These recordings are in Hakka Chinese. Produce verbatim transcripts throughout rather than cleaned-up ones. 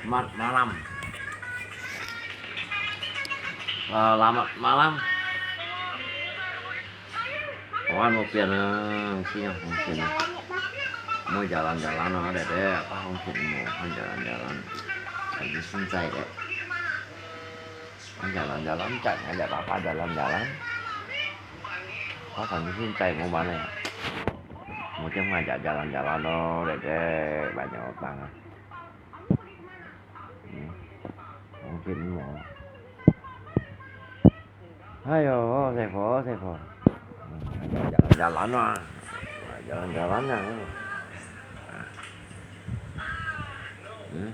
Selamat malam. Selamat malam. Kawan, mau pian ah, sini hong pian ah. Mau jalan-jalan ah, dek, dek, apa hong pian mau, hong jalan-jalan. Lagi sungai dek. Hong jalan-jalan, cak ngajak apa jalan-jalan. Apa lagi sungai mau mana ya? Mau cuma ngajak jalan-jalan lo, dek, dek, banyak orang ah. Hmm. Mungkin mau. Ayo, Saiful, Saiful. Hmm, jalan-jalan ah. Jalan-jalan ah. Hmm.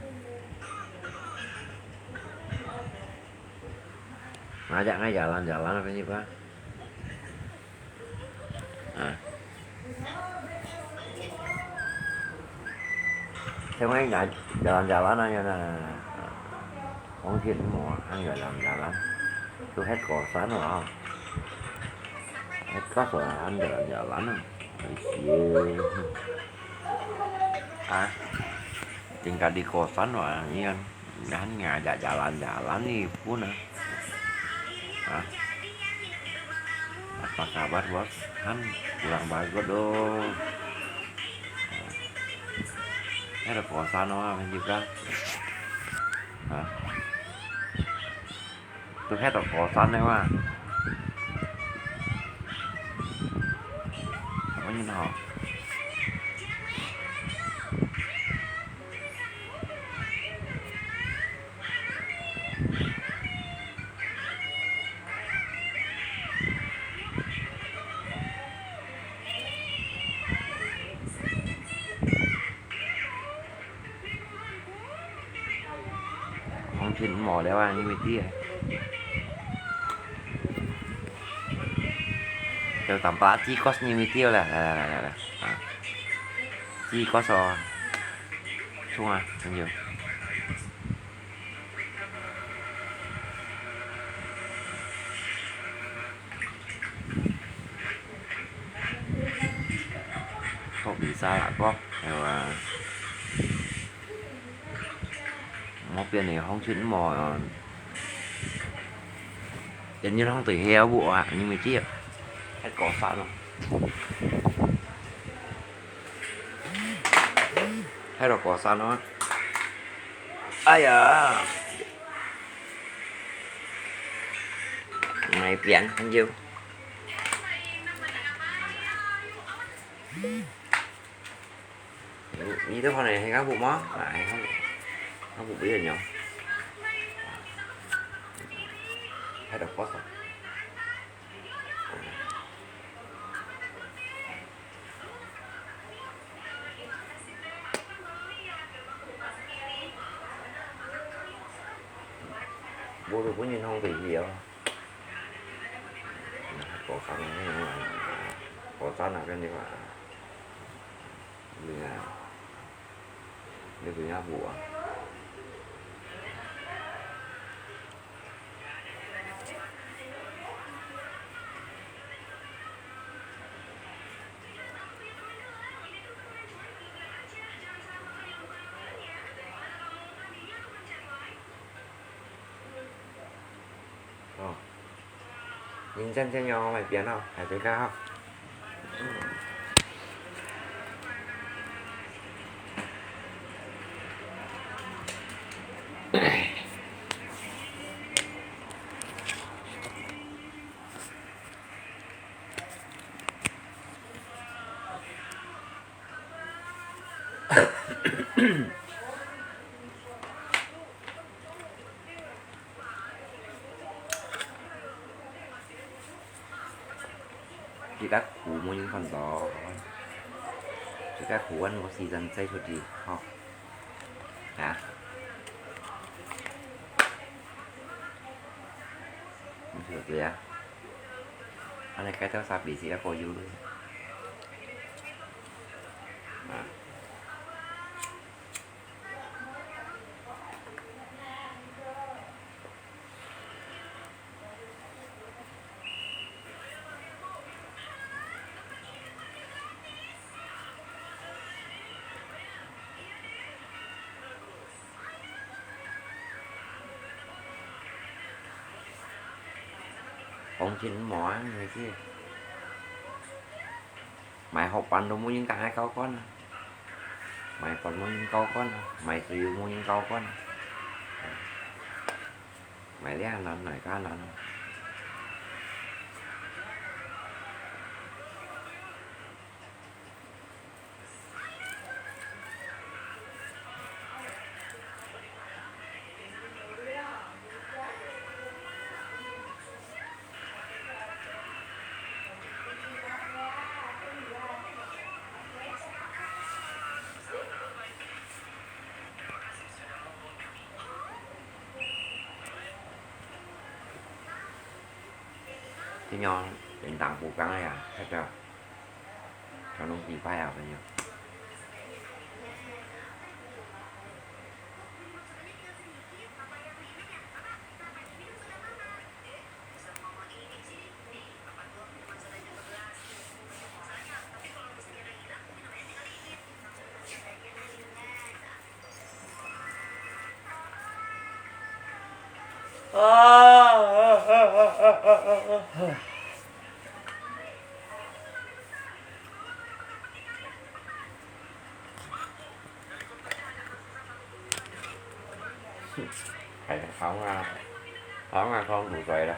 Ngajak ngai jalan-jalan apa ni, Pak? Ah. Cuma ini jalan-jalan aja nah. Mungkin mau ang jalan-jalan. Tu het kosan lah. Het kosan jalan-jalan ah. Iya. Ah. Tinggal di kosan lah, iya. Kan ngajak jalan-jalan ni pun ah. Hah? Apa kabar, Bos? Han kurang bagus doh. Ada kosan apa juga? Hah? Tu ada kosan apa? Apa ni nak? Mungkin mau lewat ni mesti ya. Jauh tanpa cikos ni mesti lah. Lah, lah, lah, lah. Ah. Cikos oh. Chung ah, lanjut. Kok bisa lah kok. Ewa. Mau pian ni hong chun mau. Jadi hong tui heo bu ah, ni mesti ya. Hai kosan lo. Hai lo kosan lo. Aya. Ngai pian kan jiu. Ni tu hon hai ngau bu ma? Hai ngau bu. Ngau bu bu ya nyong. Hai dah kos. Bố tôi cũng nhìn không bị gì đâu. Có khăn này, có sẵn là cái gì mà. Mình à, để tụi nhá bố à. Ồ. Nhìn chân chân nhau mày biến không? Phải với cao. Kita kú mo yin fan to. Kita kú an mo si zan zai cho di ho. Hả? Không hiểu gì à? Anh này cái tao sao bị gì đã có dữ. Hả? 講真無啊，你知。買學班都無人敢愛交關啊，買飯無人交關啊，買水又無人交關啊，買這難，買該難啊。 今日連打五更个啊，大家，全攏拜拜啊，朋友。 係，好啊，好啊，講古仔啦。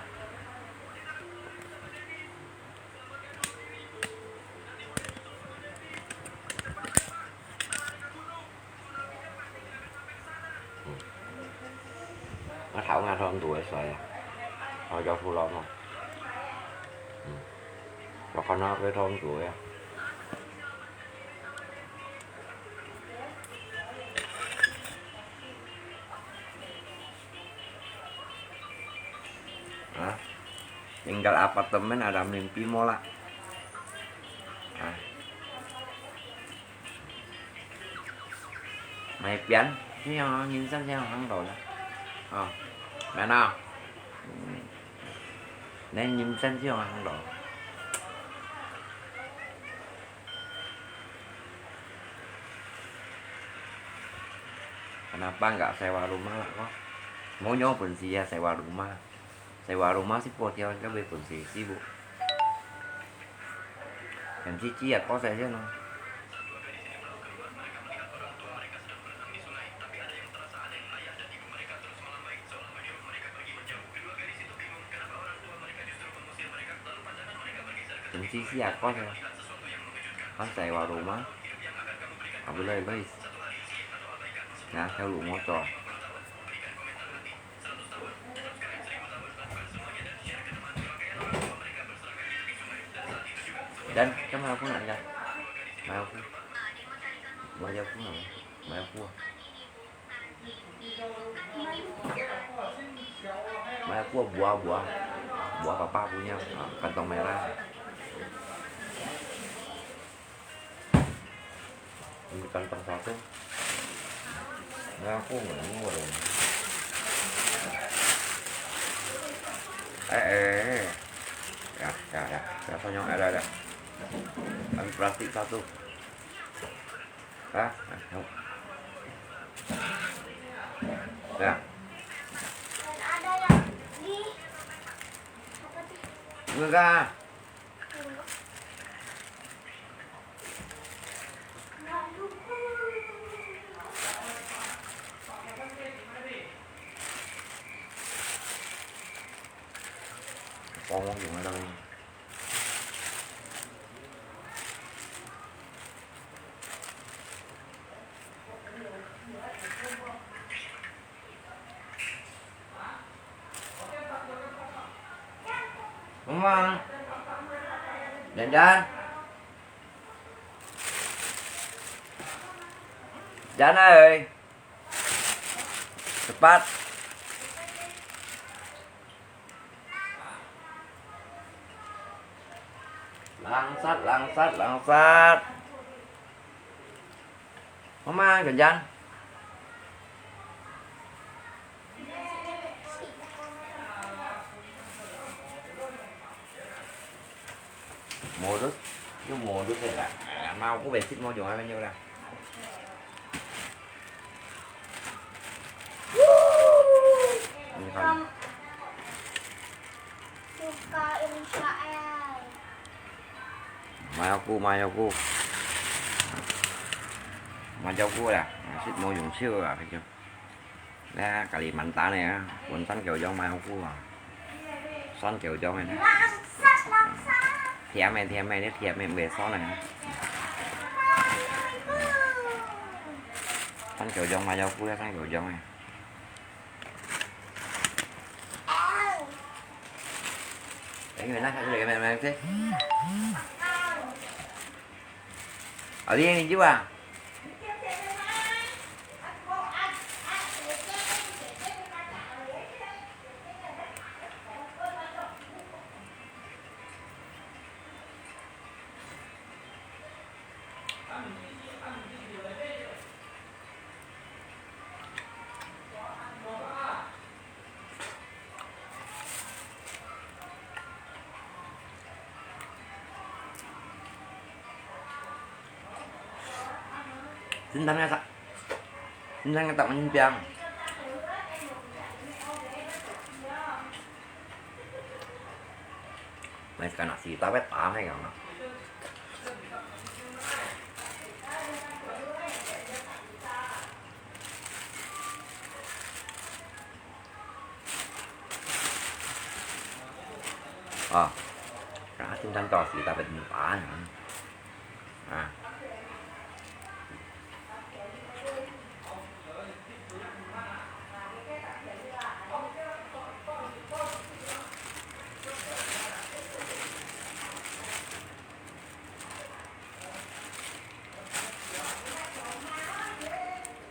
嗯。啊，頭那通做个衰啊，哦，有苦惱哦。嗯。有看到个通做个啊。 啊，tinggal apartemen ada mimpi無啦？啊，買邊，這樣啊，人生這樣行路啦。哦，明啊？嗯，恁人生這樣行路。 Kenapa nggak sewa rumah lah ko? Mô nyo pun si ya sewa rumah. Sewa rumah si po tiaw ka be pun si si bu. Yang cici ya ko saya no. Yang cici ya ko saya. Kan sewa rumah. Apa lagi guys? Nah, saya lu motor. Dan, kan mai aku nak ya. Mai aku. Mai aku nak. Mai aku. Mai aku buah, buah. Buah papa punya, ah, kantong merah. Ini kantong satu. Mai aku nggak mau dong. Eh, eh, eh. Ya, ya, ya. Rasanya ada, ada. Ambil plastik satu. Ah, ah, yuk. Ya. Enggak. Có món gì ở đây? Mama. Jan-jan. Jan ơi. Cepat. Langsat, langsat, langsat. Mama, Jan-jan. Modus, yung modus eh lah. Mau aku besit mau jual apa lah. Ini kan. Mayok-ku, mayok-ku. Mayok-ku lah. Sit mo yung siu lah, kecil. Nah, Kalimantan ya, pun san kiu yong mayok-ku ah. San kiu yong ya. Thiam ya, thiam ya, ini thiam ya, besok nah. San kiu yong mayok-ku ya, san kiu yong ya. Anh người ta phải cái này mà chứ. Ở đi, mình chứ à. Sintang ya tak. Sintang ya tak manin piang. Mai ka nasi tapet pa hai kang. Ơ, cá sintang to xì ta bật mì bá nè. À.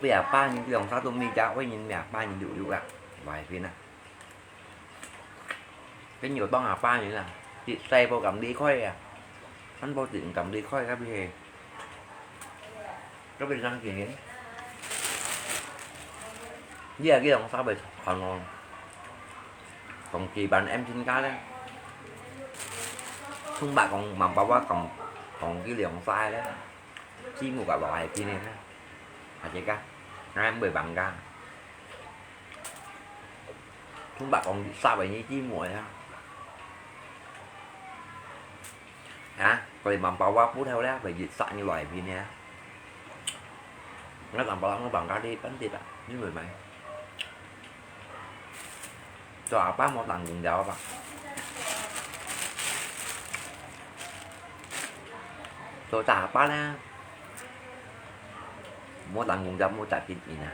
Bây giờ ba nghìn triệu sao tụi mình chả quên nhìn mẹ ba nghìn triệu à. Vài phiên à. Cái nhiều tông à ba nghìn à. Chị xe vô cầm đi khỏi à. Anh vô chị cầm đi khỏi các vị. Các vị đang gì? Giờ cái dòng sao vậy? Còn còn kỳ bản em xin cá đấy. Không bạn còn mà bảoว่าcòn còn cái lượng sai đấy. Chi mu ka lo hai pi ne na. Ha che ka. Ngai mui bang ka. Thung ba kong sa bai ni chi mu ya. Ha, ko li mam pa wa pu thau la, bai yit sa ni lo hai pi ne. Ngai sam pa la mo bang ka di pan ti ta. Ni mui mai. Cho apa mo tang gung jawab apa? Cho cha apa na? Mo tang gung jawab mo cha kit ina.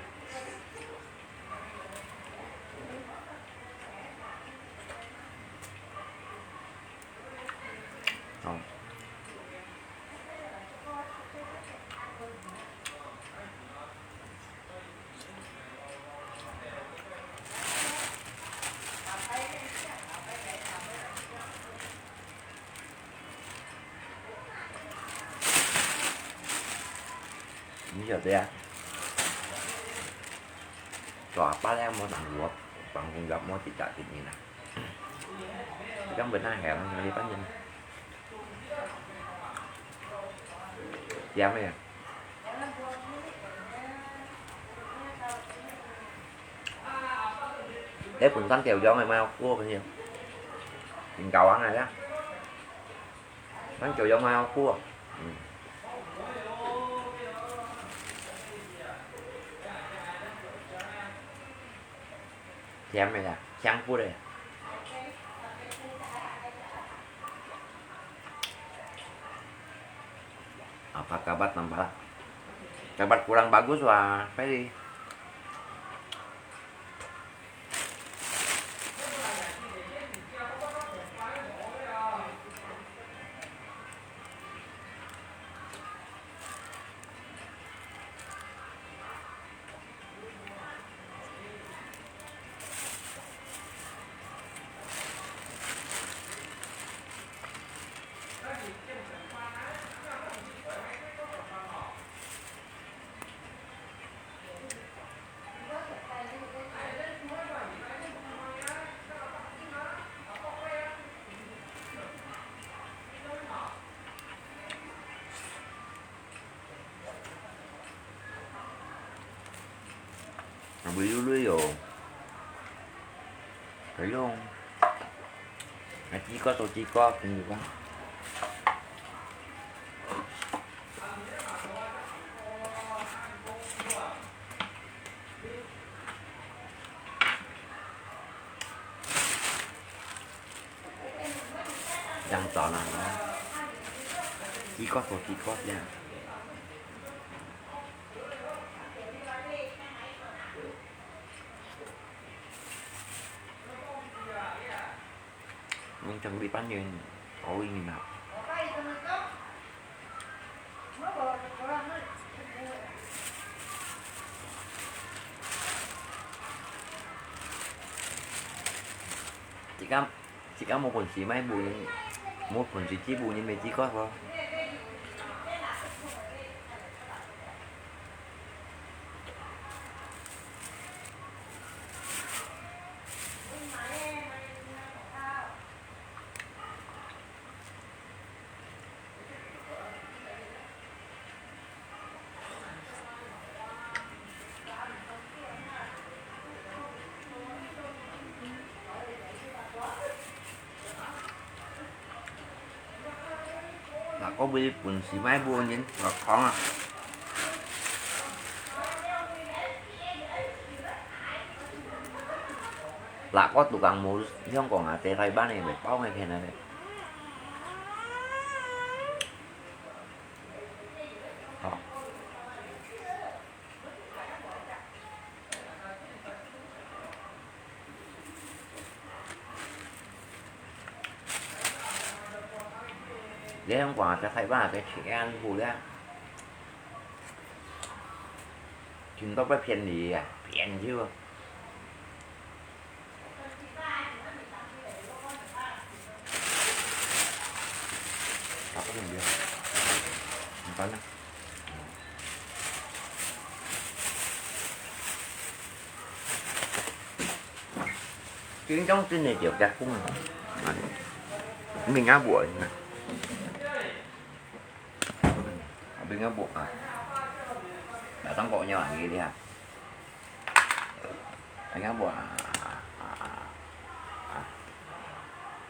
Ni yo de a. Cho apa le mo tang gung jawab, tang gung jawab mo ti cha kit ina. Kang bơ na hẻo, ni pan ni. Yam ya. Để phun sắn kéo gió ngày mai cua bao nhiêu? Mình cào ăn này đó. Sắn kéo gió mai cua. Ừ. Thiam ya, thiam phút ya. Apa kabat nampak? Kabat kurang bagus wah, Feli. Ang buli-buli, oh. Kayong. 啊，雞哥做雞哥，朋友啊。這樣找啦，雞哥做雞哥這樣。 用整理半年，可以啦。自家，自家無本事買無人，無本事煮無人買煮个無？ 若个有本事買無人，我講啊。若个都講無香港啊，在台灣个袂包个片啊咧。好。 你想看，在台灣个全部咧，全部都便宜啊，便宜哦。 今朝真个就結棍啊！哎，明仔無啊？明仔無啊？來，當哥娘啊，你聽。 哎呀，無啊，啊，啊，啊，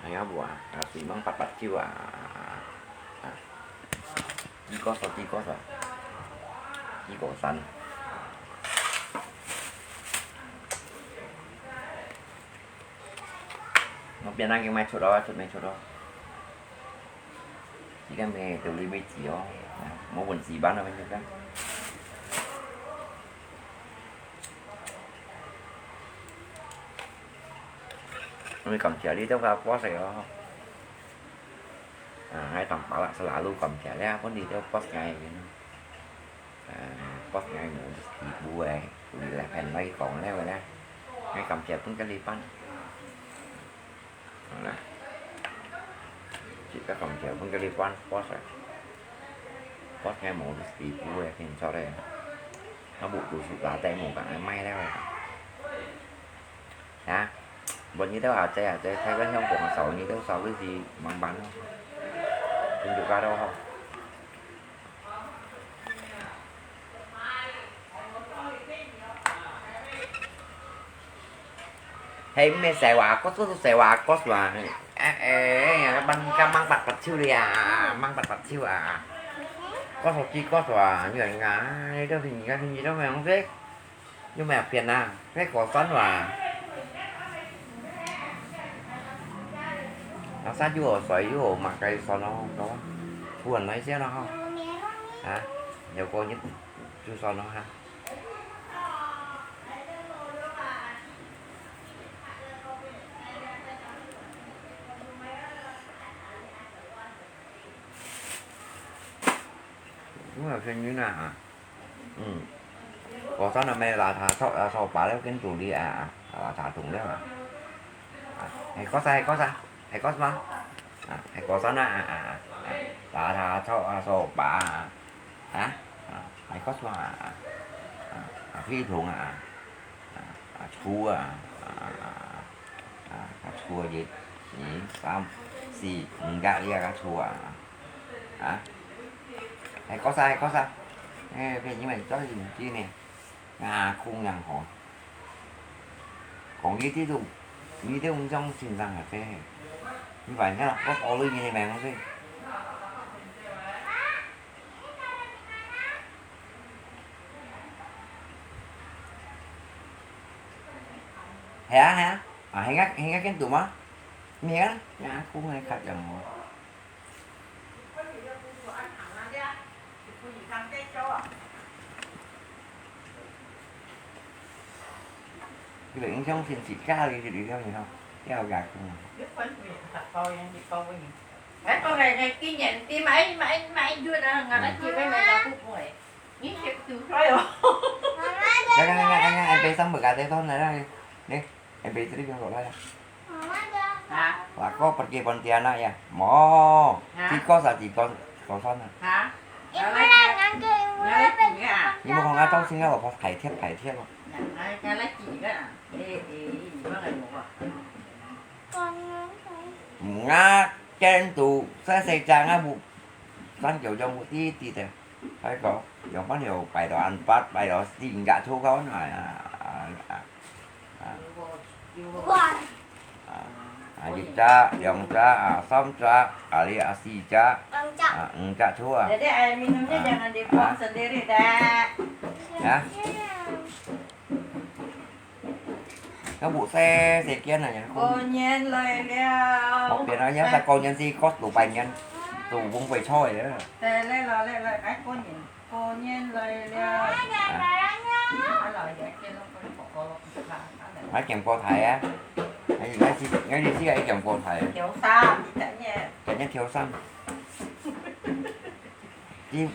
哎呀，無啊，啊，水芒八八九啊，啊，啊，一个手，一个手，一个山。我邊仔个賣出咯，出賣出咯。 這个咩獨立位置哦，無本事辦啊，反正个。我感謝你兜个幫手哦。啊，𠊎當巴拉斯拉魯感謝你啊，分你兜幫手个。啊，幫手个無地步个，獨立來騙來講了个咧，𠊎感謝分个你辦。 好啦，自家講條分佢哋關boss啊，boss係無地步个，聽錯咧。啊，無讀書打底無講愛賣了啊。啊，問你兜阿姐阿姐，在个香港手，你兜手个事慢慢咯，跟住加多好。 係毋係細話，哥叔係細話，哥叔啊，誒誒，誒，mang mang八八手哩啊，mang八八手啊，哥叔知哥叔啊，你看啊，你都你看你都沒有識，又沒有騙啊，該哥酸哇。啊，啥又好水又好嘛，該酸咯，懂嗎？突然來一下了哈，啊，有個人就酸了哈。 有聲音啊，嗯，我上頭沒拉他，掃，啊，掃把了，跟助理啊，啊，拉他懂了啊。啊，係哥啥，係哥啥，係哥啥？啊，係哥啥啊，啊，啊，啊，拉他，掃，啊，掃把啊，啊，啊，係哥啥啊，啊，啊，飛筒啊。 啊，啊，粗啊，啊，啊，啊，啊，粗啊，一、二、三、四，五格這个粗啊，啊，係哥啥，係哥啥，誒，別人們做得唔知呢，啊，空樣好，講呢啲都，呢啲毋像先生个，係。你快看，我考慮你个名字。係啊，係啊，啊，係啊，係啊，跟讀嗎？你看，你看，公開看講哦。 佢个影響天時，家裡个影響，要加工啊。哎，講个，今年你買，買，買一輪啊，𠊎來接个來老婆婆哎，你食煮菜哦。來，來，來，來，來，來，上不該這段來，來，來，來，這裡用過來啊。 啊？Lah ko pergi Pontianak ya? Mo. Ha? Tiga sa tiga kosan ah. Ha? Ngalai tiga. Ni mo kong atau singa lo pos kai thiap kai thiap lo. Ngalai tiga. Eh, eh, eh, iba ngai mo ba? Nga ken tu sa sa jang abu. San kiu jong bu ti ti te. Hai ko, yang pan yo pai to an pat, pai to si nggak thu ko na. Ah, ah. Ah, ah, 一隻、兩隻，啊，三隻，啊，你啊，四隻，兩隻。啊，五隻，two啊。Jadi air minumnya jangan dibuang sendiri, Dek. Ya? Kamu se, sekian aja. 過年來了。我別人家在過年是過六百年，都不會錯的。來，來了，來了，哎，過年。 過年來了。啊。買件布袋啊。哎，哎，是，哎，你是愛件布袋啊？條衫，你等下。等下條衫。你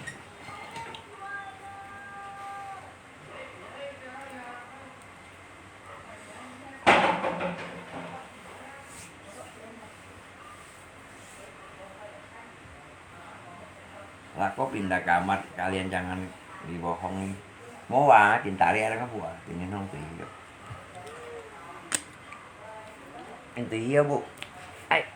Lah ko pindah ka amat kalian jangan di bohong ni. Mo wa, pindah dia dengan buah, ini nong tu hidup. Ini tu hidup, Bu. Ai.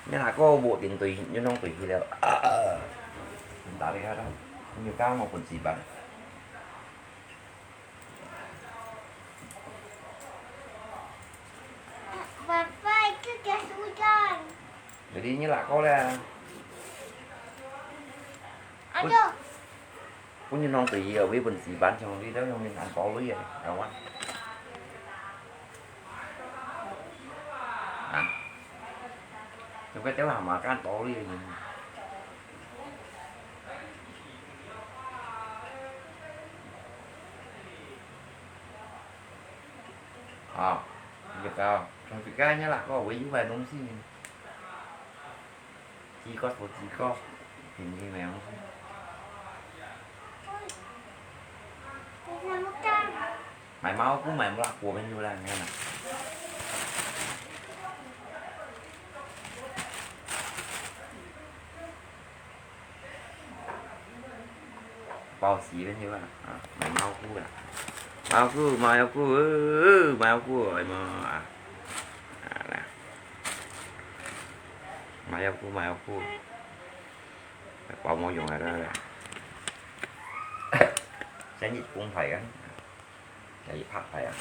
Ini aku buat pintu, ini nong tu hidup. Ah, ah. Bentar ya, kan. Ini kamu pun sibuk. Papa, itu jas hujan. Jadi ini lah kau lah. Aduh. Pun ini nong tu ya, wei pun si ban chong di dah yang min an kau lu ya, kawan. Ah. Chúng ta chớ làm mà các anh tổ đi. Ờ, được rồi. Trong việc cái nhớ là có với những bài đúng xin. Chỉ có số chỉ có. Hình như mèo. Mày máu của mày là của bên du đang nha. Bao xí bên du đang. À, mày máu của à. Máu của, máu của, ừ, máu của rồi mà. À, nè. Máu của, máu của. Bao máu dùng rồi đó. Sẽ nhịt cũng phải gắn. Cái gì phát phải à?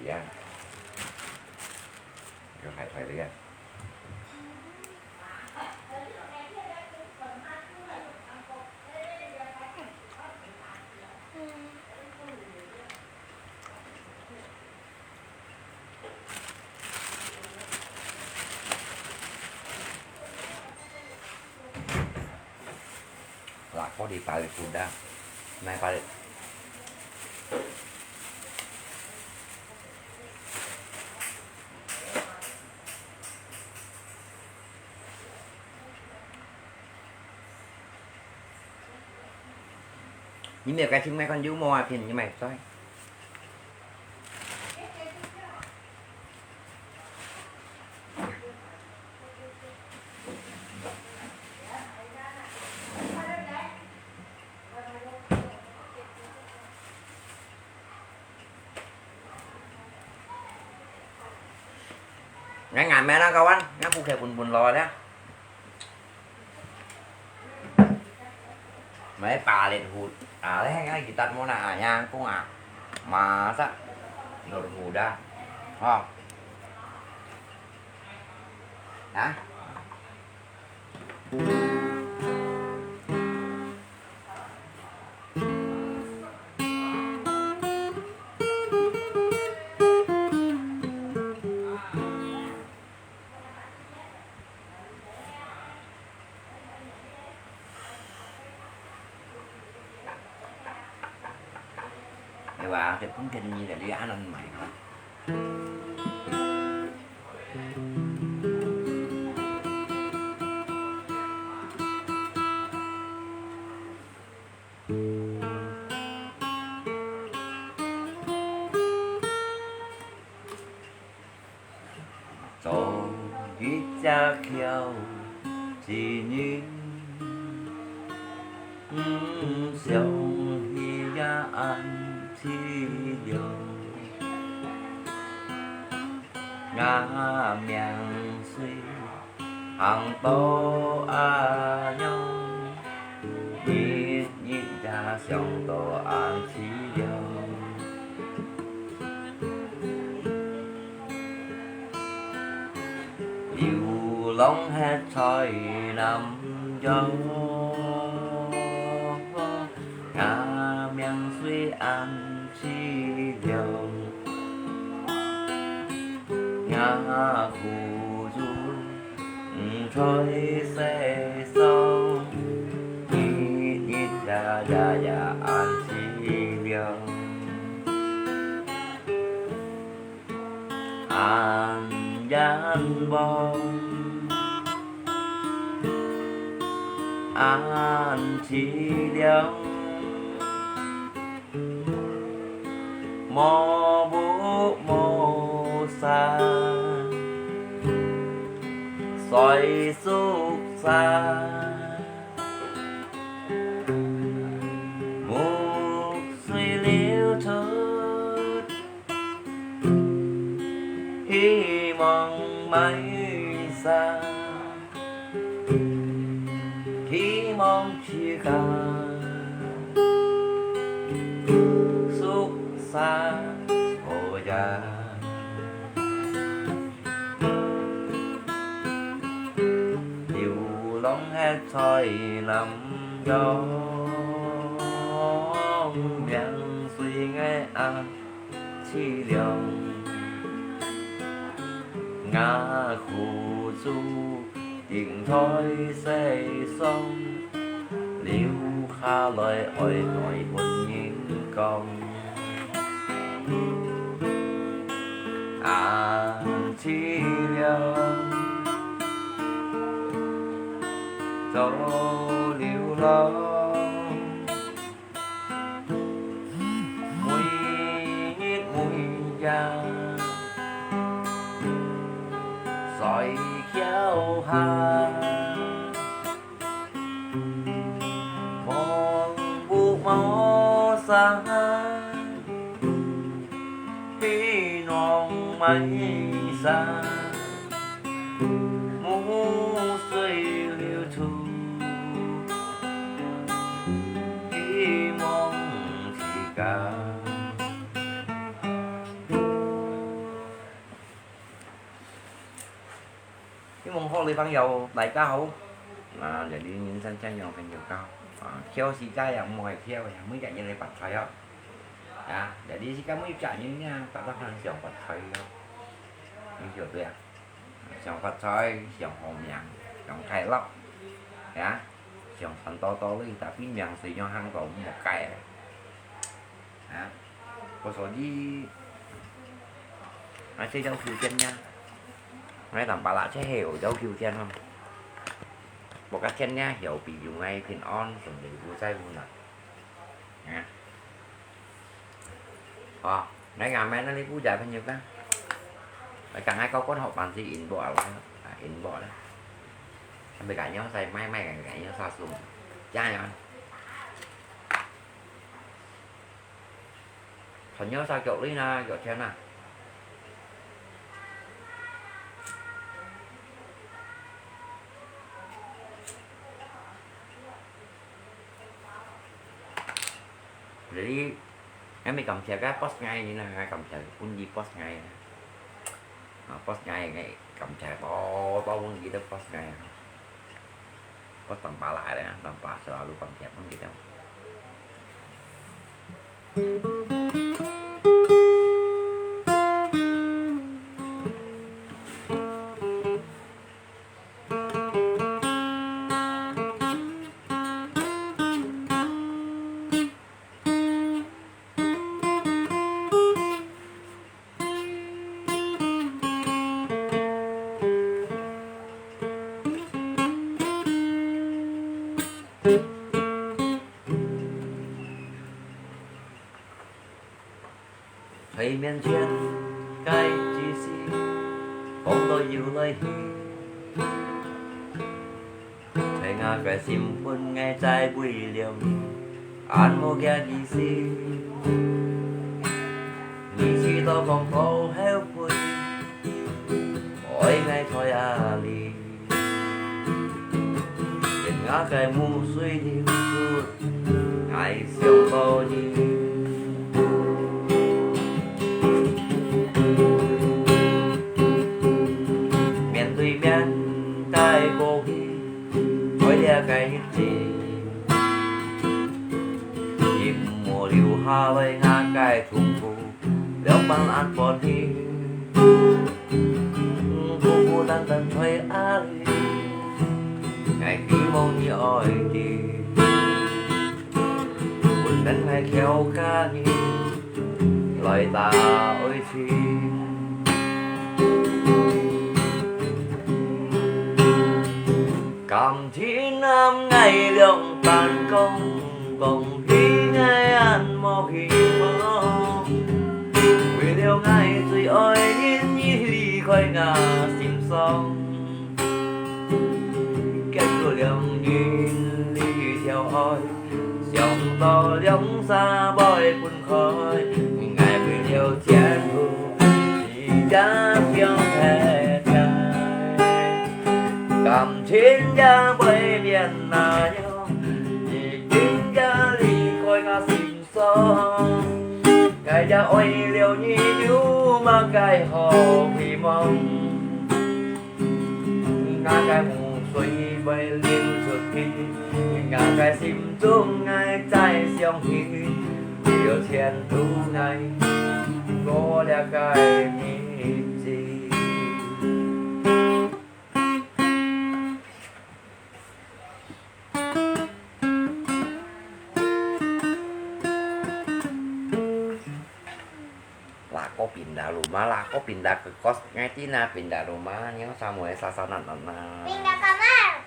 Gì á? Cái phải phải đấy à? Lah, kau di balik sudah. Naik balik. Ini dia kasih makan jumbo, ah, pin, ini main, sorry. 𠊎眼眉那個彎，𠊎不可分分落咧。Mai palit hut，啊，你看佢搭麼啦，啊，yang kung啊，masak，lut hut啊，吼，啊。 你話佢本身你就你啱啱買咯。做一隻橋之人，毋想起也恁淒涼。𠊎命雖行到恁樣，日日也想到恁淒涼。 流浪歇在南洋，𠊎命雖恁淒涼，𠊎苦楚在世上，日日夜夜也恁淒涼。 恁冤枉，恁淒涼，無屋無舍，在宿舍，目水流出。 希望買衫，希望自家宿舍好呀。流浪歇在南洋，命雖𠊎恁 淒涼。𠊎苦楚定在世上，流下來愛來分人講。恁淒涼，做流浪。 每日每夜在橋下，無屋無舍，希望買衫，目水流出。 希望自家。希望好个朋友，大家好。啊，這裡人生真有朋友高。啊，挑時間也毋好挑呀，每日日來發財哦。啊，這裡時間每日人呀，大家可能想發財哦。你曉得啊？ 想發財，想好命，想快樂，係啊，想賺多多鐳，tapi命水樣行到無改啊。啊，故所以，啊，這條求籤呢，𠊎同巴拉切係有條求籤哦。無个籤呢，有比如𠊎平安，順利無災無難。啊。 哦，來，俺們那裡不加朋友个，來，剛才高官好辦事，inbox啊，啊，inbox了。Sampai gak nyosai, mai mai gak nyosai sum. Jangan, jangan. Gak nyosai kok lina, kok chena. Jadi, kami感謝个boss ngai ni lah, kami感謝pun di boss ngai lah. Ah, boss ngai, ngai感謝to, to pun kita boss ngai lah. Boss tanpa lah ya, tanpa selalu 感謝 pun kita. 在面前个知識，講到又來去。在𠊎个心魂，𠊎在為了你，安無佢意思。你知道講好後悔，愛𠊎在哪裡？ 見𠊎个目水流出，𠊎想到你。面對面个過去，在這个日子，你毋好留下來𠊎个痛苦。 兩半暗半夜，孤孤單單在哪裡？𠊎希望你愛知，分等𠊎調解你來打愛情。感情暗，𠊎兩半講，講起𠊎暗無希望。 為了𠊎最愛人，你離開𠊎心傷。結束兩人離調愛，想到兩儕會分開，𠊎為了前途，你也想忒忒。感情也會變哪樣，你今夜離開𠊎心 傷。𠊎也愛了你，有麼个好希望？𠊎个目水會流出去，𠊎个心中𠊎在想你，為了前途𠊎過這个日子。 Lah ko pindah rumah, lah ko pindah ke kos ngai Tina, pindah rumah, nyo sama sasana nana. Pindah kamar.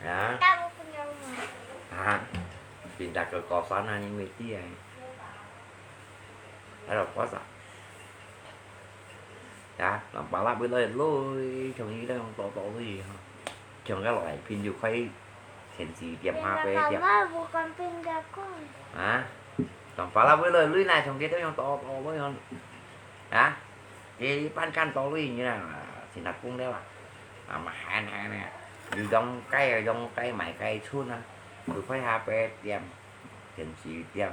Ya. Kita mau pindah rumah. Ha? Pindah ke kosan ani mesti ya. Ada kos ah. Ya, lam pala bơi lơi lui, chồng đi đang to to lui ha. Chồng cái loại pin dù khuấy, sen si tiệm ha pe tiệm. Pindah kamar, bukan pindah kos. Ha? Lam pala bơi lơi lui này, chồng kia đang to to lui ha. Ha? Cái ban kan to lui như là, xin đặt cũng đấy là. À, mà hai hai này, dù dòng cây, dòng cây, mái cây chun ha. Dù khuấy ha pe tiệm, sen si tiệm.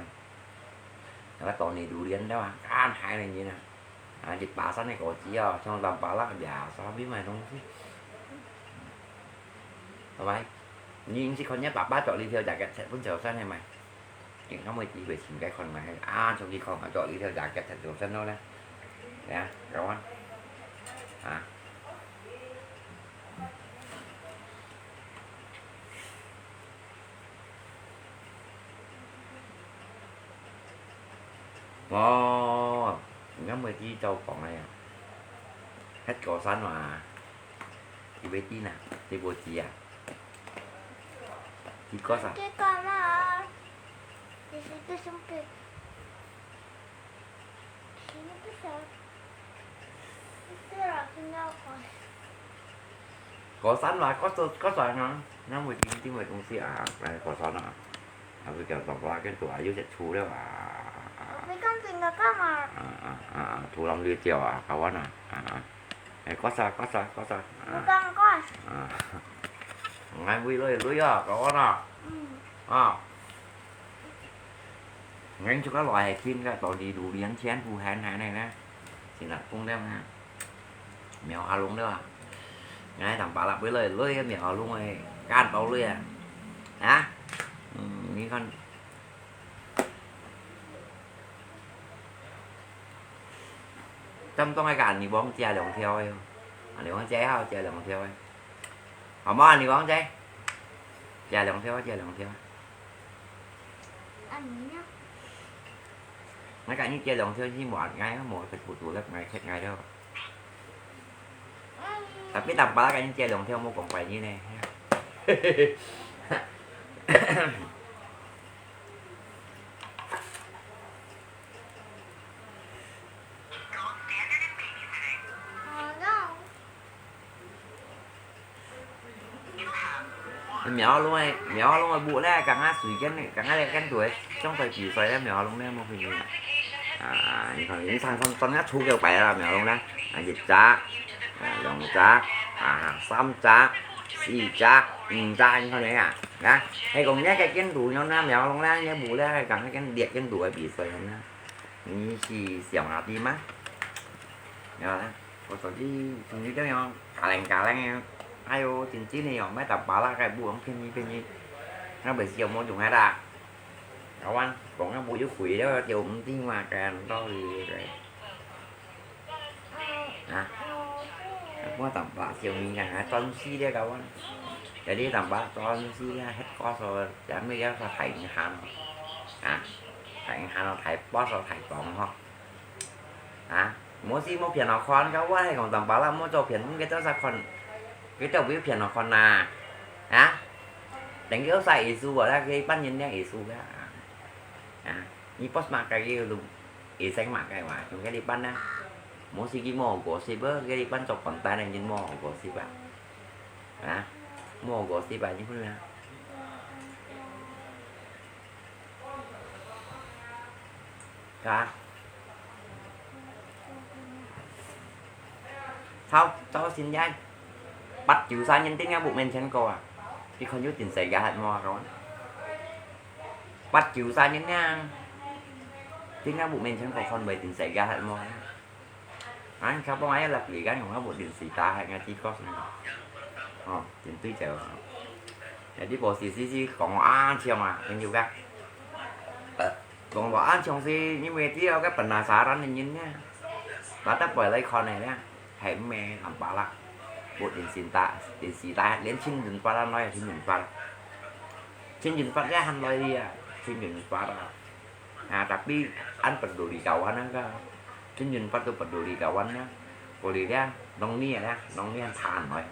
Nó có to này đủ điện đó, kan hai này như là. À, đi bà sanh này có chi à, trong lòng bà lắc bia sao biết mày không chứ. Tao mày, nhìn chỉ còn nhớ bà ba chọn đi theo chả kẹt sẽ vẫn chờ sanh này mày. Những cái mày chỉ về xin cái con mày, à, trong đi con mà chọn đi theo chả kẹt sẽ chờ sanh nó đấy. Nè, các bạn. À. 哦，你敢會記得講个呀？迄個山話，你會記呐？你無記啊？你講啥？你講嘛？你是最想背。 高三啦，高三，高三啊，那我已經定位公司啊，來高三啦，還是叫做我跟做啊，有些出了啊。你講邊個幹嘛？啊啊啊啊，土狼綠鳥啊，好玩啊，啊啊，哎，高三，高三，高三，啊。你講過。啊，俺為了累啊，好玩啊。嗯。啊。𠊎就个來係近个，到底榴槤全部還還个呢，現在講了啊，苗下弄了啊，𠊎當巴拉背來來个苗下弄个，乾到了啊，啊，嗯，你看，當當个乾你往加兩條个，啊，你往加好加兩條个，好無？你往加，加兩條，加兩條。 啊，你呢？𠊎今日借兩條，你無，𠊎無食不多了，𠊎食𠊎了。Tapi當巴拉今日借兩條，無講怪你呢。苗下弄个，苗下弄个屋咧，剛剛水間，剛剛个間肚，將在比賽咧，苗下弄咧，無朋友。啊，你看，你常常常常出个牌啦，苗下弄咧，啊，一隻，啊，兩隻，啊，三隻，四隻，五隻，你看你啊，啊，係講你个間肚樣啦，苗下弄咧，你屋咧，剛剛間裂間肚个比賽樣啦。 你去想下啲嘛？啊，我手機手機這樣，卡靈卡靈个，哎喲，真真个喲，買大把啦，該屋咁便宜便宜，那本是有無用个啦？Kawan，講个屋又貴了，就毋定嘛，該道理个。啊，我當把小米啊，還斷水了，kawan。Jadi當把斷水啊，hết cost rồi，咱們要去提銀行，啊。 大銀行咯，大boss咯，大黨吼。啊，無事無片好看，該我係講當巴拉，莫做片，該做啥看，該做有片好看呐？啊，等佢有啥意思無？那個一般人家意思个啊。啊，你boss嘛，該個都，醫生嘛，該話，用該一般呢，無事佢無gossip啊，該一般做content个人無gossip啊。啊，無gossip啊，你看啊。 啊。好，到現在，八九三年定个屋面前過啊，你看有電視个還無啊？講，八九三年呢，定个屋面前過，看會電視个還無啊？ 啊，佢講哎，落雨間用啊，屋電視打開，𠊎知講，哦，真對頭啊。有啲無事事事講啊，像啊，朋友个。呃，講到啊，像是因為知道个penasaran个人呢，拿得背來看个呢，係毋係nampak啦？屋電視打，電視打，連清明節啊，來清明節啊，清明節个還來哩啊，清明節啊。 啊，tapi an peduli kawan啊，ka. Chính mình bắt đầu peduli kawan啊. Boleh dia, nong ni ya, nong ni an than noi.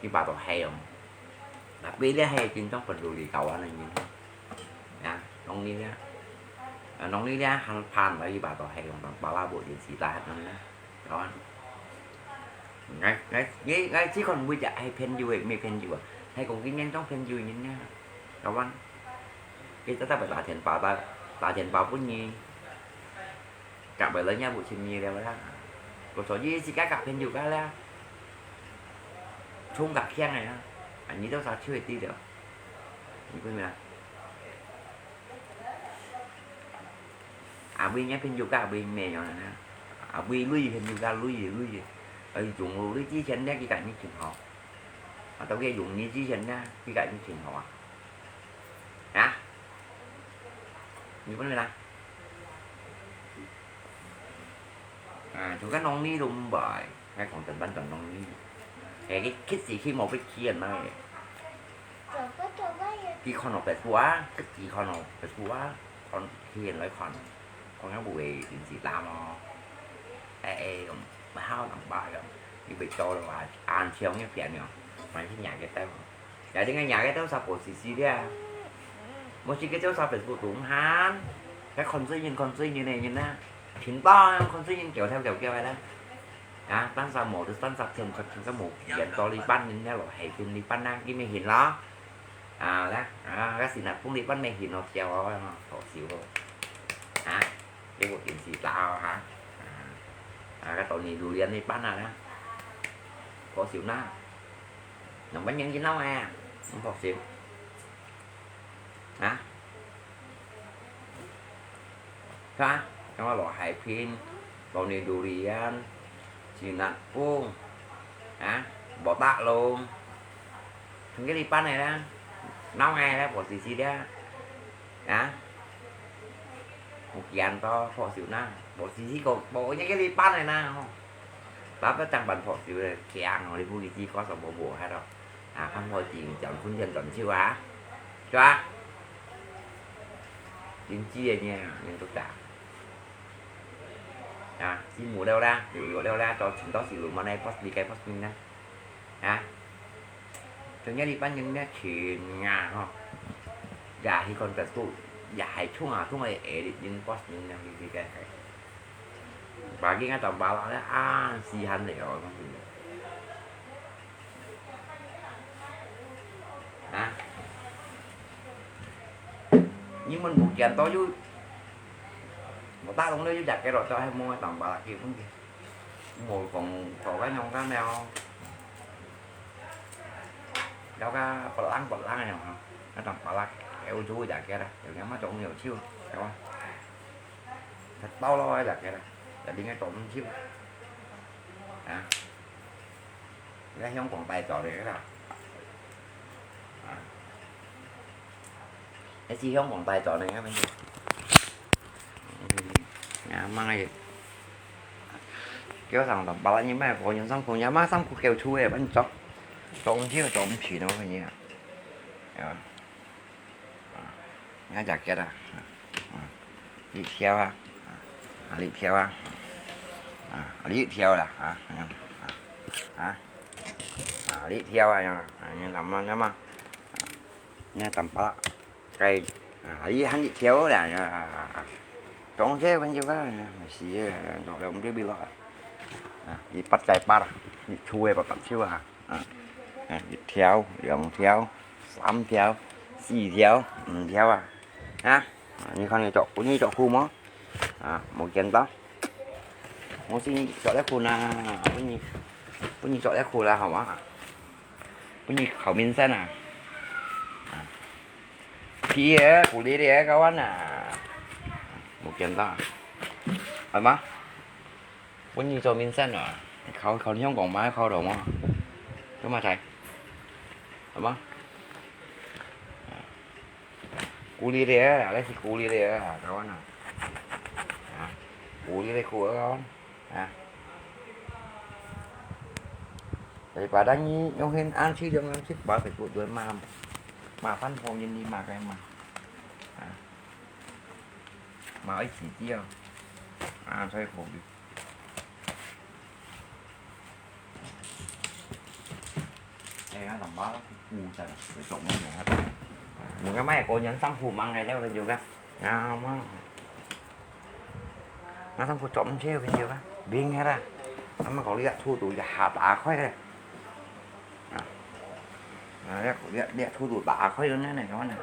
Kiba to hay ong. Tapi dia hay chính trong peduli kawan anh nhìn. Ya, nong ni dia. À, nong ni dia han than noi kiba to hay ong, tang pala bộ chiến sĩ ta hát nong ni. Kawan. Ngai, ngai, ngai, ngai chỉ còn bây giờ hay 朋友 ấy, 沒朋友 à. Hay cũng kinh nghiệm trong 朋友 nhìn nha. Kawan. Cái ta phải trả tiền bảo ta, trả tiền bảo 分你. Cả bởi lấy nhau bộ trình nhiều lắm đó. Có số gì chỉ cả cả 朋友 cả là. Chung cả khen này đó. Anh như đâu sao chưa đi được. Anh quên rồi. À, vì nhá, 朋友 cả vì mẹ nhỏ này nè. À, vì lui 朋友 cả lui, lui. Ờ, dùng lui chi chén nè, cái cả như chừng họ. À, tao kia dùng như chi chén nè, cái cả như chừng họ. Hả? Như thế này. À, chúng ta nông ni đúng vậy. Ngay còn tình bắn tận nông ni. Cái, cái kít gì khi một cái kia này. Cái con nó phải phua, cái gì con nó phải phua, con khi nói con, con nó bụi, cái gì làm nó. Ê, ê, mà hao nặng bại rồi. Như bị cho là ăn chiều như phiền nhỉ. Mà cái nhà cái tao. Nhà đi ngay nhà cái tao sao bộ xì xì đi à. Một xí cái tao sao Facebook đúng han. Cái con dây nhìn, con dây nhìn này nhìn nè. Chính tao con dây nhìn kiểu theo kiểu kia vậy đó. À, tan sao mổ được tan sao thường thật thường sao mổ. Biển to đi bắn nhìn nè, lo hay phim đi bắn nè, cái mới hiện lo. À, đó. À, cái xì nạp cũng đi bắn mới hiện nó chiều rồi, nó thổ xíu rồi. À, cái bộ chiến sĩ tao hả? À, à, cái tổ này dù liền đi bắn à đó. Thổ xíu nè. Nó bắn những cái nó à. Nó thổ xíu. Hả? 哈，像个羅海平、羅尼杜里安、徐南峰，啊，莫大龍，全个一般个啦，鬧个啦，無事事个，啊，有見到好笑啦，無事事个，無一个一般个啦，吼。 爸爸當班破手个，強哦，你不如自己告訴我無，係咯。啊，看好景，轉坤天轉手啊，是吧？真知个呢，你都打。啊，si無了啦，有有了啦，到尋到si無，莫來boss，你該boss你呢？啊？ Ternyata iban yang dia Cina ho. Ya hi kon ta tu, ya hai chung ah, chung ai edit yang boss yang yang di di kai kai. Bagi ngai tong bala le ah, sihan le oh. Ha? Ni mun bukian to yu. Mo ta long le yu jak ke ro to hai mo tong bala ki pun ki. Mo kong to ka nyong ka neo. Yau ka pelang pelang ya ha. Ka tong palak. Eo ju ya ke da. Eo ya ma chong eo chiu. Eo. Thật tao lo ya ke da. Ya ding eo chong chiu. Ha. Cái hiông còn tay trò này đó. Ha. Cái chi hiông còn tay trò này á. Nhà mang gì. Kéo thẳng tầm ba lá như mấy cô nhân sống không nhà má sống cô kéo chui vậy, bánh chọc. Chọc chiu chọc chỉ nó phải nhỉ. Nhớ chả kia à. Lý theo à. Lý theo à. Lý theo là hả? Hả? Lý theo à, nhớ lắm nhớ mà. Nhớ tầm ba. Cái lý hẳn lý theo là. Trong xe vẫn chưa có. Mà xí nó cũng chưa bị lo. Đi bắt chạy bắt. Đi chui bắt bắt chiu à. À, à, một theo, 兩條, 三條, 四條, 五條啊。啊，你看你著，你著褲無？啊，無見到。我先著條褲啊，分你，分你著條褲啦，好嗎？分你好名聲啊。啊，皮鞋，古里的，kawan啊。無見到，好嗎？ 分你做明星啊！考考你香港買考到嗎？做麼仔？係嘛？鼓勵你啊，你係鼓勵你啊，kawan啊！啊，鼓勵你，鼓勵你啊！啊！Daripada你用很安靜，用安靜，把佢做麻麻煩，好人你骂个嘛。啊！骂一起掉。啊，所以好的。 哎呀，他妈，污糟，这种东西啊！你个卖个人上铺忙个，那个有个，啊嘛，那上铺做唔切个有个，冰个啦，他们搞了一出都一下打开个，啊，啊，一一出都打开个那那个呢。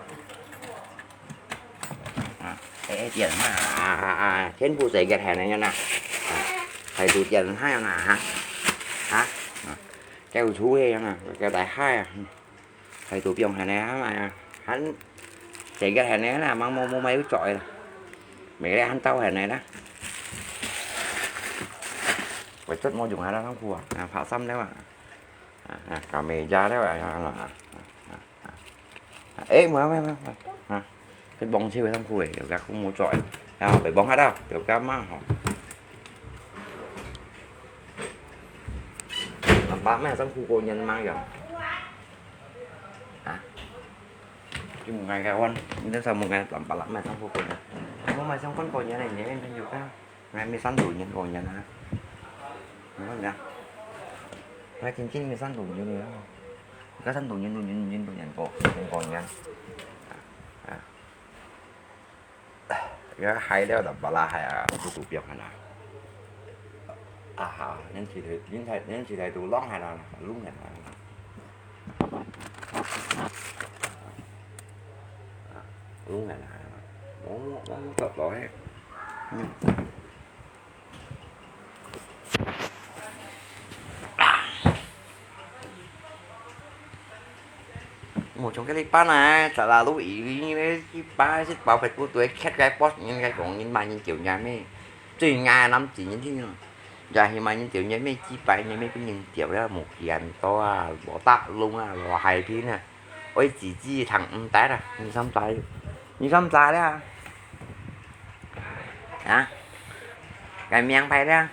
啊，哎，點啊，啊，啊，啊，全部洗潔下來樣啊。啊，態度點下樣啊，哈。啊，啊，叫出去樣啊，叫大海啊。態度變下來啊，嘛，還洗潔下來啦，mang mau mau mai ucok lah. Mẹ lẽ還tao下來啦. Phải rất mau dùng hả, đang à, phá xăm đấy mà. À, à, cả mẹ già đấy mà, à, à, à. Ê, mà, mà, mà, mà. À, cái bông siêu thơm khui, cái cũng mua chọi. À, phải bông hả đâu, kiểu cá măng hả? Làm ba mẹ thơm khui cô nhân mang kìa. Hả? Chứ một ngày cái quan, nhưng sao một ngày làm ba lắm mà thơm khui cô nhân. Không mà thơm khui cô nhân này, nhớ em thêm nhiều cái. Ngai mi san tu nyen ko nyen ha. Ngai nyan. Ngai chin chin mi san tu nyen ni. Ka san tu nyen tu nyen nyen tu nyen ko nyen ko nyen. Ya hai leo da ba la hai a tu tu piak ha na. Aha, nyen chi thai nyen chi thai tu long ha na, lung ha na. Lung ha na. Mo mo mo mo chop lo he. Mo 從該禮拜啊，十六路以來，一百一百塊股都係欠該百人个工人，萬人叫人咩？最愛男子人聽咯，也係萬人叫人咩？幾百人咩？分人叫了，無見到啊，無打攏啊，無海平啊，愛自己聽毋得啊，你想咋？你想咋了？啊？該明白了？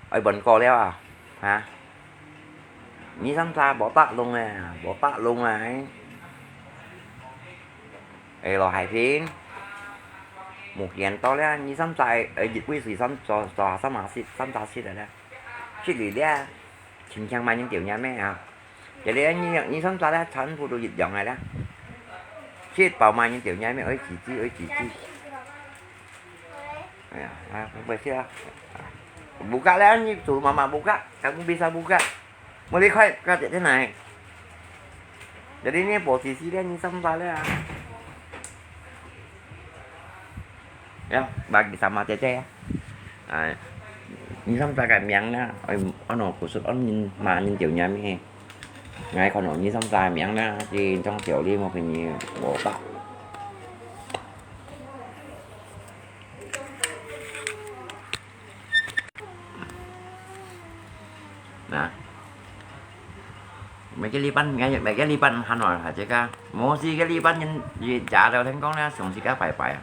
愛問過了啊，哈？你三儕無打攏啊，無打攏啊！哎，羅海平，無見到了，你三儕，哎，一位是三，做，做三下息，三下息了咧，去你咧，親像萬人叫人咩啊？ 這裡你，你三儕咧，全部都一樣个咧。食飽嘛，你就愛愛自己，愛自己。哎呀，啊，毋會食啊。Buka咧，你做媽媽buka，kamu bisa buka。Mau đi khỏi，快點進來。Jadi你無自私咧，你三儕咧啊。 Ya, bagi sama Cece ya. Ah,你三儕个名呢？哎，安到古實安人嘛，人就念咩？𠊎看到你三儕个名呢，去裝修哩，無分你無吧。啊。 每個禮拜，每個禮拜毋喊哦，大家，無四個禮拜人，日日就天光咧，上自家拜拜啊。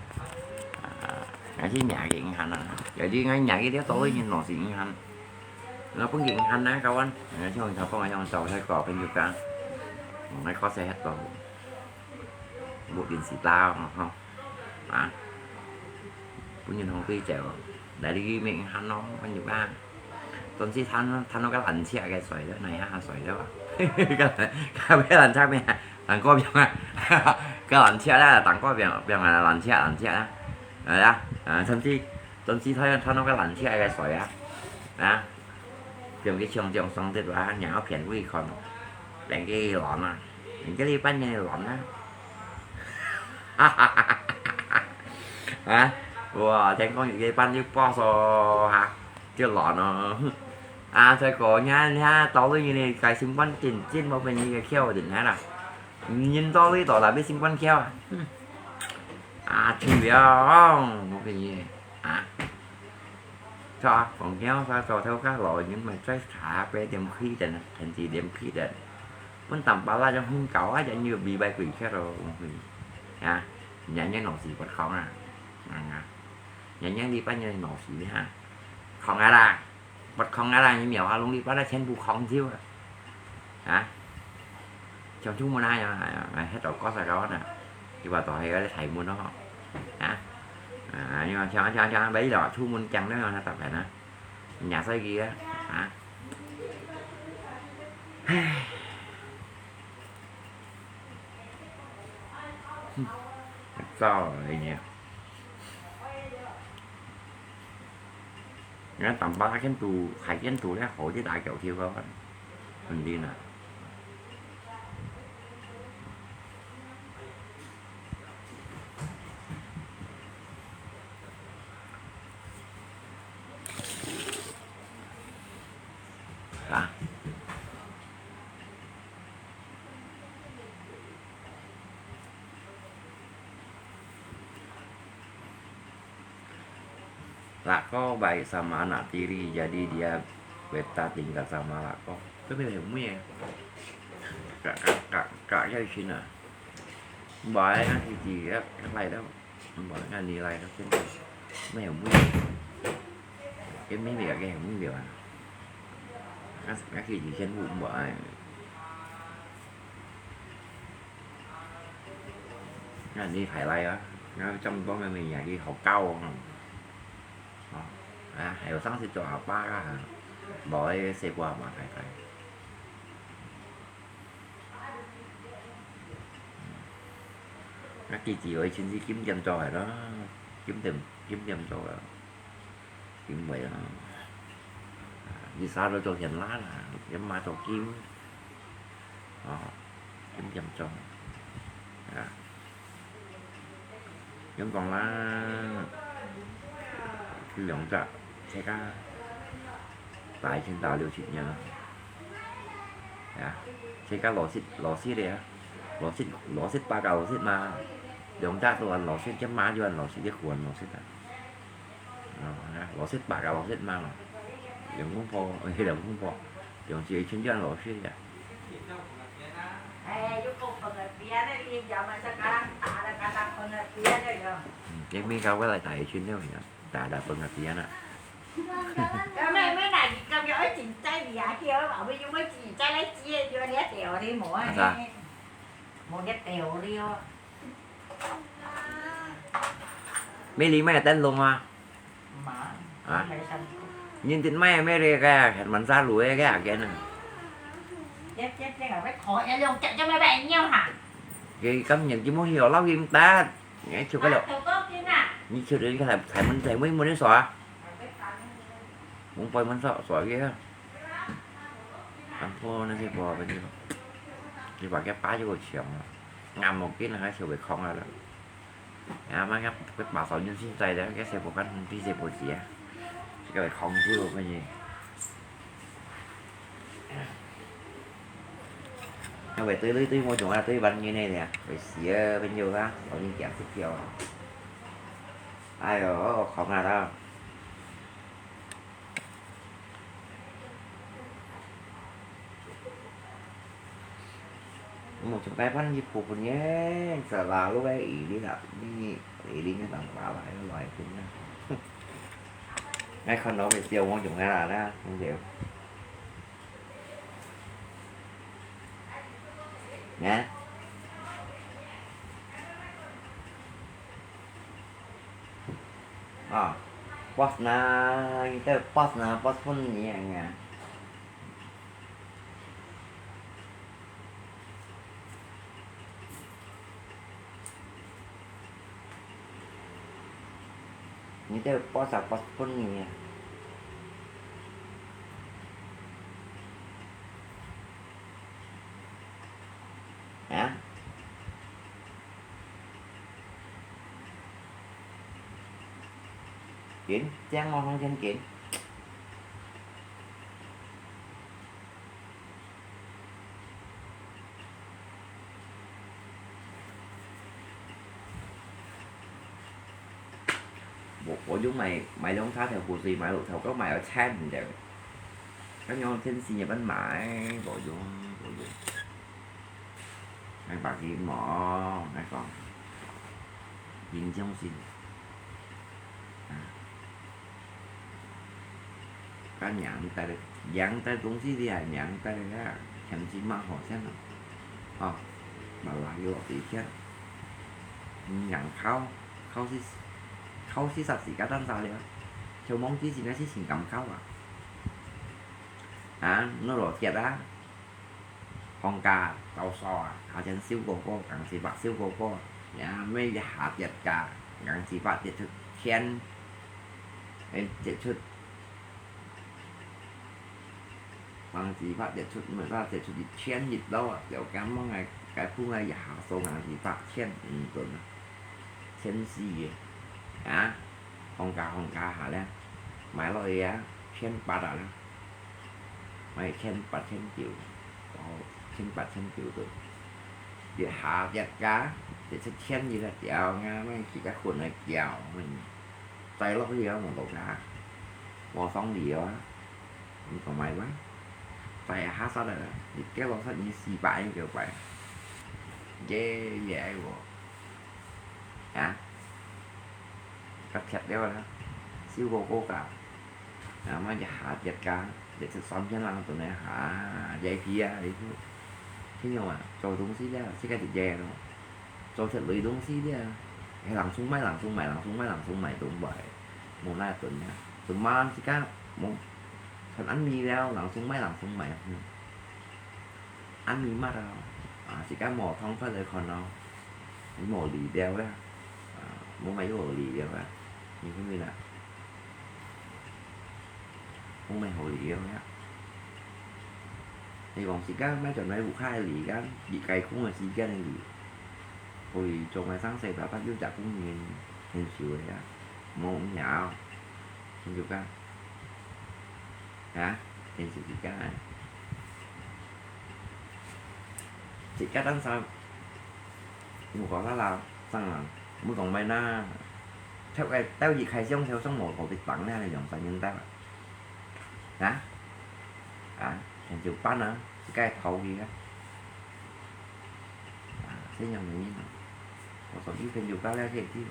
啊，𠊎去惹佢毋喊啊，有啲𠊎惹佢了，到尾人老是毋喊。𠊎分佢毋喊啊，kawan，𠊎像頭講个樣，走開個朋友家，𠊎確實係到，無電視打哦，吼，啊，分人紅對走，來你面毋喊咯，朋友家。 總之，趁，趁到該爛赤个水了，哪下水了啊？該，該爛赤咩？當過病啊！該爛赤啦，當過病，病啊，爛赤，爛赤啦。係啊，啊，總之，總之，趁，趁到該爛赤个水啊，啊，用去沖沖爽啲啊，然後片尾看，連个卵啊，連个禮拜个卵啊。啊，哇，聽講有个禮拜就爆數哈。 就爛咯。啊，再過，你看，你看，到尾你个心肝真，真無分你个竅，真係啦。人到尾到哪位心肝竅啊？嗯。啊，聽了，無分你，啊。是啊，講竅，他到頭家老人嘛，再查，別點開的呢，很幾點開的。分當巴拉就很高啊，人又比白鬼竅咯，無分你。啊，人家老是不講啊，啊，人家禮拜日老是哈，講啊啦。 不空啊啦，你廟下弄裡把它全部空掉啊。啊？像出門啊，呀，呀，呀，該到高山高啊，你話到該个大門咯，啊？啊，你話像，像，像，買了，出門講了，那大牌呢？人家說佢啊，啊？唉。嗯，糟了，你。 你看，當巴拉間肚，海間肚咧，好啲打狗跳个，肯定啊。啊？ Lako baik sama anak tiri, jadi dia betah tinggal sama lako. Kau boleh mui eh. Kak, kak, kak, kak, ya di sini. Baik kan, siji, ya, yang lain dah. Baik kan, nilai dah, sini. Mui, mui. Cái mấy việc cái không biết điều à. Các, các cái gì trên bụng bởi. Cái này phải lay á. Nó trong có cái mình nhà đi hậu cao không? Đó. À, hay có sáng sẽ cho bà ba cái hả? Bỏ cái xe qua mà phải phải. Nó kia chỉ với chiến sĩ kiếm tiền cho phải đó. Kiếm tiền, kiếm tiền cho là kiếm vậy đó. Đi xa đó cho tiền lá là kiếm mà cho kiếm. Đó. Kiếm tiền cho. À. Giống con lá. Cái lòng dạ. Xe cá. Tài trên tài liều chịu nhờ. À. Xe cá lò xịt, lò xịt đi á. 老實，老實爸佮老實媽，兩隻都恁老實，該媽就恁老實，該牯恁老實啊。哦，老實爸佮老實媽咯，兩公婆，兩公婆，兩子一群就恁老實呀。哎，又講分个邊咧，你也嘛是佮人打了，佮人分个邊咧喲。嗯，該美國話來打一群了呀，打打分个邊啊。該妹妹哪，你感覺愛緊張你啊？叫後尾又愛緊張來接，叫你啊，掉你無啊？啊，啥？無个掉你哦。 Meli mai tan lông ah? Mai. Ah. Mai san. Nhin tin mai Meli kaya, khen man sa lu eh kaya ken. Tiếp, tiếp, tiếp, phải khỏi em luôn, chạy cho mày bạn nhau hả? Cái cắm nhận cái mối hiểu lau hiểm tát. Nghe chưa cái lộc. Tao có tin à? Như chưa đến cái thầy, thầy mình, thầy mới muốn đến xóa. Muốn quay muốn xóa, xóa kia. Ăn thua nó cái bò bên kia. Cái bò cái pá chứ còn chiều mà. Ngắm một cái là hai triệu bảy không là được. Ngắm mà cái, cái bò sáu nhân sinh dạy đấy, cái xe bò cắn không tí xe bò gì á. Cái bảy không chứ còn cái gì. Nó phải tưới, tưới, tưới môi trường là tưới bắn như này nè. Phải xía bên nhiều ha, có những kẻ xích kiểu. Ai rồi, không là tao. Một chúng cái bắn như phù phù nhé, sợ là lúc ấy ý đi là đi, ý đi như tầm là lại nó loại cũng nha. Ngay con nó phải siêu một chúng cái là đó, không chịu. Nhá. Ờ, post na, ngì tao post na, post phun ngì à, ngà. Ngì tao post à, post phun ngì à. Hả? Kín, chén ngon không chén kín? Bộ, bộ chúng mày, mày lông tháo theo của gì mà lụt thầu cốc mày ở chén mình đều. Các nhóm thiên sinh nhà bánh mãi, bộ chúng, bộ chúng. Anh bảo gì mỏ, anh còn. Nhìn trong xin. À. Cá nhãn tay, nhãn tay cũng xí đi à, nhãn tay á, thậm chí mà họ xem. Ờ, mà là vô tí thiệt. Nhãn khâu, khâu xí, khâu xí sắp xí cá tan ra đi á. Châu Mông tí xí nó xí xí ngắm khâu à. À, nó lỏ thiệt á. Hong ca tau so à, hào chén siêu cô cô, ngắn xí bạc siêu cô cô. Nhá, mê yà hà tiệt ca, ngắn xí bạc tiệt chụt thiên. Ê, tiệt chụt. Ngắn xí bạc tiệt chụt, mê bạc tiệt chụt yit thiên yit lô à, tiểu cam mong ngày, cái phung ngày yà hà sô ngắn xí bạc thiên, ừ, tuần à. Thiên xí à. Hong ca, hong ca hà lẹ. Mái lô yà, thiên bạc à lẹ. Mày khen bát khen kiều, có khen bát khen kiều rồi. Để hạ giặt cá, để sẽ khen gì là kéo, Nga mày chỉ các khuôn này kéo, mình tay lóc gì đó mà lột ra. Mò phong gì đó, mình còn mày quá. Tay hát sao đây là, thì kéo lóc sao như xì bãi kiểu vậy. Dễ dễ của. Hả? Cắt thiệt đéo đó. Siêu cô cô cả. À, mà giờ hạ giặt cá, để sẽ xóm chân làng tụi này hả, dạy kia, đấy chứ. Thế nhưng mà, cho đúng xí đấy, xí cái thì dạy nó. Cho thật lấy đúng xí đấy. Cái làng sung mãi, làng sung mãi, làng sung mãi, làng sung mãi, đúng vậy. Một là tuần nha. Tụi mà làng xí cá, một, phần ăn mì leo, làng sung mãi, làng sung mãi. Ăn mì mát à. À, xí cá mỏ thông phátเลย còn nó. Mỏ lì đeo đấy. À, mua mày có lì đeo đấy. Nhìn cái mình ạ. Mua mày hổ lì đeo đấy. Thì còn xí cá mấy tuần nay vụ khai lì cá, bị cày cũng là xí cá này lì. Hổ lì trong ngày sáng sớm đã bắt vô chặt cũng nhìn, nhìn xíu đấy á. Mua cũng nhạo. Nhìn chụp cá. Hả? Thì sự chỉ cá. Chỉ cá tán sao? 無講啦啦，上啊，無講咩啦，跳个鬥一開箱，跳上無可以擋了，你兩三年代了。啊？啊？成就班啊，自家頭去啊。啊，這樣的人啊，我說一天就到了這地方，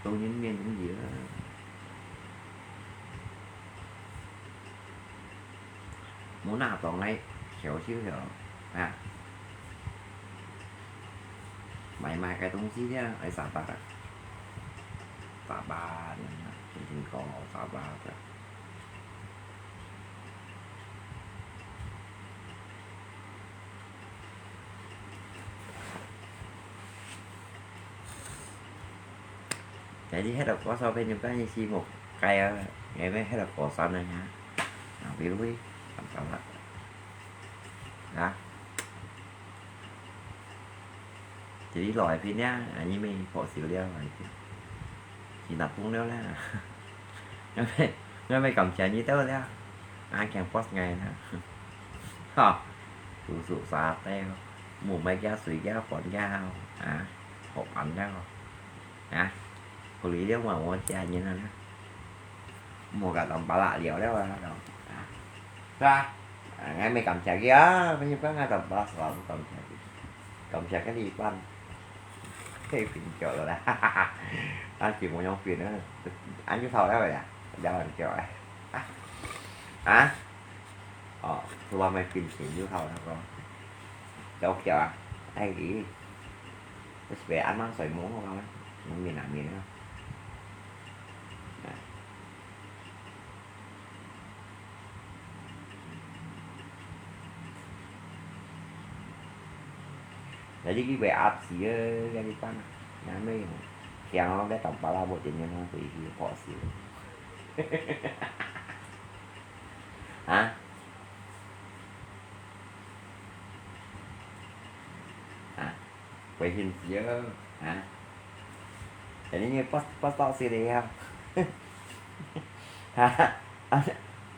都人面容了。 無拿當个，笑笑笑，啊。買買个東西呢，愛三百个。三百，嗯，就是講三百个。Jadi，該兜過數朋友，該日時無該啊，𠊎乜該兜過山个呀。啊，比如講，啊，這裡來片呀，啊，你乜破手了，來片。是哪公了啦？𠊎乜，𠊎乜感謝你兜了。啊，強迫𠊎啦。哈，叔叔啥兜，無買个水个飯个，啊，好玩个。 啊，好哩了嘛，𠊎家人啊，無个當巴拉了了啊，啊，是吧？啊，𠊎乜感謝佢啊，朋友講啊，當巴拉，感謝佢，感謝个禮拜，可以pinjol了啦，哈哈哈，啊，就無用pinjol了，恁就好了呀，了很久了，啊，啊，哦，佢話乜pinjol就好了，講，了解啊，哎，你。 Terus bé ăn măng xoài mũ không á? Mũ miền Nam miền á. Nè. Jadi cái bé áp xí á, cái đi tăng. Nè, mấy hàng nó bé tầm ba la bộ tiền nhân nó tùy khi bỏ xí. Hả? Hả? Quay hình gì á? Hả? Jadi ni pas, pas tak sih dia. Ha, ăn,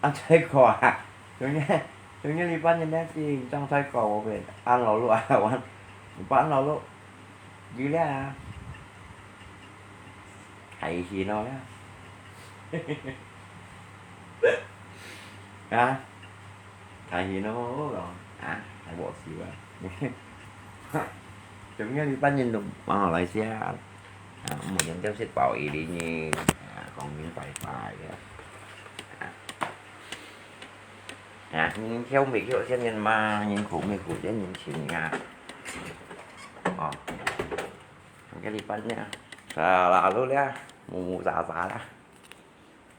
ăn Thái Quốc à? Chúng nhé, chúng nhé đi bắt nhân nét gì trong Thái Quốc của mình. Ăn lẩu lụa à, ăn, bắt ăn lẩu lụa. Dữ lắm à. Hay gì nó đó. Hả? Thầy thì nó rồi, à, thầy bộ xíu à. Chúng nó đi bắt nhìn được mà hỏi lại xe. À, một nhân tiếp xếp bảo ý đi nhỉ. À, còn những phải phải à. À, nhìn theo mình kiểu xem nhìn mà, nhìn khổ mình khổ chứ nhìn chịu nha. Ờ. Cái đi bắt nha. Sao là lúc đấy, mù mù giả giả đó.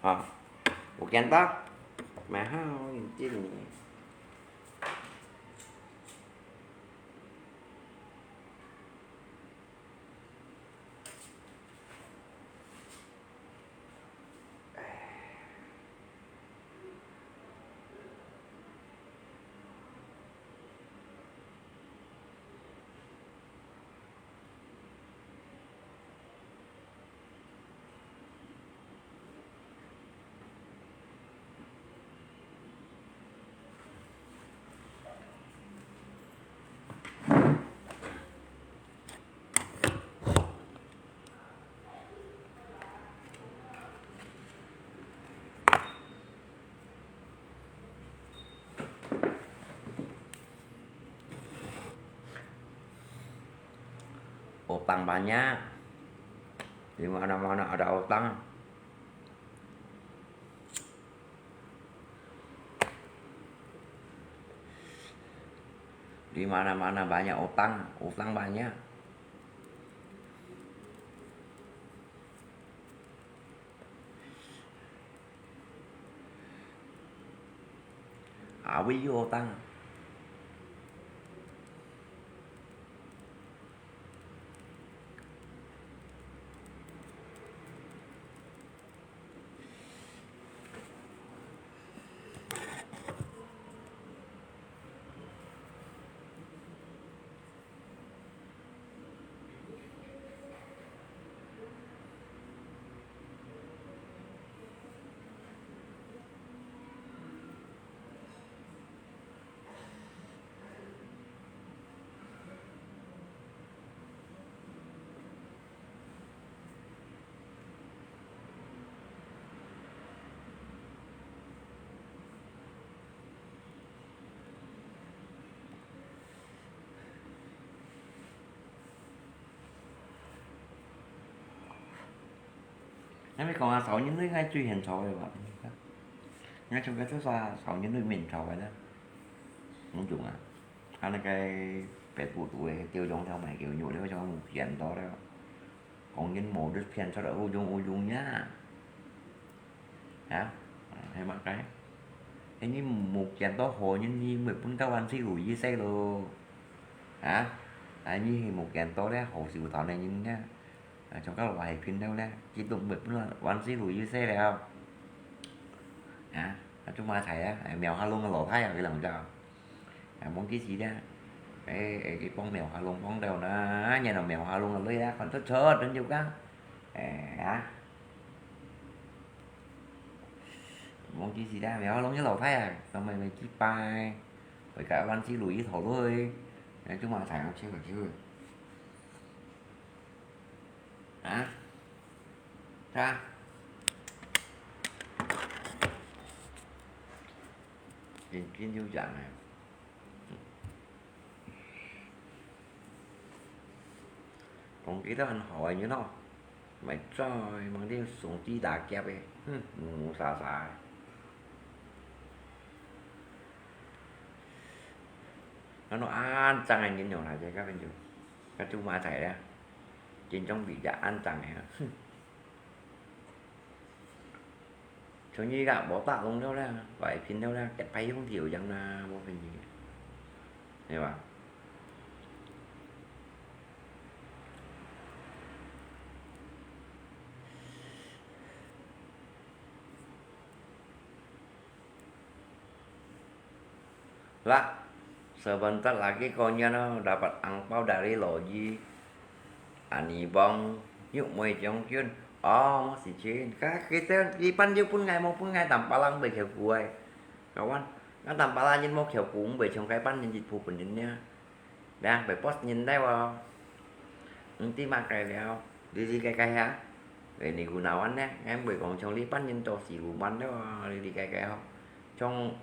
Ờ. Ủa, kén ta? Mẹ ha, nhìn chim nhỉ. Utang banyak. Di mana-mana ada utang. Di mana-mana banyak utang, utang banyak. Awit yuk utang. 𠊎講啊，少人類𠊎最恨吵个話，𠊎從該做啥少人類面吵个呢？毋用啊，啊，該个北部肚个丟中條賣狗肉了，像無見到了，講人無得騙出來，烏用烏用呀。啊，係麼个？係你無見到好人，你會分到萬事如意勢咯。啊，啊，你係無見到咧，好少頭个人呢。 啊，像該話係騙了咧，佢都毋會分萬事如意勢了。啊，啊，做麼个啊？哎，廟下弄个老太啊，佢兩隻。啊，忘記死咧。哎，哎，佢幫廟下弄幫到呢，然後廟下弄个女啊，看出出，真有个。哎，啊。忘記死咧，廟下弄个老太啊，當妹妹祭拜，回家萬事如意頭路。哎，做麼个啊？笑啊，笑啊。 啊？啥？真，真有影欸。講幾多恁好个人哦，莫再望等上帝打劫个，哼，烏烏沙沙个。恁樣恁正个人用來，這个朋友，該做麼个咧？ 真正比較安靜个，哼。像你个無打工了啦，外聘了啦，結拜用條樣啦，無分你，對吧？Lah, sebentar lagi konyol dapat angpau dari Loji. Ani Bong, yuk mui jong jun. Oh, mesti jin. Ka kita di pan yuk pun ngai mo pun ngai tampal ang bai kheu kuai. Kawan, ngai tampal ang jin mo kheu kuung bai chong kai pan jin jit pu pun jin nia. Đang bai post nhìn đây vào. Ung ti mah kai liao. Đi đi kai kai ha. Bai ni gunawan nè, em bai kong chong li pan nhìn to si gu man đây vào. Đi đi kai kai ho. Chong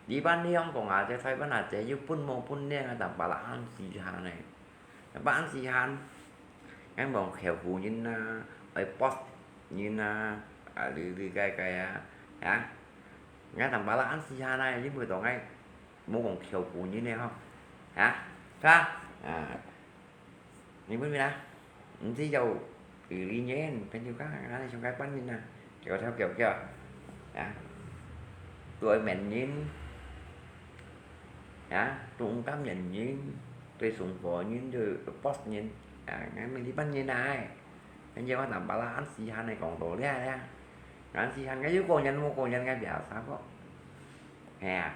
đi pan đi hong kong a che sai pan a che yu pun mo pun nè, tam pa la an si ha nè. Tam pa an si han. Em bong kheo gu nhìn na, ai post nhìn na, a đi đi kai kai a. Ha. Ngai tam pa la an si ha nè, yu bai to ngai. Mô kông khiêu pûn ngìn nè hó. Hả? Hả? À. Ngìn bún mì nà. Ǹ zi yàu yu lì ngìn, pên yu kang, ngà nè xiong kai păn ngìn nà. Kiêu thèo kiêu kiêu. Hả? Tui mèn ngìn. Hả? Tui ung tam mèn ngìn. Tui sùng pô ngìn, tui pos ngìn. Hả? Ngà mì lì păn ngìn nà. Pên yu kang tam pala ăn sì hàn nè kông tô lià lià. Ngà ăn sì hàn, ngà yu kông ngìn, mô kông ngìn, ngà bià sa kô. Hè.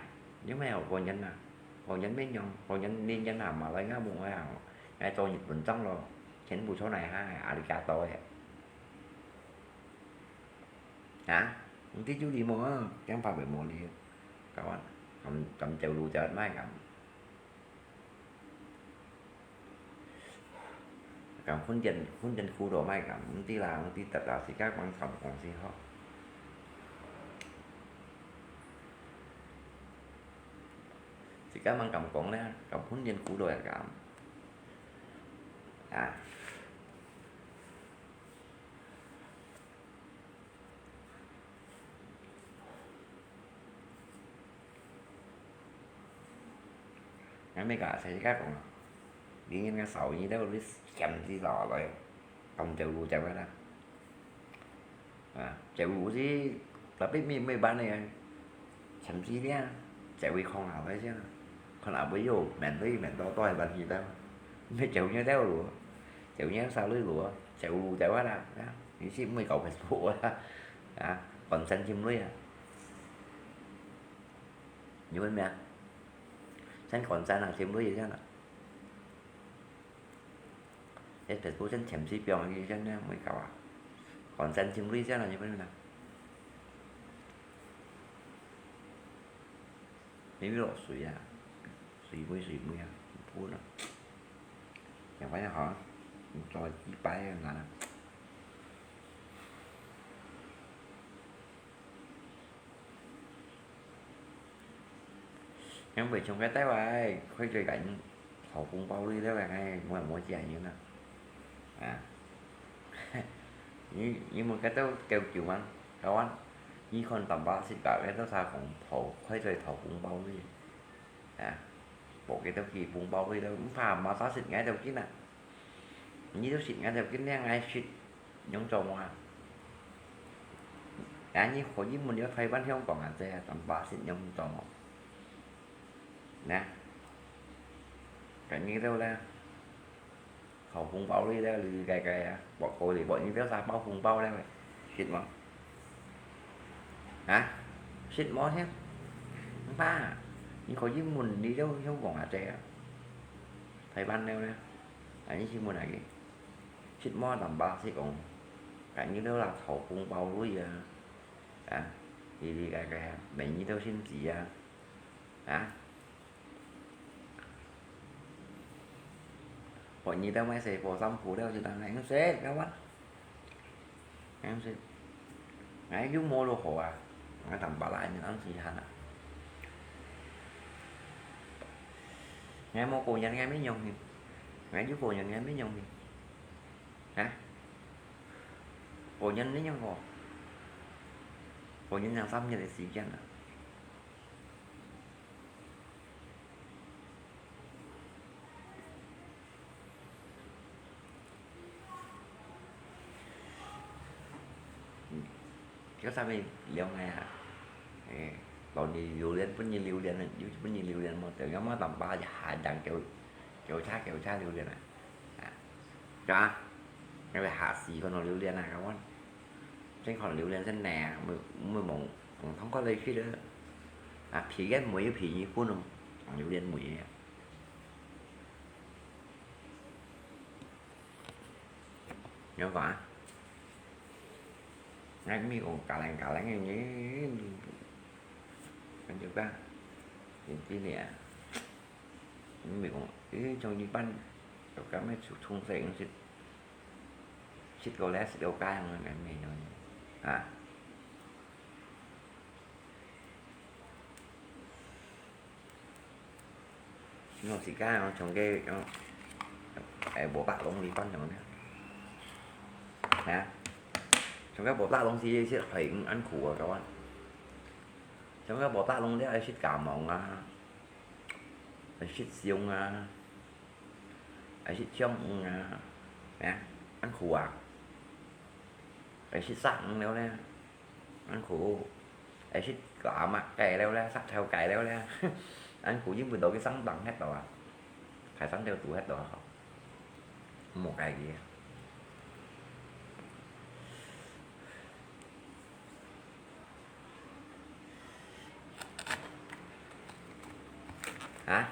有没有工人啊？工人没用，工人零钱啊，马来亚没有啊，来做日本账咯，全部出来哈，阿里嘎多的。啊？你知就你没啊，讲法没没你，搞完，咁咁走路就卖咁。 Kam khun jen, khun jen khu đồ mai kam, ǹ ti la, ǹ ti tat la, si ka mang kam kong si ho. Si ka mang kam kong le, kam khun jen khu đồ ya kam. À. Ngà mì kà sài kà kông, đi ngìn ngà sào nyi têu lì chém sí lò lòi, tòng chèo lù chèo kà nà. À, chèo lù sí, tapi mì mì bán nè, chém sí lià, chèo wì khòng ảo lòi sí nà. Khòng ảo bơi yô, mèn lì mèn tô tô hai bán hì têu. Mì chèo nyi têu lù, chèo nyi sào lì lù, chèo lù chèo kà nà, nà. Nyi sí mì kàu Facebook à, à, còn sân chim lì à. Nyi mì à. Sân còn sân à, chim lì sí nà. Ê, Facebook sân chém sí piong nyi sân nè, mì kàu à. Còn sân chim lì sí nà, nyi mì nà. 你落水啊，水尾水尾啊，唔好啦。另外一下，你再幾擺啊，難啊。因為從該台灣，佢最近好風暴裡頭，哎，我也無講人啊。啊。你，你問該兜九九萬，九萬，你看Tanpa Seed該兜儕講討，開嘴討紅包个，啊，無該兜幾紅包个，毋怕Tanpa Seed𠊎兜緊啊。你兜食𠊎兜緊，你𠊎食，仰做啊？啊，你可以問了台灣、香港啊，這Tanpa Seed仰做？吶，該你兜咧？ 討紅包哩咧，哩哩个个啊，包个哩，包你兜儕包紅包咧，識無？啊？識無先？爸，你可以問你兜香港阿姐啊，台灣了咧，啊，你去問下佢，識無？Tanpa Seed講，該你兜啦討紅包哩啊，啊，哩哩个个啊，問你兜先知啊，啊？ 哦，你兜買細波衫褲了就當然食，該碗，當然食。𠊎又無落好啊，𠊎Tanpa Seed你當時閒啊。𠊎無過年，𠊎乜用去，𠊎又過年，𠊎乜用去。啊？過年你用過？過年兩三日个時間啊。 嗯，叫啥物了𠊎啊？誒，老人榴槤，分人榴槤，又分人榴槤無？等下嘛，Tanpa Seed一下正叫，叫車，叫車榴槤啊！啊，對啊，𠊎會嚇死，看到榴槤啊，該碗，真看到榴槤真靚啊，會，會望，望通過來去了。啊，皮个梅，皮一分哦，榴槤梅啊。 有講啊？𠊎毋係講加零加零个呢，跟住吧，真真个啊。毋係講，誒，像一般，就咁樣從，從細食，食到咧，食到大樣个，毋係樣啊。 你講自家哦，從該哦，誒，無白龍里搬樣呢？啊？從該無白龍時，食海魚恁苦啊，各位。從該無白龍了，愛食蚶仔啊，愛食燒啊，愛食章魚啊，啊，恁苦啊！愛食生魚了呢。 恁苦，愛食蚶仔雞了咧，石頭雞了咧，恁苦，因為到佢生病忒多啊，大生條肚忒多啊，無雞个。啊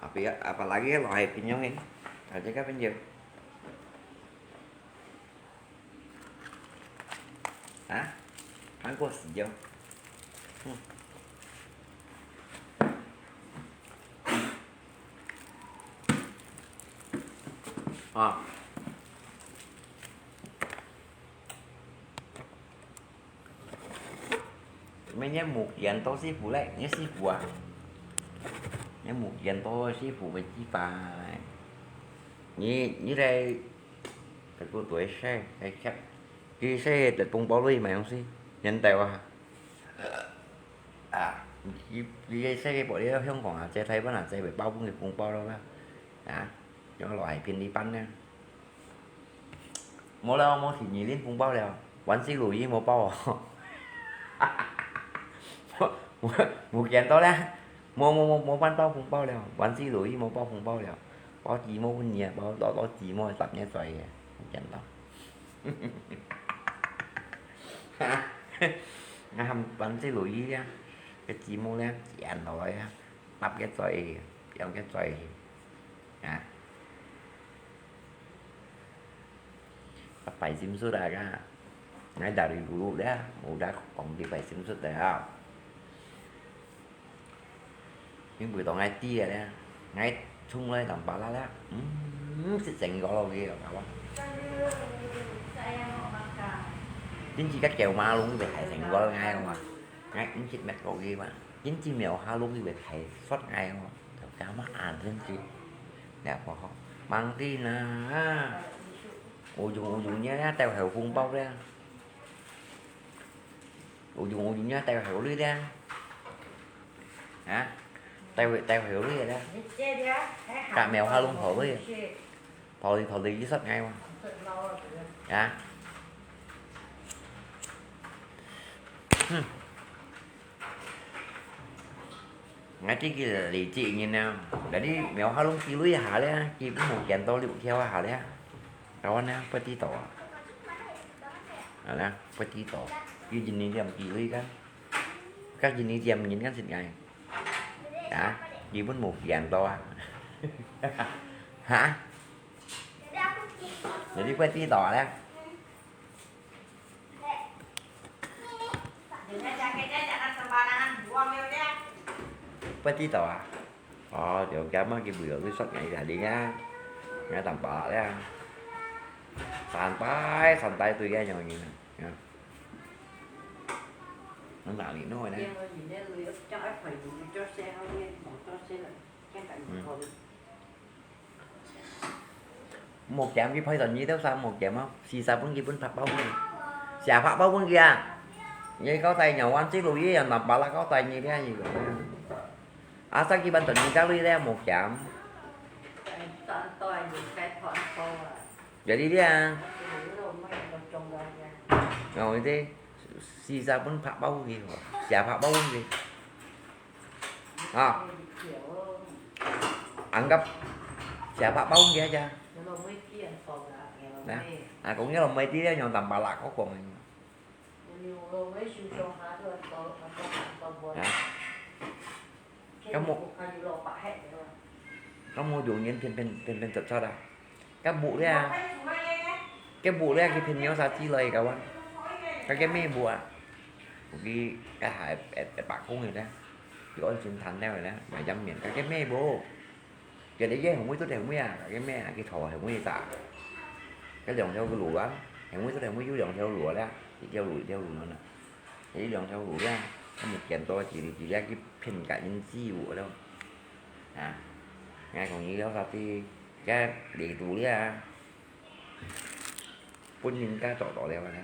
？Apa, apa lagi lo hai pinyong ini? Ada kah pinjam? 啊？看過時間。嗯。啊。明年目前都師傅嘞，你師傅啊？你目前都師傅个地方，你，你來 佢个對細，細隻，佢細个得紅包鐳買東西，現代化。啊，佢，佢个細个包了香港啊，在台灣啊，在會包分佢紅包了啦。啊，用落海便利бан呢。無了，無提你領紅包了，萬事如意無包哦。無，無，無見到了。 無，無，無，無辦到紅包了，萬事如意無包紅包了，包紙毛分你啊，包，包，包紙毛十月歲个，有見到。哈，𠊎喊萬事如意啊，个紙毛咧，剪落來啊，十月歲，十月歲，啊。 啊，擺心術啊，該，𠊎打你咕嚕咧，無得講你擺心術个啊。因為當𠊎知个咧，𠊎衝來南巴拉咧，嗯，食成個咯，佢講，好無？真係个狗馬龍會害成個𠊎个嘛，𠊎毋食乜個个嘛，真係貓下龍佢會害煞𠊎个嘛，就咁樣啊，真係，了過後，mang đi na。烏鬃烏鬃个，兜口紅包个。烏鬃烏鬃个，兜口綠个。啊？兜，兜口綠个。隔貓下攏好綠个。跑來跑去，一煞𠊎哇。啊？哼。 𠊎知佢理解人啊，該兜貓下攏寄鐳下咧，佢毋好見到六條下咧，該樣呢，不知道啊。啊啦，不知道，佢一日店寄鐳个，佢一日店人个食𠊎，啊，佢本無見到啊，哈，你不知道啊咧？ 不知道啊？哦，就今日佢為了你說𠊎一下你啊，𠊎當巴啦。三代，三代對个樣人啊。啊。那哪裡弄的呢？嗯。 無減佢配到你兜衫無減啊，四十分佢分八包分你，寫八包分佢啊。你交代你還這路一樣，兩百啦交代你咧，你講。啊，三幾萬等你家裡咧無減。Jadi dia，哦，這四十分八包分佢，寫八包分佢。 啊。Anggap siapa pau dia aja. Nah, ah, kong lo mai ti dia nyong tambah lah kok kong. Nah. Kamu, kamu dongin pin pin pin pin tetap salah. Kabu dia. Kabu dia, ki pin nyo sa chi lai kawan. Ka ke me bu a. Ki ka hai et et bak kong ni dia. Ki on chin than dia dia. Mai jam mien. Ka ke me bu. Ki de ye hong wei tu de hong wei a. Ka ke me a ki tho hong wei sa. Ka liang theo cái lũ a. Hong wei tu de hong wei yu liang theo lũ a. Ki theo lũ theo lũ na. Ki liang theo lũ a. Ka mu kian to chi chi dia ki pin ka in chi bu lo. À, ngay còn như đó là cái, cái điện tù á, bún nhìn cái trọ trọ leo nè,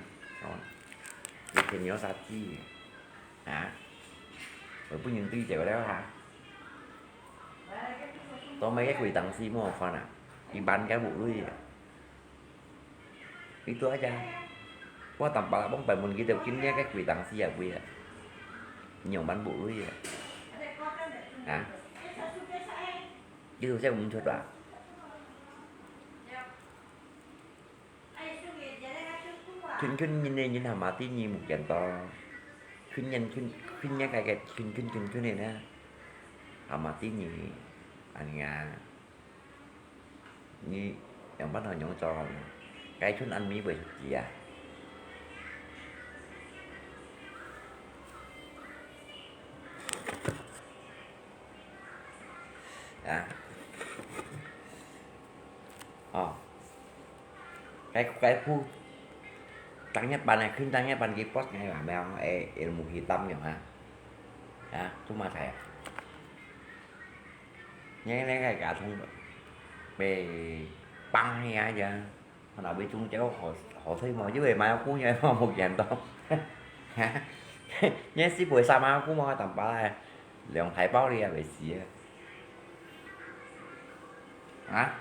cái thì nhớ sao chi, hả, rồi bún nhìn tuy chèo leo hả, tao mấy cái quỷ tặng si mua phần à, đi bán cái bộ lui à. Itu aja. Wah, tampak lah, bang pai mun kita kin nya kai kui tang sia kui ya. Nyong ban bu lui ya. Ha? Itu saya mun chot lah. Khun khun nyin ne nyin ha ma ti nyi mu kian to. Khun nyin khun khun nya kai kai khun khun khun khun ne na. Ha ma ti nyi. An nga. Nyi, yang ban hao nyong cho hao nyi. Cái chun ăn mì với sụt chì à? À. Ờ. Cái, cái khu tăng nhất bàn này, khuyên tăng nhất bàn cái post này mà mèo, ê, ê, mù hi tâm nhỉ hả? Hả? Chúng mà thầy à? Nhé, nhé, cái cả thông bê băng hay ai giờ. Hồi nào bị chúng cháu họ, họ thấy mà chứ bê mai cú nhé mà một dàn tao. Hả? Nhé, xí buổi sao mà cú mà tầm ba này. Lòng thái bao đi à, bê xí à. Hả?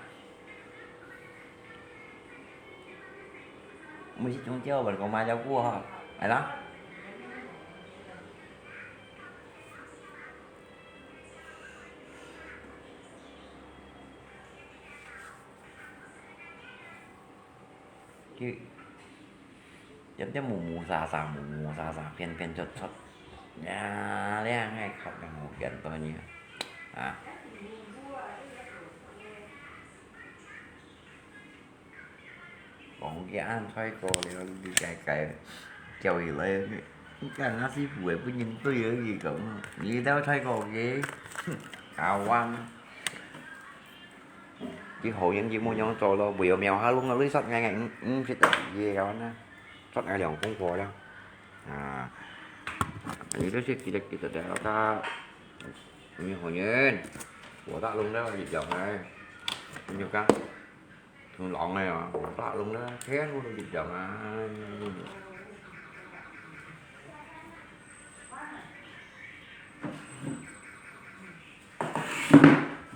Mới xí chúng cháu vẫn còn mai cháu cú hả? Ai đó? Ki, yam yam mù mù xà xà, mù mù xà xà, phiên phiên chốt chốt. Ya, lé ngay khóc đang ngủ kiện tôi nhỉ. À. Còn cái ăn thoái cô thì nó đi cài cài. Chào gì lại. Cái ăn nó xí buổi bữa nhìn tôi ở gì cũng. Gì đâu thoái cô gì. Áo quăng. Chứ hậu những gì mua nhóm trò lo, buổi mèo ha lung là lấy sót ngay ngay, ừ, ừ, sẽ tập gì đó nè. Sót ngay lòng cũng có đó. À. Anh ấy sẽ kỹ thuật, kỹ thuật đó ta. Như hậu nhân. Của ta lung đó, gì chọn này. Như cá. Lỏng này à, lỏng lạ lùng đó, thế luôn được chẳng à.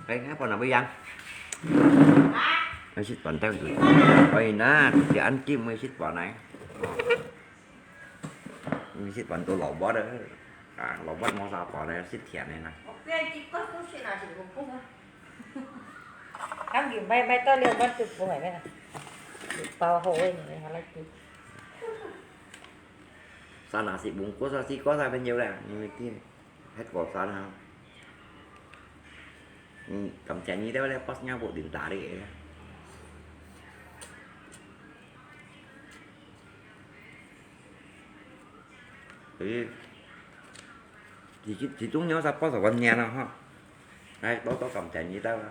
Ê, ngã bọn nào bây giờ? Ê, xịt bọn tao rồi. Ôi na, thì ăn kim mới xịt bọn này. Mới xịt bọn tôi lẩu bớt đó. À, lẩu bớt món sao bọn này xịt thiệt này nè. Cắm gì bay bay to liêu bớt chụp bông này nè. Bao hậu ấy này, hả, lấy chụp. Sao nà xịt bông, có sao xịt, có sao bên nhiều lẹ, nhưng mà kia. Hết có sao nào. Ừ, cầm chén như thế này, post nhau bộ đỉnh tá đi. Ừ. Chỉ, chỉ, chỉ trúng nhau sao post ở quanh nhà nào ha. Đấy, tôi có cầm chén như thế đó.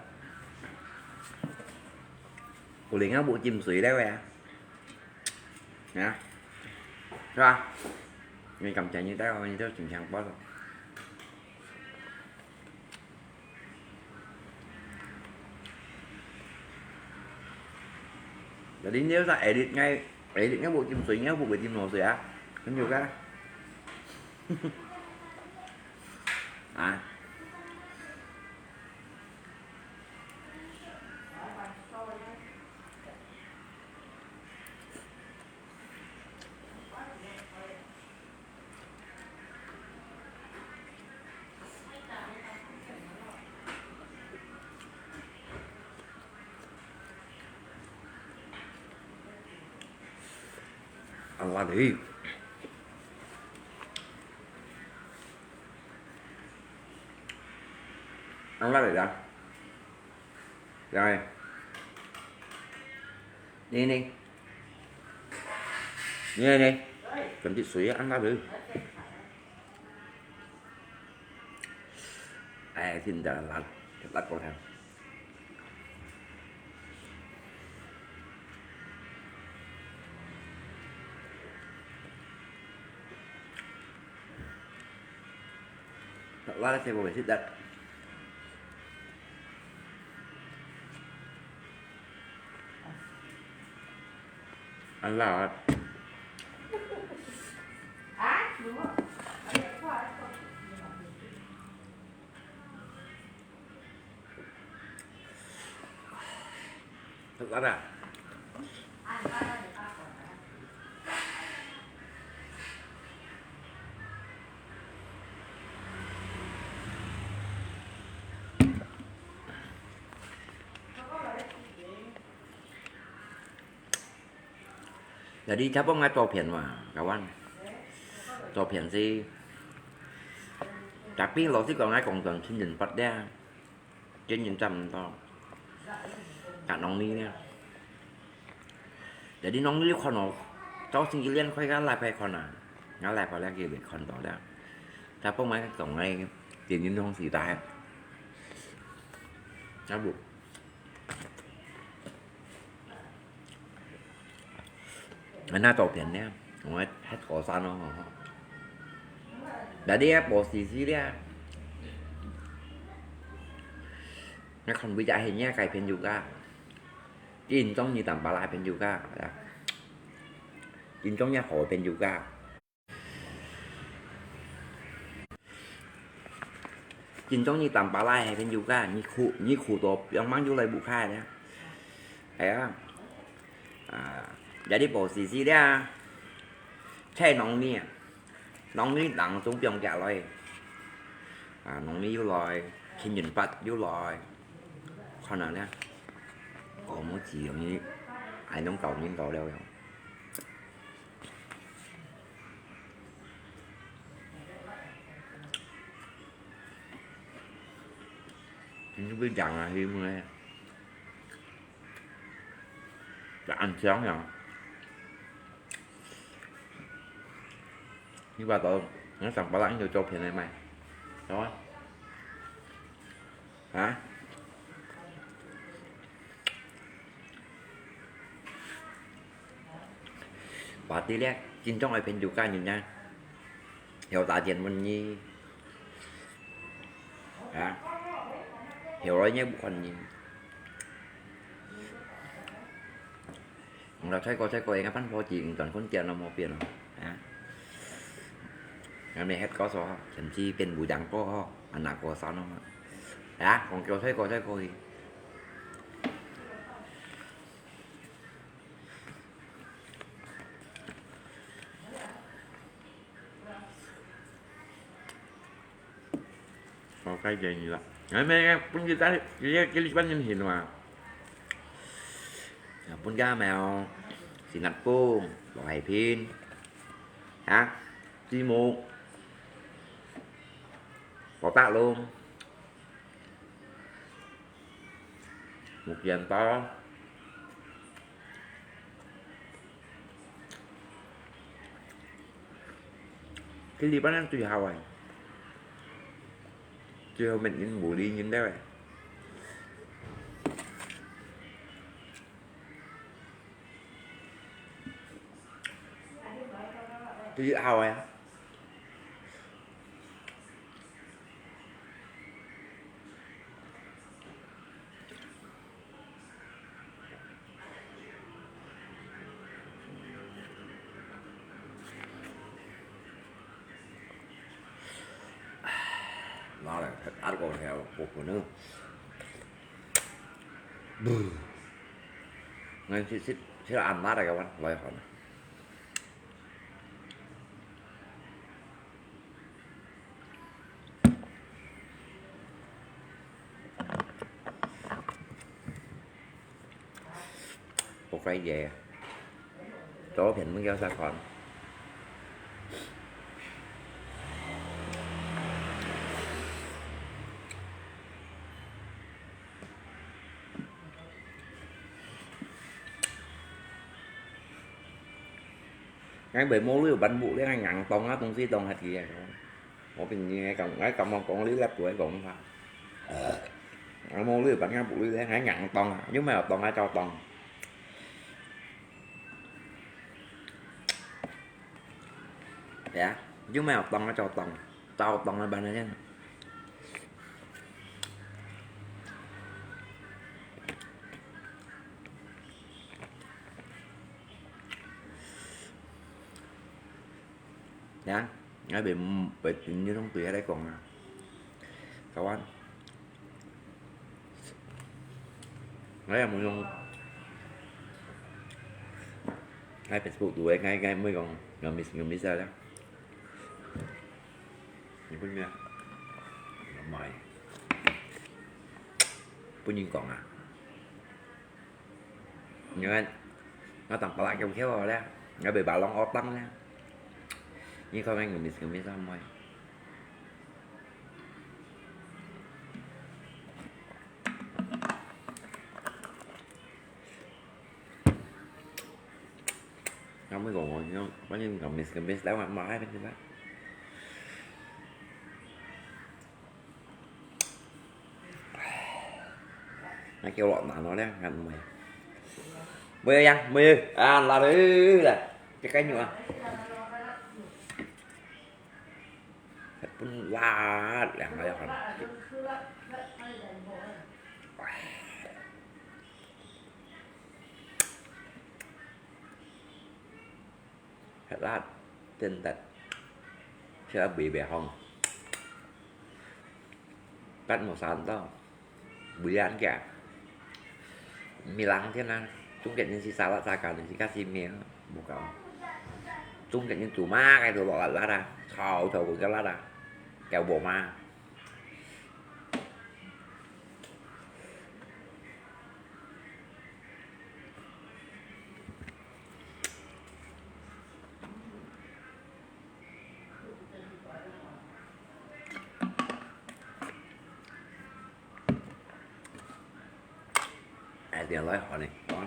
Của lính á, bộ chim suối đấy vậy à. Nè. Rồi. Mình cầm chén như thế đó, mình cho chỉnh hàng post rồi. Jadi nếu ta edit ngay, edit ngay bộ chim suối, ngay bộ cái chim nổ suối á, nó nhiều cái. À. Ăn lá đi. Ăn lá đi đã. Rồi. Đi đi. Đi đi. Cầm tí suối ăn lá đi. Ai, xin chào lắm. Lát con thằng. Lát xe bộ phải xích đất. Ăn lát. Thật lắm à? Jadi siapa ngai 照片嘛，kawan？照片是，tapi老實講，𠊎講真，天人八咧，天人差毋多，甲農曆咧。Jadi農曆看哦，照星期六開个禮拜看啊，𠊎禮拜六佢會看到咧。Siapa ngai講个，天人同時代，啊不。 Ngài na 照片呢，𠊎係高山咯。Jadi啊，無時時咧，𠊎看會隻係若个朋友家，佢中意Tampalak朋友家，佢中意好朋友家。 Chính trong你Tampalak係朋友家，你苦，你苦到放吂又來屋下咧。係啊，啊，jadi無時時咧，在農曆，農曆當中放假來，啊，農曆又來，天人八又來，看下咧，哦，無止容易，還能搞人到了。 你會講啊，係毋係？就恁香呀！你把到，你上巴拉印度照片來賣，有啊？啊？ Berarti咧，正宗愛朋友家人啊，曉打電問你，啊，曉來也毋看你。𠊎再過再過，應該辦伙計，你轉คนเดียว 咯，無變咯，啊？𠊎乜歇過所，甚至變無樣過吼，啊，拿過山咯，啊？講叫再過再過去。 好，該建議啦。哎，咩，本地在，這，這，這，這，本人行嘛。本家苗，新加坡，羅海平，啊，吉木，寶達龍。 木剪刀。佢這班人最好啊，最好面人無理人了欸。最好啊。 拿來，拿過來，我可能，不，那去去去，俺拿那个碗来好了。 好个耶，左片乜要再看。 𠊎會無理由搬屋咧，𠊎硬當啊，東西當下去啊。我平時𠊎感，𠊎感覺講你來不會講話。𠊎無理由搬𠊎屋裡咧，𠊎硬當啊，又沒有當啊，照當。對啊，又沒有當啊，照當，照當啊，搬啊，這樣。 呀，𠊎會，會，你用對下來講啊。Kawan。𠊎也無用，𠊎Facebook度个，𠊎，𠊎毋會講，ngemis，ngemis啊。你分咩？買。分人講啊。 你看，𠊎當巴拉翹翹咧，𠊎會巴浪惡當咧。你看𠊎ngemis ngemis啊，妹。𠊎毋會講哦，你看，反正ngemis ngemis，來，𠊎買，反正啦。 那叫我拿了咧，俺妹。妹呀，妹，啊，拿了啦，這个牛啊。本辣，兩个要看。辣，真的，這个微微红，捌無尝到，微辣个，微辣个呢，中間人是沙拉沙干，是个是面，無搞，中間人煮嘛，該都落辣辣啊，炒炒个辣啊，叫無嘛。 哎，點來好呢，啊，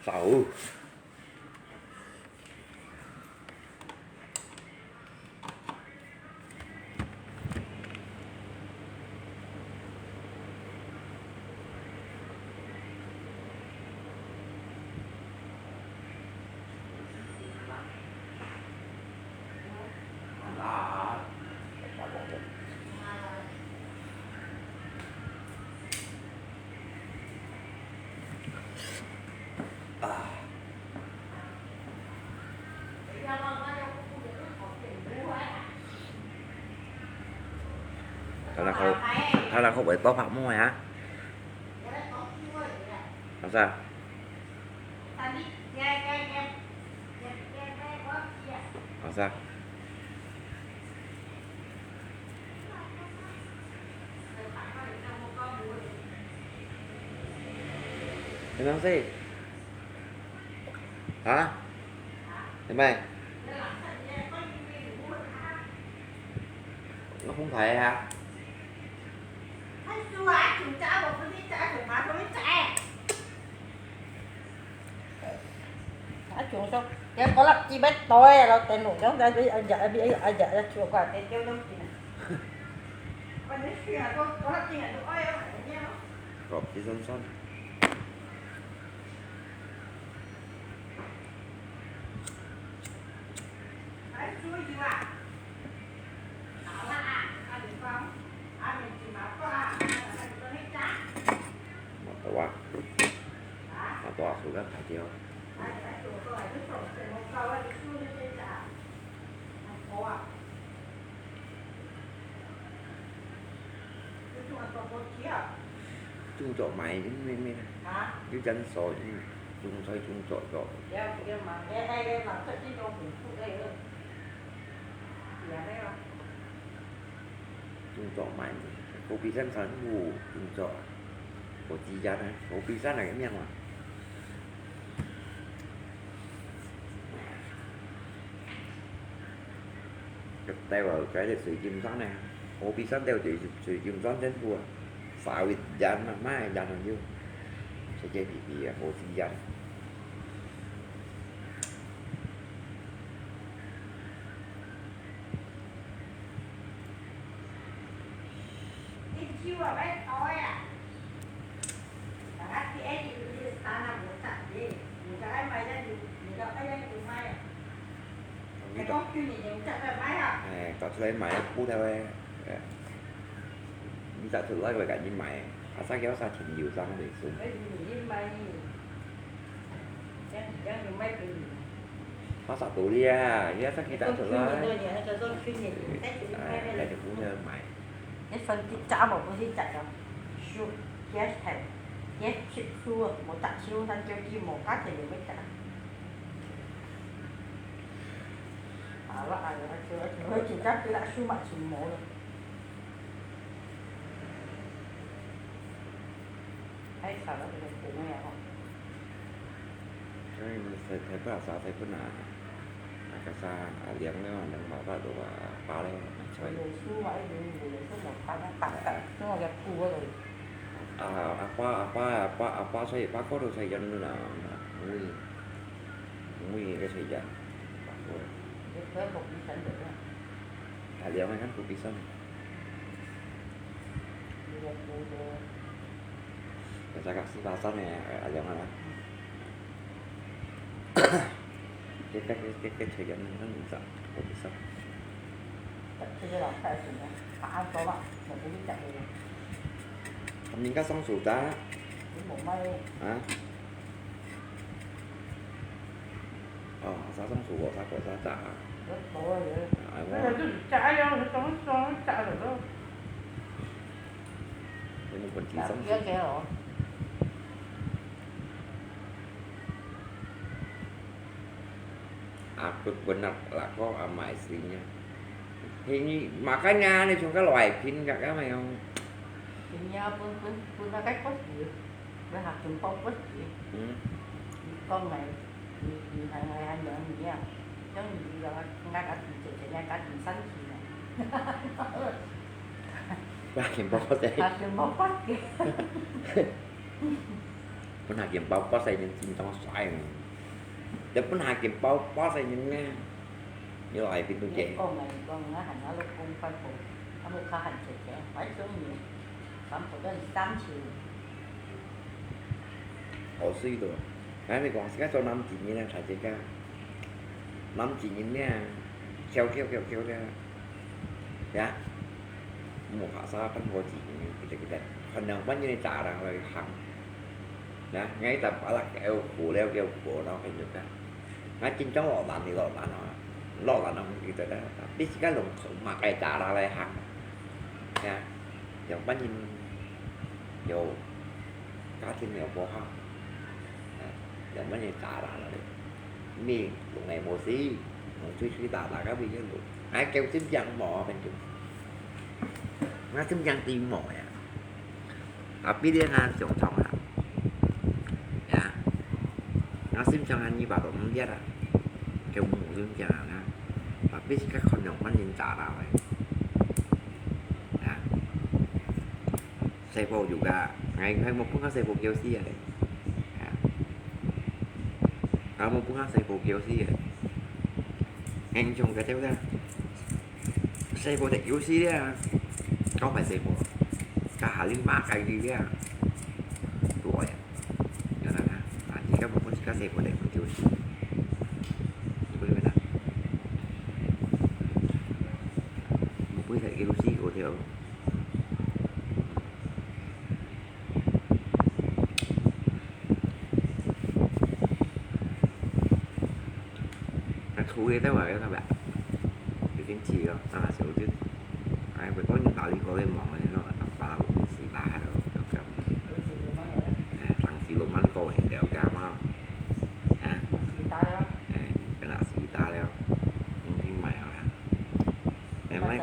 走。 啊，他那口，他那口味多怕么呀？好噻。好噻。你讲谁？啊？妹妹？我红牌啊？啊，就说，你不要只买多了，等我刚才被人家，被人家，就快点丢东西。反正去啊，都，都要进来，都哎呀，哎呀。好，第三双。 Matoa. Matoa sudah kacau. Trung Quốc買，你，你，你，你，中國，中國做。Trung Quốc買，Kopi山全部中國，火雞家呢，Kopi山哪个面嘛？ Ketawa, kaya水晶山呢，Kopi山都有水晶山全部啊，Sawit Jan啊，買Jan啊有，这个皮皮啊，火鸡Jan。 你搞，哎，搞出来賣啊，布条个，哎，你搞出来个赶紧卖，啊，啥叫啥停留商为主。他啥道理啊？你要啥给搞出来？哎，那就布条卖。 你分佢摘無，分佢摘啊，樹，佢係，佢係樹，無摘樹，佢就佢無價錢就會摘。啊，我，啊，我，我，我，真正對那樹嘛，全無了。還少了這個紅的吼。 所以呢，才，才不好殺，才不拿，那個啥，啊，涼了，涼麻煩了啊，拔了，啊，出來。有樹嘛，一定有，有樹嘛，拔，拔，拔，弄個枯了。啊，阿爸，阿爸，阿爸，阿爸，所以拔過了才有那個啦，因為，因為那個才有，拔過了。也不要搞比賽的。啊，涼了，看不比賽。 有個枯的。 Kacang kasi pasang eh, ada yang mana? Kita, kita, kita cari yang mana bisa, kok bisa. 這個老太太呢，把它做了，我不會講了。他們應該上手的啊。你沒賣哦。啊？哦，殺生熟，我殺過殺炸啊。有熟个，有。哎，我。那個就是炸藥，是怎麼說？炸的都。你們本地上手。炸藥个哦。Aku benar lah kok amai istrinya. Ini makanya nih suka lo ai pin kak kami yang. Ini apa pun pun pakai kos dia. Dah aku kos kos dia. Hmm. Kau ngai, ni ni ngai ngai han yang ni ya. Yang ni ya ngai kat ni cek cek ngai kat ni san sih. Wah, kimpau kos deh. Aku mau pakai. 本來件包包細人真當帥呢，你本來件包包細人呢，你來變到這。你講啊，你講啊，還有六公八婆，他們較罕姐姐，反正你，全部都係三千。好水多，哎，你講自家做男子人呢，大姐家，男子人呢，翹翹翹翹呢。 Ya, mukha sa kan ho ji, kita kita. Kandang pan ini cara lagi hang. Ya, ngai ta pala kêu khổ leo kêu khổ no kan juga. Ngai chính trong lo lan ni lo lan no, lo lan no kita dah. Tapi sekarang makai cara lagi hang. Ya, 兩萬人有家庭有不好，啊，兩萬人打打了，你弄个模式，弄吹吹打打个比较多，哎，叫真正无啊，反正，那真正对无呀。Tapi dia ngan song song ah. Ya. Ngan sim song ngan ni ba dong dia ah. Kêu mù sim song ah. Tapi si ka kon yong man yin za da wei. Ya. Sai po juga. Ngai ngai mo pun ka sai po kêu si ah. Ya. Ka mo pun ka sai po kêu si ah. Ngai song ka chêu da. Sài Gòn tẹt U C咧，講係Sài Gòn，該下年馬街去咧，對啊，有啦啦，啊，而家冇本事，該Sài Gòn tẹt U C，你會咩啦？冇本事，U C嗰條。 Ngan khu ke tao ka ba. Cái chính trị đó, ta là số chứ. Ai, phải có những đạo lý có lên mỏng này, nó là tao ba là cũng xì ba rồi, kiểu kiểu. Ê, thằng xì lùm ăn cô này, đéo cả mà. Hả? Ê, cái là xì ta đéo. Không tin mày hả? Em nói.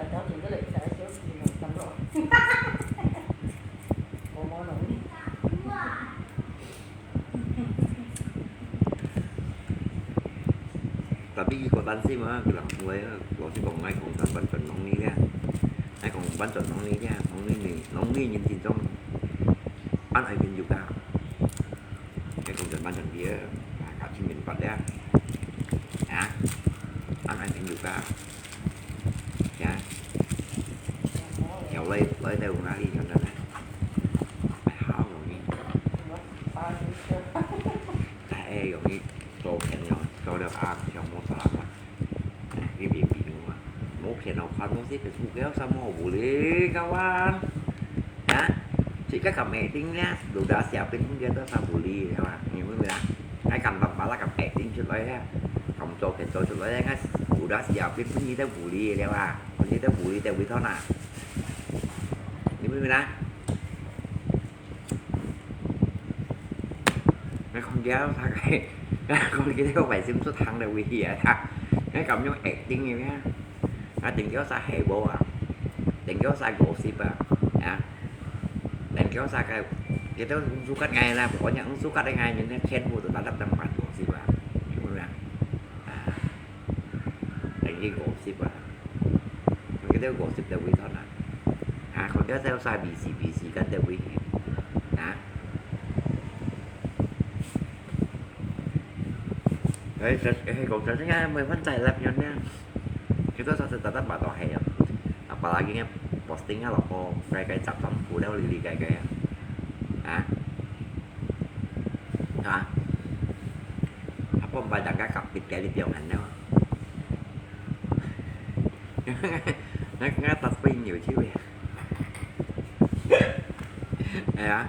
Tapi佢個擔心啊，佢人會啊，老實講，愛講真完全攏你咧，愛講完全攏你咧，攏你你，攏你認真做，恁愛朋友啊，愛講真完全你啊，啊，搞清明白咧，啊，恁愛朋友啊。 Ya. Kêu來來到哪裡咁樣呢？哎，好容易。哎，容易做朋友，做了啊，就無啥啦。哎，你別比我啊，無騙我，看東西Facebook有什麼無理，kawan。 啊，自家个meeting呢，都得寫篇文章都寫無理个嘛，你明白啦？愛敢摎把那个meeting出來呢，敢做个做出來呢，都得寫篇文章都無理个嘛，文章都無理个，為頭哪？你明白啦？你看見他个，你看見這個外星出行的危險啊！你敢用acting个咩？ 啊，定叫啥係無啊？定叫啥gossip啊？啊？定叫啥个？Kita suka ngai lah, pokoknya suka ngai ni kan buat tetap dapat gossip ah. Cuma lah. Ah. Lagi gossip ah. Kita gossip dari sana. Ah, kalau kita usah bisi-bisi kan dari. Ah. 誒，實，誒，講真个，每番在立樣呢，佢都實實在在買到係啊。啊，apalagi个posting啊，落個該該集上苦了哩哩該該啊。啊？啊？啊，不然人家甲別个你表現了。那那他朋友去喂。哎呀。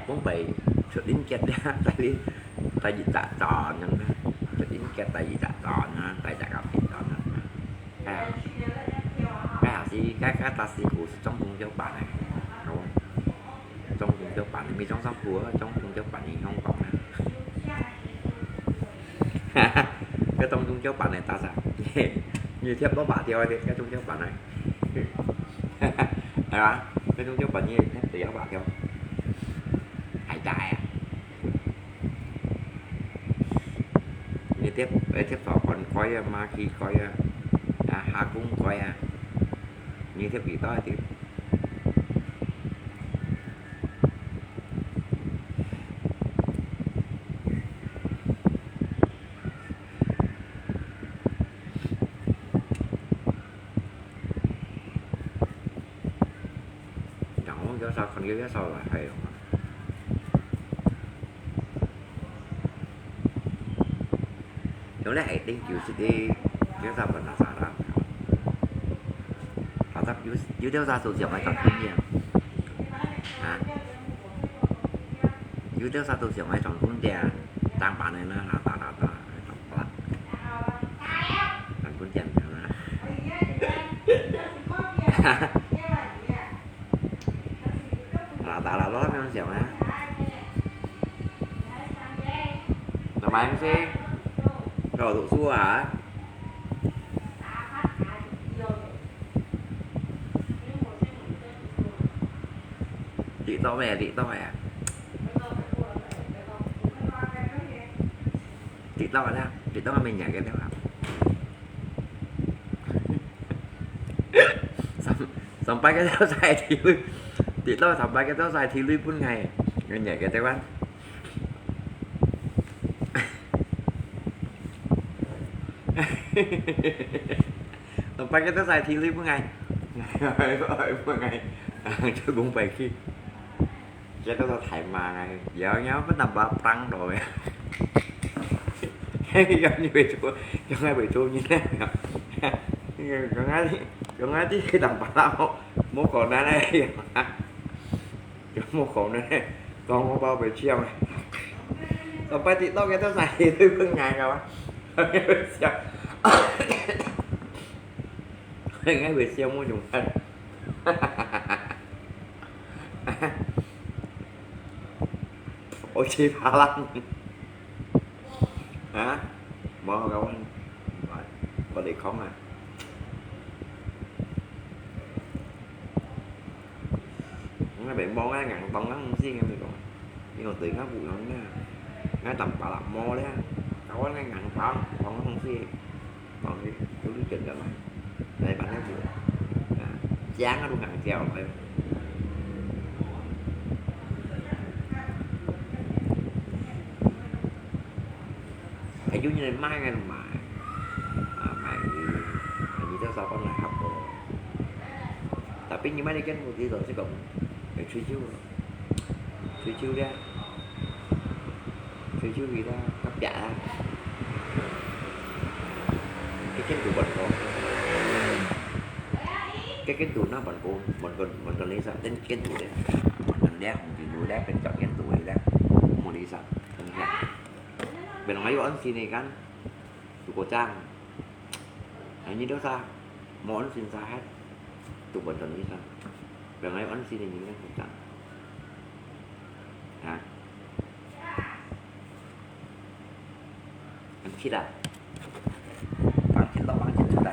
Cũng vậy, sự liên kết đó, tại vì, tại vì đã chọn nó, sự liên kết tại vì đã chọn nó, tại đã gặp thì chọn nó. Cái hả? Cái hả si, cái, cái ta si của trong vùng châu bản này, đúng không? Trong vùng châu bản này, mình trong sông Phú, trong vùng châu bản thì không có nữa. Cái trong vùng châu bản này ta sao? Như thiếp có bà theo thì cái trong châu bản này. Hả? Cái trong châu bản như thiếp thì có bà theo. Hải trại à? Như thiếp, thiếp thọ còn coi, mà khi coi, à, hà cũng coi, à. Như thiếp bị to thì Yang có sao, không có sao là hay rồi. Nếu là hãy tin kiểu sự đi, kiểu sao vẫn là sao đó. Họ tập YouTube ra số triệu mấy trăm tin nha. Hả? YouTube ra số triệu mấy trăm tin nha. Tăng bản này nó là ta ta ta. Tăng bản này nó. 啦，打啦，都那邊想啊。怎麼樣？好好讀書啊。知道咩？知道咩？知道啦，知道咩人个了啊？上，上擺个都晒地雷，知道上擺个都晒地雷分𠊎，𠊎个對吧？ Tempat kita saya tilu pun ngai. Pun ngai. Cakap pun pergi. Kita tak thay mah ngai. Ya, ya, apa tambah perang tu ya. Yang ni betul, yang ni betul ni lah. Yang ni, yang ni tambah lah, mau, mau kau nak lah ya. 有無可能？講我包袂笑啊！上擺跌倒个都係你分𠊎个哇！𠊎會笑，𠊎會笑，無用啊！我奇葩啦！啊？無，我，我，我來講啊！ Ngay bai mong á, ngang tong á, hong si ngay bai kong. Ni hong tui ngá bu yong á. Ngá tam pa lak mo liá. Kawan ngá ngang tong, tong hong si. Tong si, chú chú chun kơ mai. Lai pan ngá bu. Chiang á, lu ngang chiao mai. Ví dụ như là mai ngay mai. À, mai thì, mai thì tao sao con lại học rồi. Tapi như mai đi cái một tí rồi chứ còn phải truy chiếu rồi. Truy chiếu đi. Truy chiếu vì ta cắp trả. Cái kiến tủ bật có. Cái kiến tủ nó bật có, bật có, bật có lý do tên kiến tủ đấy. Bật có đéo, không chỉ đủ đéo, cái chọn kiến tủ đấy đéo. Một lý do. Không hiểu. Bên ngoài có ăn xin này kan. Chú có trang. Anh như đó sao? Món xin sao hết. Tụ bần tròn như sao? Bên ngoài ăn xin này như thế không trang. Hả? Anh khi đã. Bằng khi đó, bằng khi đó.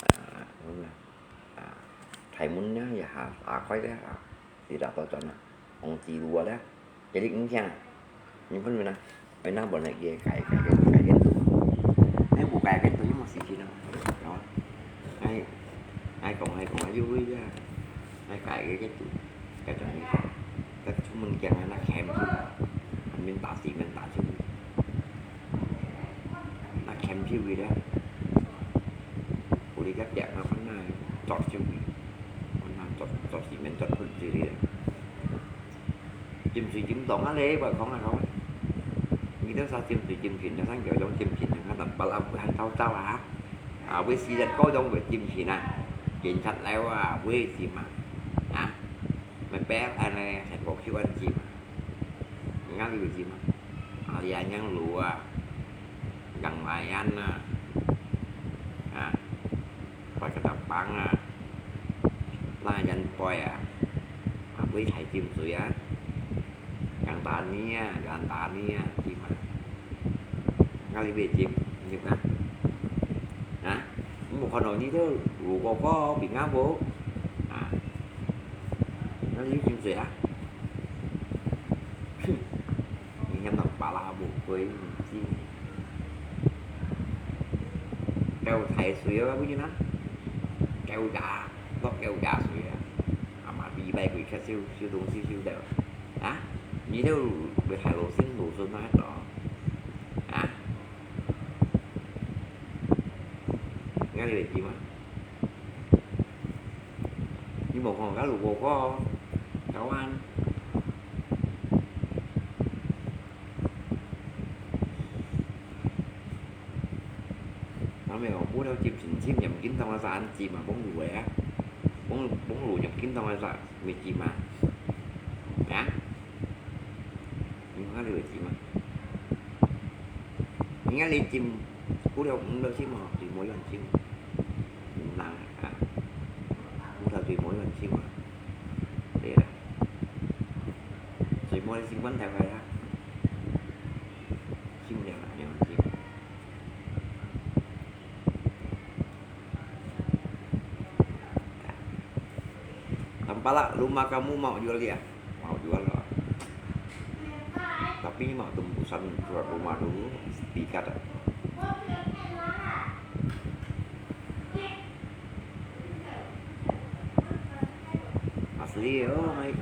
À, đúng rồi. À, thầy muốn nhớ giờ hả? À, khỏi đấy hả? Thì đã tôi cho nó. Ông chỉ đùa đấy. Jadi, eng kiang, nyimpen mena, mena buat nak dia kai, kai, kai, kai gitu. Ai bukai gitu, ni masih Cina. Kawan. Ai, ai kong, ai kong, ai lui ya. Ai kai gitu. Kai cang ni. Kai cuma kiang anak kem tu. Min pasti, min pasti. Nak kem tu gitu. Uli kat dia nak pernah. Cok tu. Pernah cok, cok si min cok pun sendiri. Chim sui chim tông á lê, bòi khóng á khóng. Ngi têu sa chim sui chim chim, têu sang kiêu yong chim chim, ngă tăm pă lăm bươn thâu chau á. À, với si dân có yong với chim chim à. Chim chặt leo à, với chim à. Hả? Mày bé, anh này, thành phố kêu anh chim à. Ngă đi với chim à. À, đi anh nhắn lũ à. Găng mày ăn à. Hả? Poi kata pang a, la yan poi a, a bui thai tim sui a, yang tani a, yang tani a, tim a, ngali be tim, tim a, ha, mu kono ni tu, ru ko ko, bing a bo, ha, ngali tim sui a. Ni hiam nang pala bu kui, si. Kêu thầy sui á, bữa nay nè. Kêu gà, nó kêu gà sui á. À, mà đi bay quỷ khát siêu, siêu đúng siêu siêu đều. Hả? Như thế bị thầy lột xin lột xuân hết đó. Hả? Nghe đi chim á. Như một con cá lụa của con. Cháu ăn. Nó mày còn bút đâu chim chim chim nhầm kín thông là sao anh chim mà bóng lụa á. Bóng, bóng lụa nhầm kín thông là sao mày chim mà. Hả? Ñu ngă lưới chim à. Ñu ngă lưới chim, cú liao ống liao chim hò, chim mô yuan chim. Nang à. 清啊，對啦，水無你先關掉佢啊，清了啦，你放心。Tampak rumah kamu mau jual ya? Mau jual lah. Tapi mau tembusan surat rumah dulu, sertifikat. Asli oh, mai,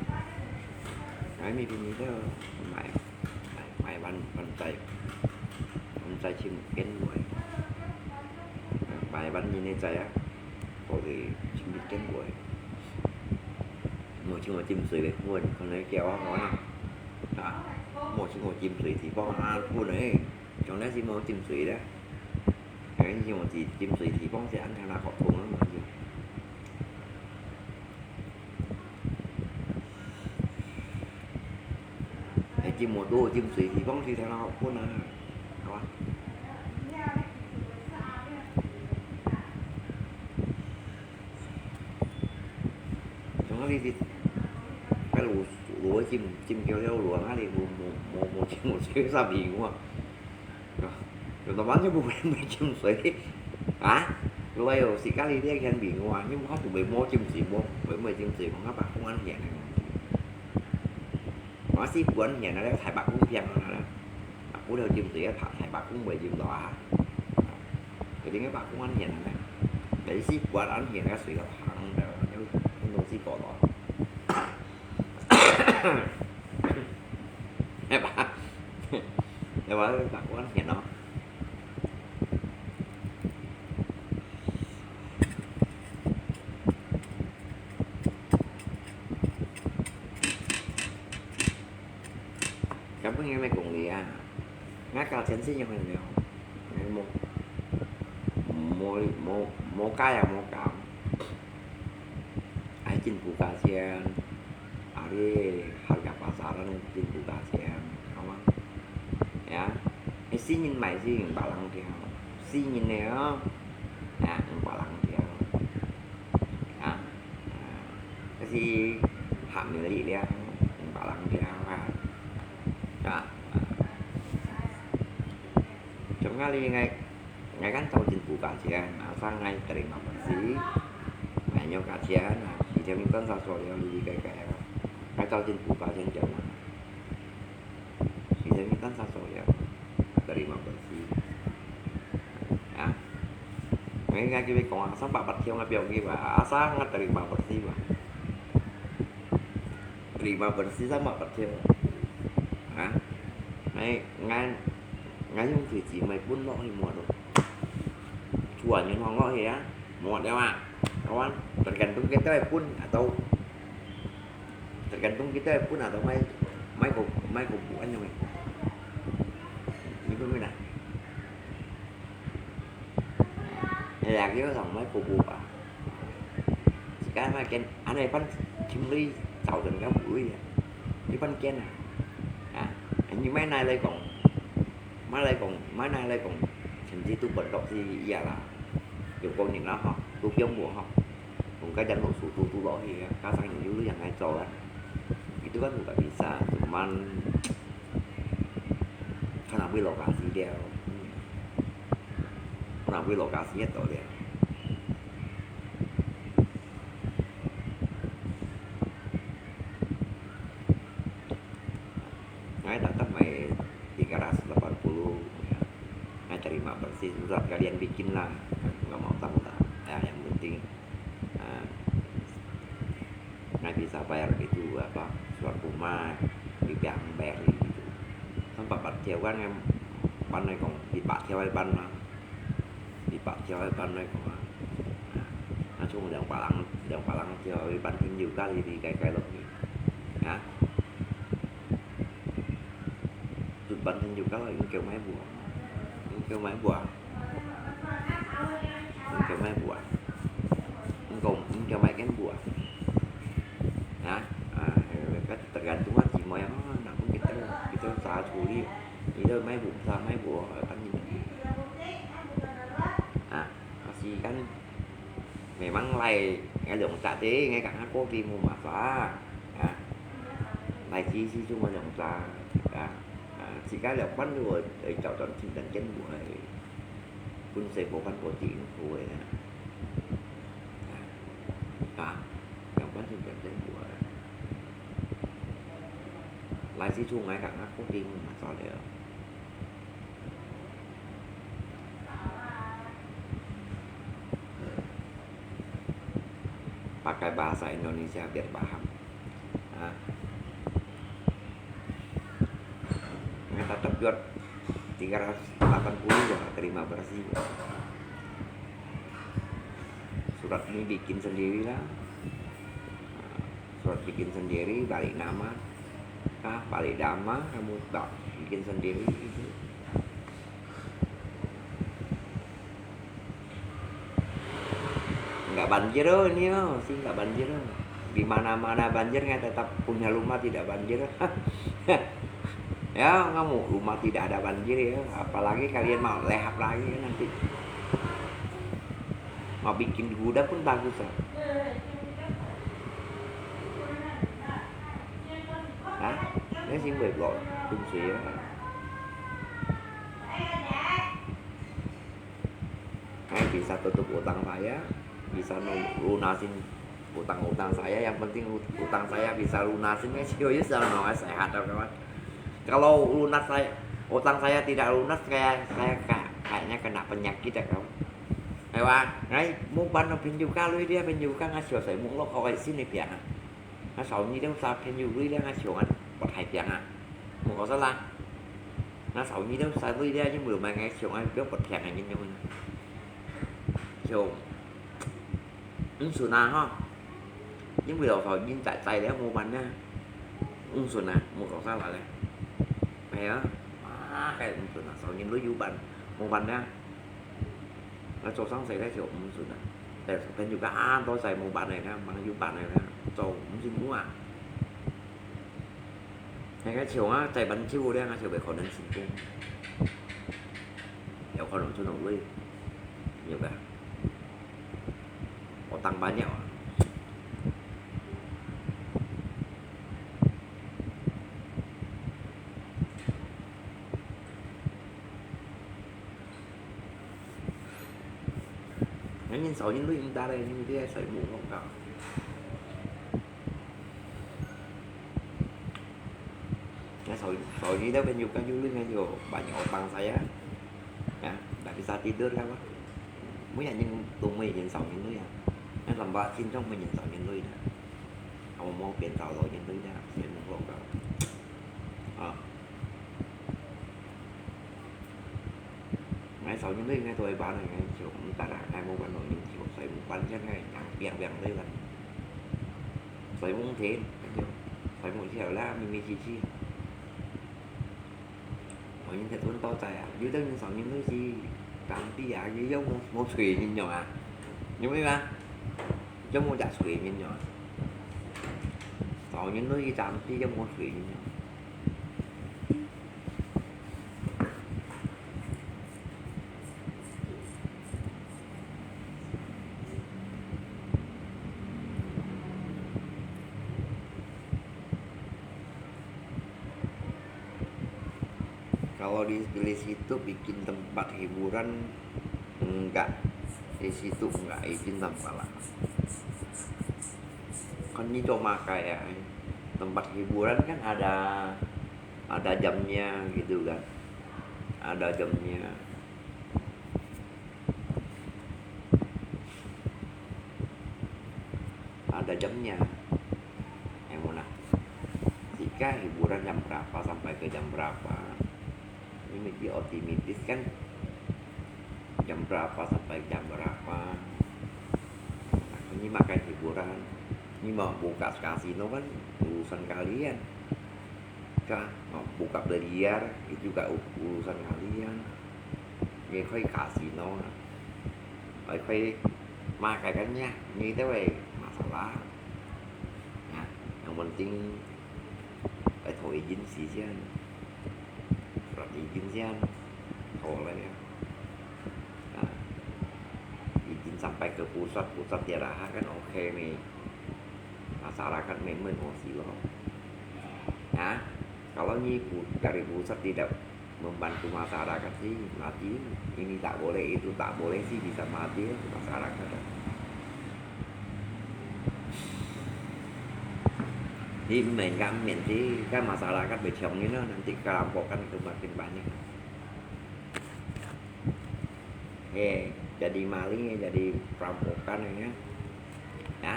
mai mi pun mi teo, mai, mai, mai ban, ban cai, ban cai chim ken buai, mai ban mi ne cai ah, có thể chim ken buai. Mua chim mua chim sui le, mua con này kéo hoa hoa nè, à, mua chim mua chim sui thì bông hoa buồn này, trong đó chỉ mua chim sui đó. Cái gì mà chỉ chim sui thì bông sẽ ăn thằng nào có thùng lắm mà chứ. Cái chim mua đồ chim sui thì bông thì thằng nào có thùng à. Đúng không? Trong đó đi thì cái lúa, lúa chim, chim kéo theo lúa ngã đi, mua, mua, mua, mua chim mua sui sao bị ngu à. Rồi tao bán cho bố mẹ chim sui. Hả? Rồi ơi, xì cá đi đi khen bị ngu à, nhưng mà không tụi mày mua chim sui mua, bố mẹ chim sui mà ngã bạc không ăn hiện này. Mà xí quán hiện nó thái bạc cũng phiền nó đó. Bác Pú Thêu chim sui á, thái, thái bác cũng mười chim đó à. Cái tiếng bác cũng ăn hiền này. Đấy xí quán ăn hiền cái sui là phẳng đó, nếu không đâu xí có đó. Bác, bác, bác cũng ăn hiền đó. Chả có nghe mấy công lý à. Ngã cao chén xí nhiều hơn nhiều. Ngã mua, mua, mua, mua cái à, mua cao. Ai chính phủ cả chén. Ari harga pasar nó chính phủ cả chén. Không? Ya. Ai xí nhìn mày xí nhìn bảo lăng kìa. Xí nhìn nè. Ya, nhìn bảo lăng kìa. Ya. Cái gì hàm mình lý liang, nhìn bảo lăng kìa. Ya. Chúng ta đi ngay, ngay kan tau chính phủ cả chén, à, sang ngay terima bersih. Ngay nyo cả chén, à, chỉ theo những con sao số liệu đi cái cái. Ngay tau chính phủ cả chén chén. Chỉ theo những con sao số liệu. Terima bersih. Ya. Ngay ngay cái việc công an sang bạc bạc theo ngay biểu gì mà, à, sang ngay terima bersih mà. Terima bersih sang bạc bạc theo. Ha? Ngay ngay ngay yung tùy chỉ mày bún lọ thì mua được. Chùa những hòn lọ thì á, mua được mà. Kawan, tergantung kita pun atau tergantung kita pun atau mai mai ko mai ko bukan yang mai. Ini pun mana? Là cái dòng máy phục vụ à. Cái máy ken, anh này phân chim lý tạo thành cái buổi à. Cái phân ken à. À, như máy này lấy còn, máy này còn, máy này lấy còn, thậm chí tôi bật đọc thì iya là, dùng con nhìn nó học, tôi phiếu mua học. Còn cái danh một số tôi tôi đó thì cá sang những đứa yang hay cho á. Itu kan bukan bisa, cuman Kha nang bui lokasi liao. Kha nang bui lokasi liao. Ngai tatap mai tiga ratus delapan puluh, ya. Ngai terima bersih, surat kalian bikin lah. Nggak mau tahu lah. Ya, yang penting, ah, nggak bisa bayar itu apa, surat rumah, dibilang bayar itu. Kan 八00條 kan, em, 八00條講，你八條愛辦嘛，你八條愛辦來講啊。啊，從兩百人，兩百人條愛辦天佑，該你，你該，該落去。啊？ Cut ban thin yu kalo, yung kêu mai bua. Yung kêu mai bua. Yung kêu mai bua. Yung kêu, yung kêu mai ken bua. Ha? Ah, cái tergantung á, chỉ mời á, nang pun kita, kita sa chuli. Kita mai bu, sa mai bua, kan ni. Ah, kasi kan memang lai 該兩隻，哎，該剛剛過去無麼儕啊。來自四川个兩隻啊，啊，自家兩班都會，會找到真正見過个，本身無辦法進步个啊。啊，兩班真正見過个。來自四川个剛剛過去無麼儕了。 Pakai bahasa Indonesia biar paham. Nah, nggak tetap buat tiga ratus delapan puluh juga, terima beras juga. Surat ini bikin sendiri lah. Surat bikin sendiri, balik nama. Kah, balik nama, kamu ba-, bikin sendiri gitu. Nggak banjir oh, ini oh, sih nggak banjir oh. Di mana-mana banjir, nggak tetap punya rumah tidak banjir. Ya, kamu rumah tidak ada banjir ya. Apalagi kalian mau lehap lagi kan nanti. Mau bikin gudang pun bagus ah. Hah? Ini sih buat blok, feng shui ya. Nah, bisa tutup utang saya, bisa nu-, lunasin utang-utang saya, yang penting ut-, utang saya bisa lunasin, ya, sih, ya, selama saya sehat, ya, kawan. Kalau lunas saya, utang saya tidak lunas, kayak, saya ka-, kayaknya kena penyakit, ya, kawan. Kawan, ngai, mau ban, pinjam ka lui dia, pinjam ka, ngai, selesai, mau lo, kau kat sini, piang. 啊，少你兜三千有鐳了，啊，像啊，發大病啊，無搞錯啦。啊，少你兜三鐳了，因為買个像啊，比較發病个人樣啊。像，毋順啊吼，因為有少人在在了，無辦啊，毋順啊，無搞錯啦咧。係啊，啊，該毋順啊，少人都有辦，無辦啊。 啊，做生意个就毋順啊。但係朋友講啊，都在無辦个啦，忙有辦个啦，做毋辛苦啊。那個像啊，在辦酒个，啊，就會可能成功，有可能出到位，有个。我當班了啊。 Ngan nyin sawin lui ntar eh, nyin dia sai mu ngok ka. Ngan sawin, sawin dia ben yuka yului ngan yo banyak utang saya. Ya, tak bisa tidur lah, Pak. Mu ya nyin tumui nyin sawin lui ya. Ngan lamba chin chong mu nyin sawin lui dah. Kamu mau pian sawin lui dah, sai mu ngok ka. Ah. Ngai sawin lui ngai tuai ban ngai chiu, ntar ngai mu ban nui chiu, sai mu ban chiang ngai yang piang piang lui ban. Sai mu thên, chiu, sai mu chiu la mi mi chi chi. Sawin thên tuan tau chai ah, yu dang sawin lui chi, tam pi ah, yu yong mu, mu chui nyin yong ah. Yu mi ma? Yong mu ja chui nyin yong ah. Sawin lui tam pi yong mu chui nyin yong. Kalau di, di situ bikin tempat hiburan, enggak. Di situ enggak izin tempat lah. Kan itu makanya tempat hiburan kan ada, ada jamnya gitu kan. Ada jamnya. Ada jamnya. Yang mana? Jika hiburan jam berapa sampai ke jam berapa? Ini mesti otomatis kan jam berapa sampai jam berapa. Nah, ini makan hiburan. Ini mau buka kasino kan urusan kalian. Kah, mau buka biliar, itu juga u-, urusan kalian. Ini koi kasino, koi, koi makan kan ya, ini itu weh masalah. Ya, yang penting 拜託佢應時先，託佢應先，好了呀。啊，已經 sampai ke pusat, pusat dia raha kan oke mi. Masyarakat memang emosi lo. Nah, kalau ni dari pusat tidak membantu masyarakat sih mati. Ini tak boleh, itu tak boleh sih bisa mati masyarakat. Di men kan men sih kan masyarakat bercong ini nanti kerampokan itu makin banyak. Eh, jadi maling ya, jadi perampokan ya. Ya,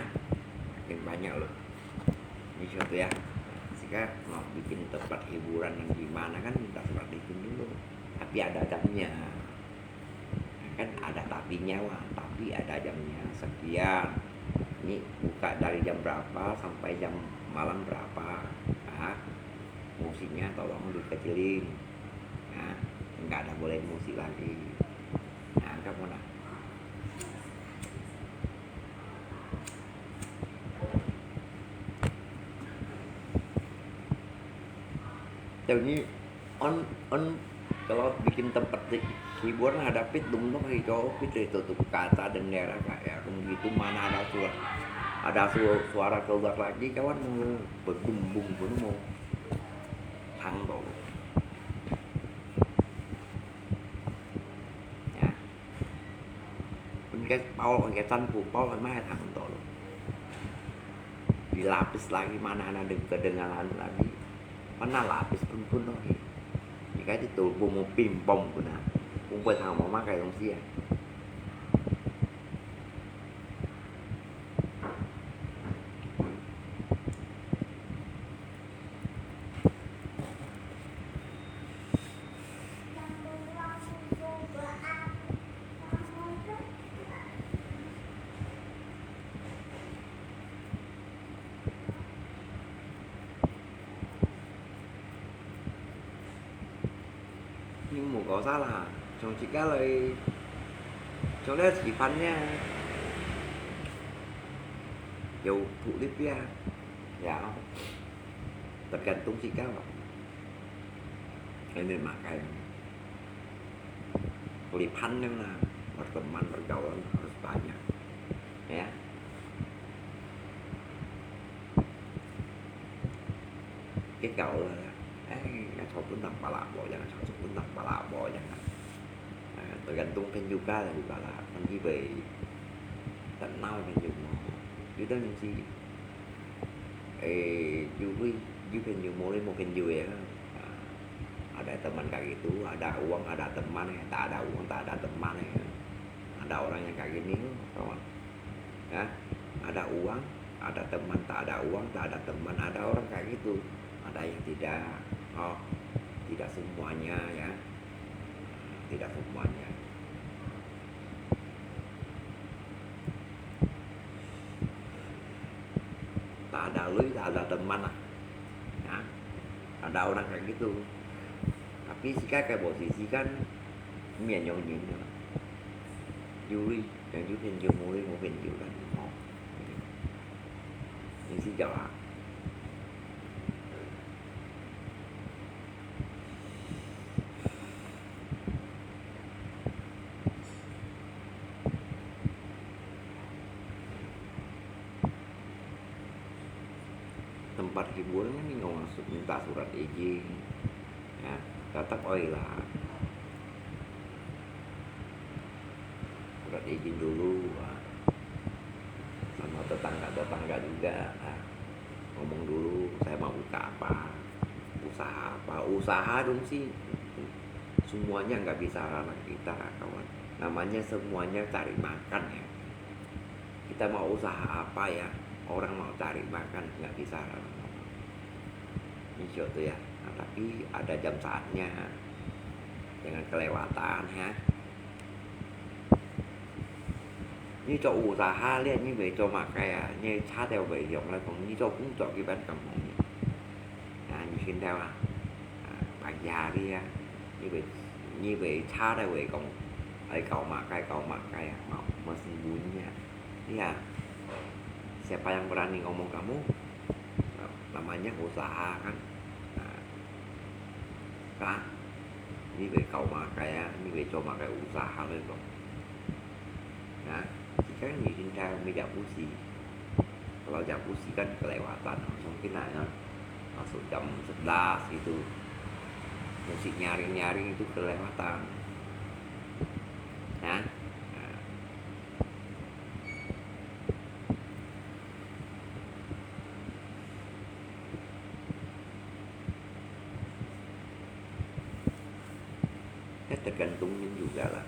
makin banyak loh. Ini suatu ya. Jika mau bikin tempat hiburan yang di mana kan minta surat izin dulu. Tapi ada jamnya. Kan ada tapinya, wah, tapi ada jamnya sekian. Ini buka dari jam berapa sampai jam malam berapa. Nah, musiknya tolong dikecilin. Nah, nggak ada boleh musik lagi. Nah, kamu nak. Jadi, on, on, kalau bikin tempat hiburan ada pit dong dong itu, pit itu tuh kaca jendela kayak gitu, mana ada suara, ada su- suara keluar lagi, kawan mau berbumbung pun mau hang dong. Ya. Pun ke pau, ke can pu pau, mah hang dong. Dilapis lagi, mana ada kedengaran lagi. Mana lapis pun pun lagi. Jika itu mau ping pong pun ah. Pun buat hang mau makai dong sih ya. 你莫搞啥啦，从自家来，从这吃饭呢，有苦力呀，呀，tergantung自家咯。Ini makan. Kelipan ni lah, berteman bergaul harus banyak. Ya. Cái cậu là, ấy, nhà thầu cũng tầm bà lạ bộ, nhà thầu cũng tầm bà lạ bộ, nhà. À, tôi gần tung kênh yoga là bà lạ, còn như vậy, tận nào kênh yoga. Chứ đó những gì, eh, you, you kênh yoga, một kênh yoga ya. À, ada teman kayak gitu, ada uang, ada teman ya, tak ada uang, tak ada teman ya. Ada orang yang kayak gini, kawan. Ya, ada uang, ada teman, tak ada uang, tak ada teman, ada orang kayak gitu. Ada yang tidak, oh, tidak semuanya ya. Tidak semuanya. Tak ada lui, tak ada teman lah. Ya, ada orang kayak gitu. Tapi sekarang posisi kan 面容人了。 Yuri, yang Yuri yang Yuri, Yuri yang Yuri kan, oh. Ini sih jalan. Tempat hiburan kan nggak masuk minta surat izin. Ya, tetap oi lah. Surat izin dulu, ah. Sama tetangga-tetangga juga, ah. Ngomong dulu, saya mau buka apa, usaha apa, usaha dong sih. Semuanya nggak bisa larang kita, kawan. Namanya semuanya cari makan ya. Kita mau usaha apa ya, orang mau cari makan, nggak bisa larang. Ini suatu ya, nah, tapi ada jam saatnya. Jangan kelewatan ya. Ini 做 usaha lihat, ini 為做麼个啊？你差掉為用來講，你做工作基本上無。啊，你現在啊，啊，pagi hari啊，你為，你為差掉為講，愛搞麼个，搞麼个啊，mau, mau sembunyi啊。Iya, siapa yang berani ngomong kamu? Namanya usaha kan. Nah, kah? Ini 為搞麼个啊？你為做麼个 usaha 來講？啊？ Kan di sini ada banyak busi. Kalau ada busi kan kelewatan, mungkin ada masuk jam sebelas gitu. Musik nyaring-nyaring itu kelewatan. Nah, nah. Ya, tergantung juga lah.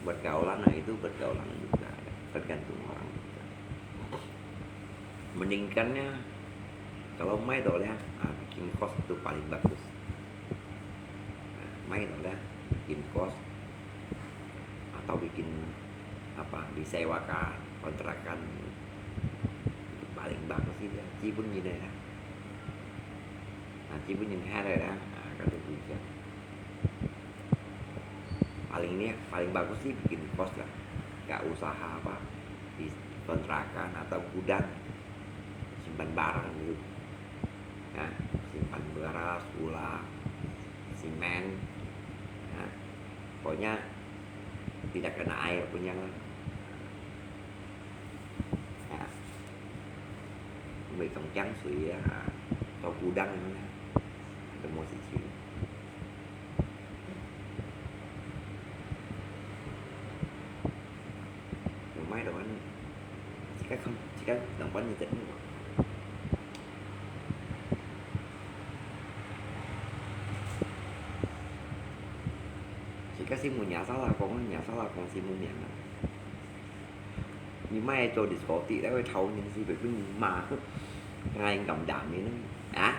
Pergaulan, nah, itu pergaulan juga, ya. Tergantung orang juga. Mendingkannya, kalau mai to liang, ah, bikin kos itu paling bagus. Nah, mai to liang, bikin kos atau bikin apa, disewakan kontrakan itu paling bagus itu. 基本人个啦。 Nah, 基本人个啦，啊，跟住回家。Paling ni, paling bagus sih bikin kos lah. Nggak usah apa, di kontrakan atau gudang, simpan barang gitu. Nah, simpan beras, gula, simen. Nah, pokoknya tidak kena air punya lah. Nah, 買桶裝水啊，到gudang啊，都無事情。有賣的話，自家看，自家兩半日整。自家先問若嫂啦，講若嫂啦，講先問名啊。 你莫做diskotik，會討人死，會分人罵，哪有恁樣个呢？啊？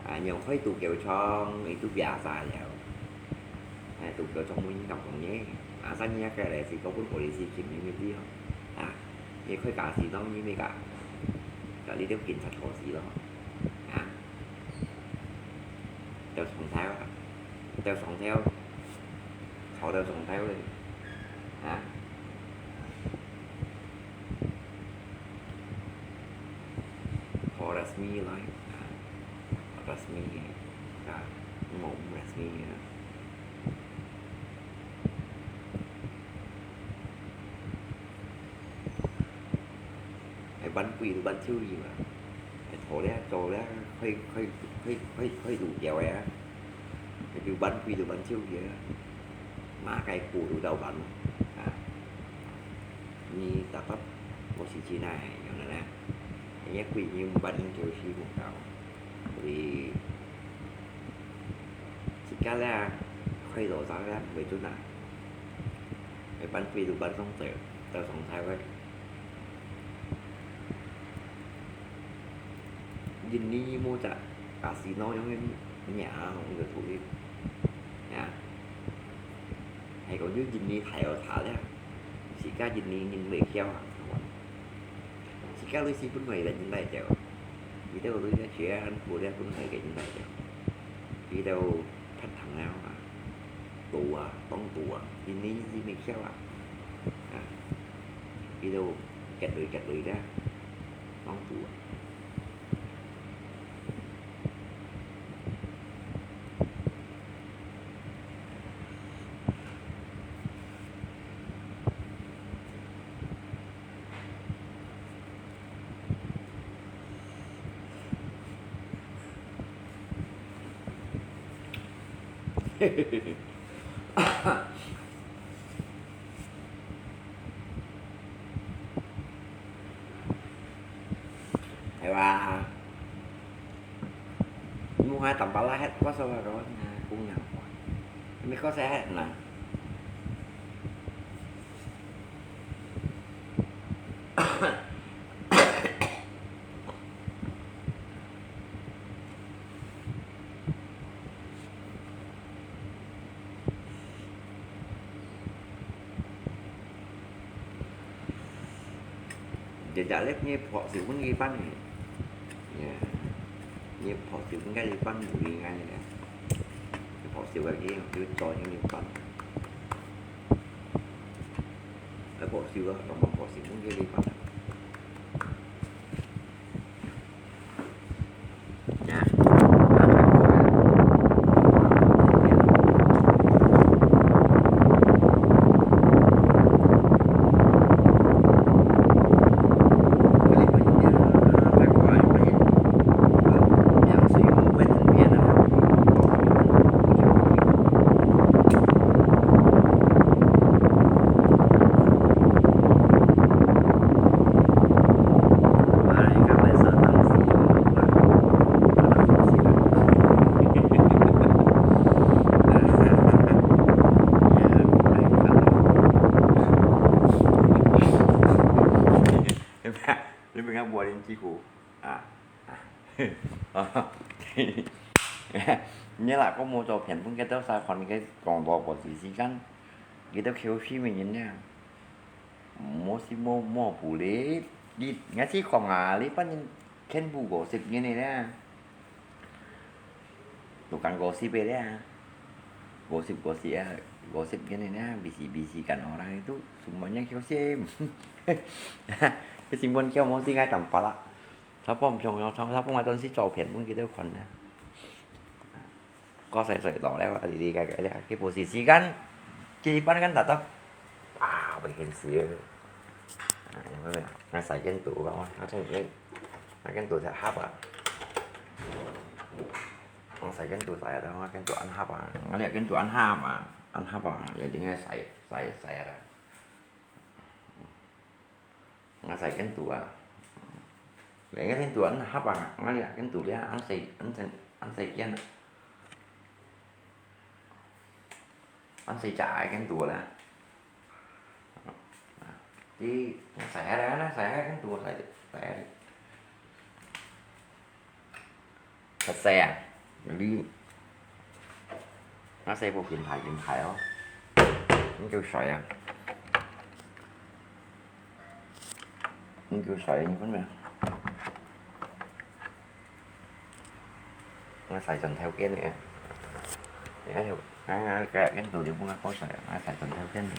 啊，用開賭球場，佢都biasa了。哎，賭球場無人敢講呢。啊，生意个來是講分polisi鉗你咪知哦。啊，你開casino，你咪甲，甲你兜警察討死咯。啊？ 到上頭啊，到上頭，坐到上頭咧，啊？Kau resmi來，啊，resmi，啊，無resmi啊。 係搬鬼就搬手機嘛，係坐咧坐咧，開開開開開路橋个啊，就搬鬼就搬手機啊，馬該步就到搬啊，你大家無時間啊，樣个咧，人家鬼你搬就去無到。 所以，自家咧，開到啥咧，袂準啊。會搬鬼就搬上走，到上頭个。印尼無隻casino樣个名啊，紅个土地啊，係講就印尼太好查咧，自家印尼人袂曉啊。 自家類似本來个人來走，佢兜類似全部咧本來个人來走，佢兜拍糖啊嘛，賭啊，當賭啊，印尼人是袂曉啊，啊，佢兜結累結累咧，當賭啊。 係吧？你莫還當巴拉嘿，我說个，我講呀，你莫講啥嘿啦。 Jajak lép ni phok siu pun ki pan ni. Ya. Ni phok siu pun kai li pan bu li ngai ya. Phok siu kai ki, ki choi ni li pan. Phok siu, phok siu pun ki li pan. 師傅啊，啊，你啦，講無做片分佢兜儕看，佢講無，無時間，佢兜口水咩人啊？無時無無步咧，你，你係講啊，你反正全部五十人个咧。 Tukang gosip个咧，gosip gosip啊，gosip个咧，bisi bisi kan orang itu semuanya gosip。佢新聞叫無時間當巴拉，差不多毋想，差差不多當時照片分佢兜看啊。過細細到咧，我哩哩个个咧，佢無時間，佢一般kan tatap，啊，袂現實。啊，有無？啊，使緊度啊，啊，真係，啊，緊度就合啊。 我使緊度使啊，我緊度恁合啊，我這緊度恁合啊，恁合啊，也應該使使使啊。我使緊度啊，應該緊度恁合啊，我這緊度咧，恁細恁細恁細件啊。 恁細隻个緊度啦。你使下來，恁使下緊度，使使下來。較細啊，你，那細部品牌品牌哦，你就使啊，你就使，你分咩？ 𠊎使盡條件个。哎喲，哎，哎，緊度就分𠊎過使，𠊎使盡條件个。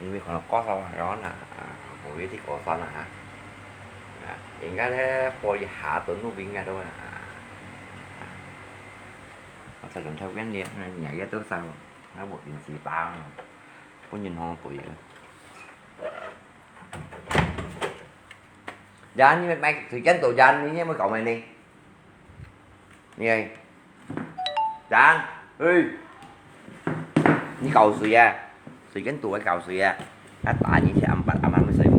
因為可能過少啊，然後呢，啊，無一定過少啦哈。啊，應該咧，過一下頓路應該都啊。啊，使盡條件个，哎，日日都使，𠊎無平時打，分銀行退个。 Jan，你買水煎豆，Jan，你有沒有搞咩呢？你，Jan，嘿，你搞誰啊？水煎豆還搞誰啊？他打你一下，阿爸阿媽會睡麼？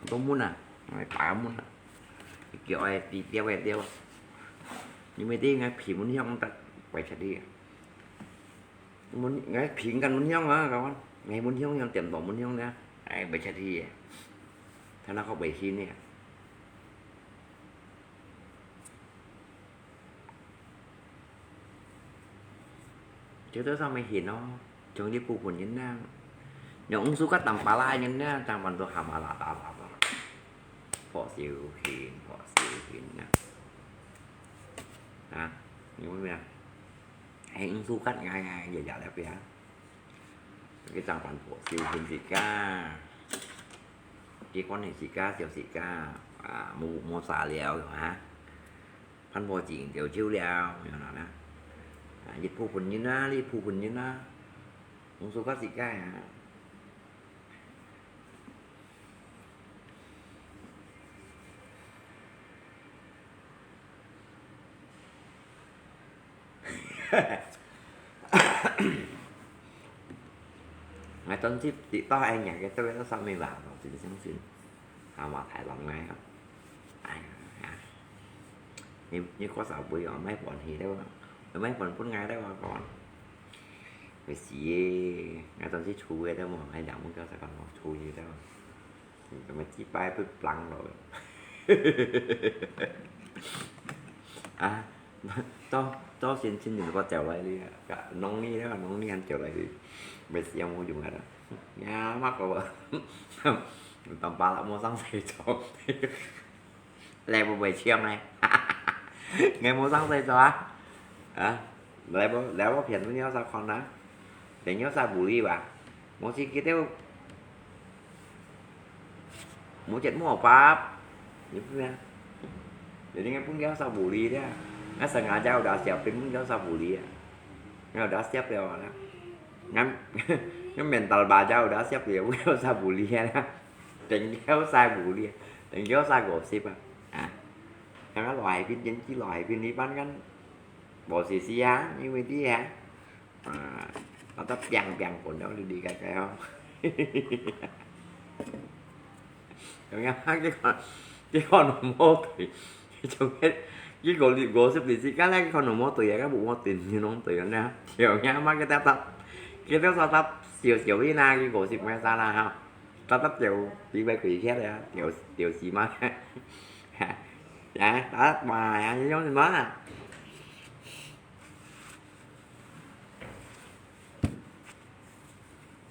都悶啊，哎，打悶啊，叫哎，低調哎，調啊。你們這應該皮悶香的，怪起來。 Mun, ngai phim kan mun hiong ah, kawan. Ngai mun hiong, hiong tiêm tong mun hiong nia. Ai, bai chat hi. Thana kok bai hin nia. Chứ tớ sao mày hin nó. Chúng đi phu phun nhân na. Nhong ung su cắt tầm pá lai nhân na, tang pan tu hàm hà lạ ta lạ ta. Phó siêu hin, phó siêu hin na. Hả? Nhung mày. Heng su cắt ngai ngai, ya ya lep ya. Cái trang phản phổ siêu hình gì ca. Cái quan hệ gì ca, siêu gì ca. À, mù, mù xà liao rồi hả? Phản phổ chỉnh tiểu chiếu liao, rồi nó nè. À, dịch phu phun như na, li phu phun như na. Hung su cắt gì ca hả? Ngai tuần tiếp, tiếp đó anh nhảy cái tôi nó sao mày bảo nó chính xác xin. Hào mà Thái lòng ngay không? Ai à. Như, như có sao bùi ở mấy bọn thì đâu. Ở mấy bọn phút ngay đâu mà còn. Cái gì, ngai tuần tiếp chú cái đâu mà, hay là muốn cho sao còn chú gì đâu. 咁啊，幾擺都冷落。啊，到，到先，先前个走來哩，農曆啦，農曆還走來哩，毋係有無用啊？呀，麼个啊？當巴拉無上洗做，來毋會唱呢？𠊎無上洗做啊？啊？ Level, level phiền với nhau sao còn á? Để nhau sao bully bà? Mau xin kita mau chết mau apa? Gitu ya. Jadi ngai pun nhau sao bully dia. Ngai sengaja udah siapin pun nhau sao bully ya. Ngai udah siap ya orang. Ngai, ngai mental baja udah siap ya, pun nhau sao bully ya. Đánh nhau sao bully. Đánh nhau sao gosip à. À. Ngai loại pin, chính chỉ loại pin đi bán ngăn. Bỏ xì xì á, như vậy đi hả? À, nó tắt piang piang của nó đi đi cái cái không? Cái con, cái con nó mô thì, cái chung hết, 佢五十，五十年時間咧，佢可能無對啊，佢無無定，佢攏對啊，呢，就樣嘛，佢搭搭，佢搭搭搭，笑笑佢啦，佢五十歲啦哈，搭搭就比較開心啊，就，就死嘛，啊，搭搭嘛，啊，你講什麼啊？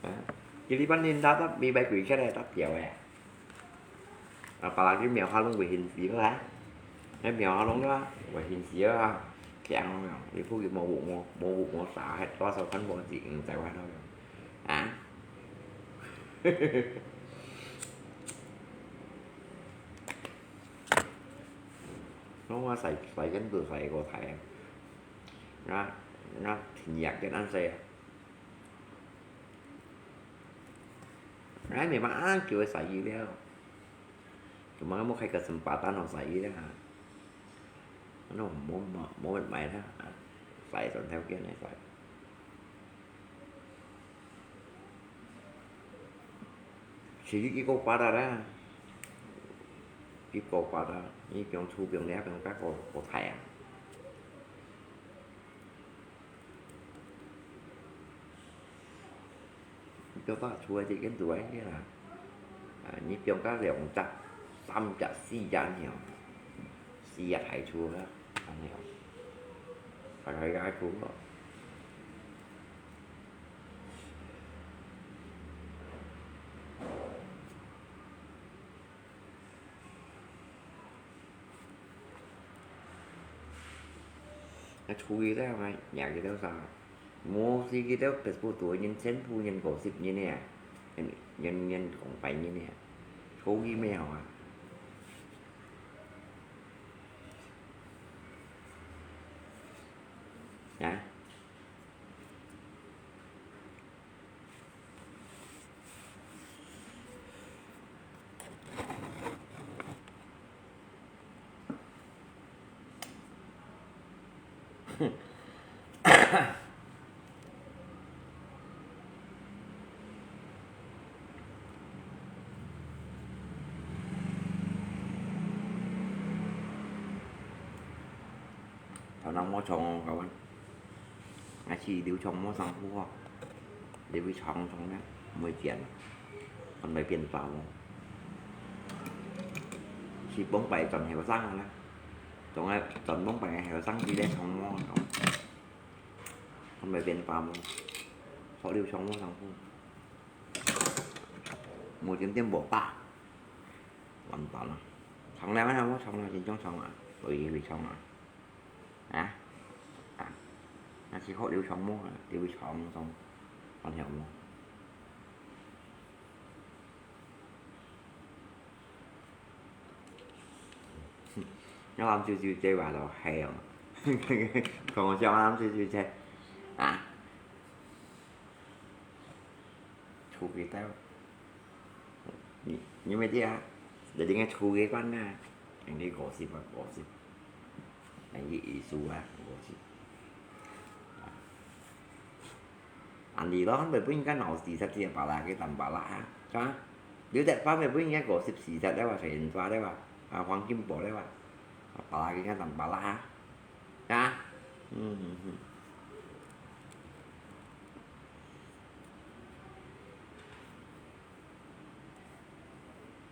啊，佢這半年搭搭比較開心咧，搭搭誒。 啊，別人去廟下攏會現世个啊，該廟下攏个啊，會現世个啊，強咯，你估佢無，無，無，無啥，還多少看無錢，毋知話咯，啊？我話使，使緊都使過太啊，那，那天也跟恁細啊。 哎，memang啊，叫佢使佢了。Cuma無開個sempatan好使佢了哈。那無，無，無買啦，使轉頭見來使。其實佢夠發達啦，佢夠發達，佢放厝放了，放甲夠，夠大啊。 你做得出來就跟住个啦。啊，你放甲兩隻、三隻、四隻爾，四隻大厝啦，恁樣，大概也夠咯。 該厝个咧，若个多少？無時佢兜Facebook度个人，全部人五十人呢，人，人，人講百人呢，厝个咩好啊？啊？ 頭腦無長哦，各位。 𠊎去溜長毛衫褲吼，你會長長呢，毋會剪，還會變白哦。去往擺轉後生个啦，總係轉往擺後生時咧長毛啊，還會變白哦。學溜長毛衫褲，無剪剪無白，完蛋啦。長了啊，無長了，真正長啊，所以會長啊。 啊？啊？那係學溜長毛啊，溜長長，長長毛。哼，要俺舅舅這話都係哦。同我講俺舅舅這，啊？出去兜。 你，你毋知啊？你等个厝个關啊，人哋五十啊，五十，人哋意思啊，五十。啊，你咯，咪分人家鬧死，實際把那个當把啦啊，啊？你得把咪分人家五十四十了啊，全抓了啊，啊，黃金寶了啊，啊，把那个當把啦啊，啊？嗯嗯嗯。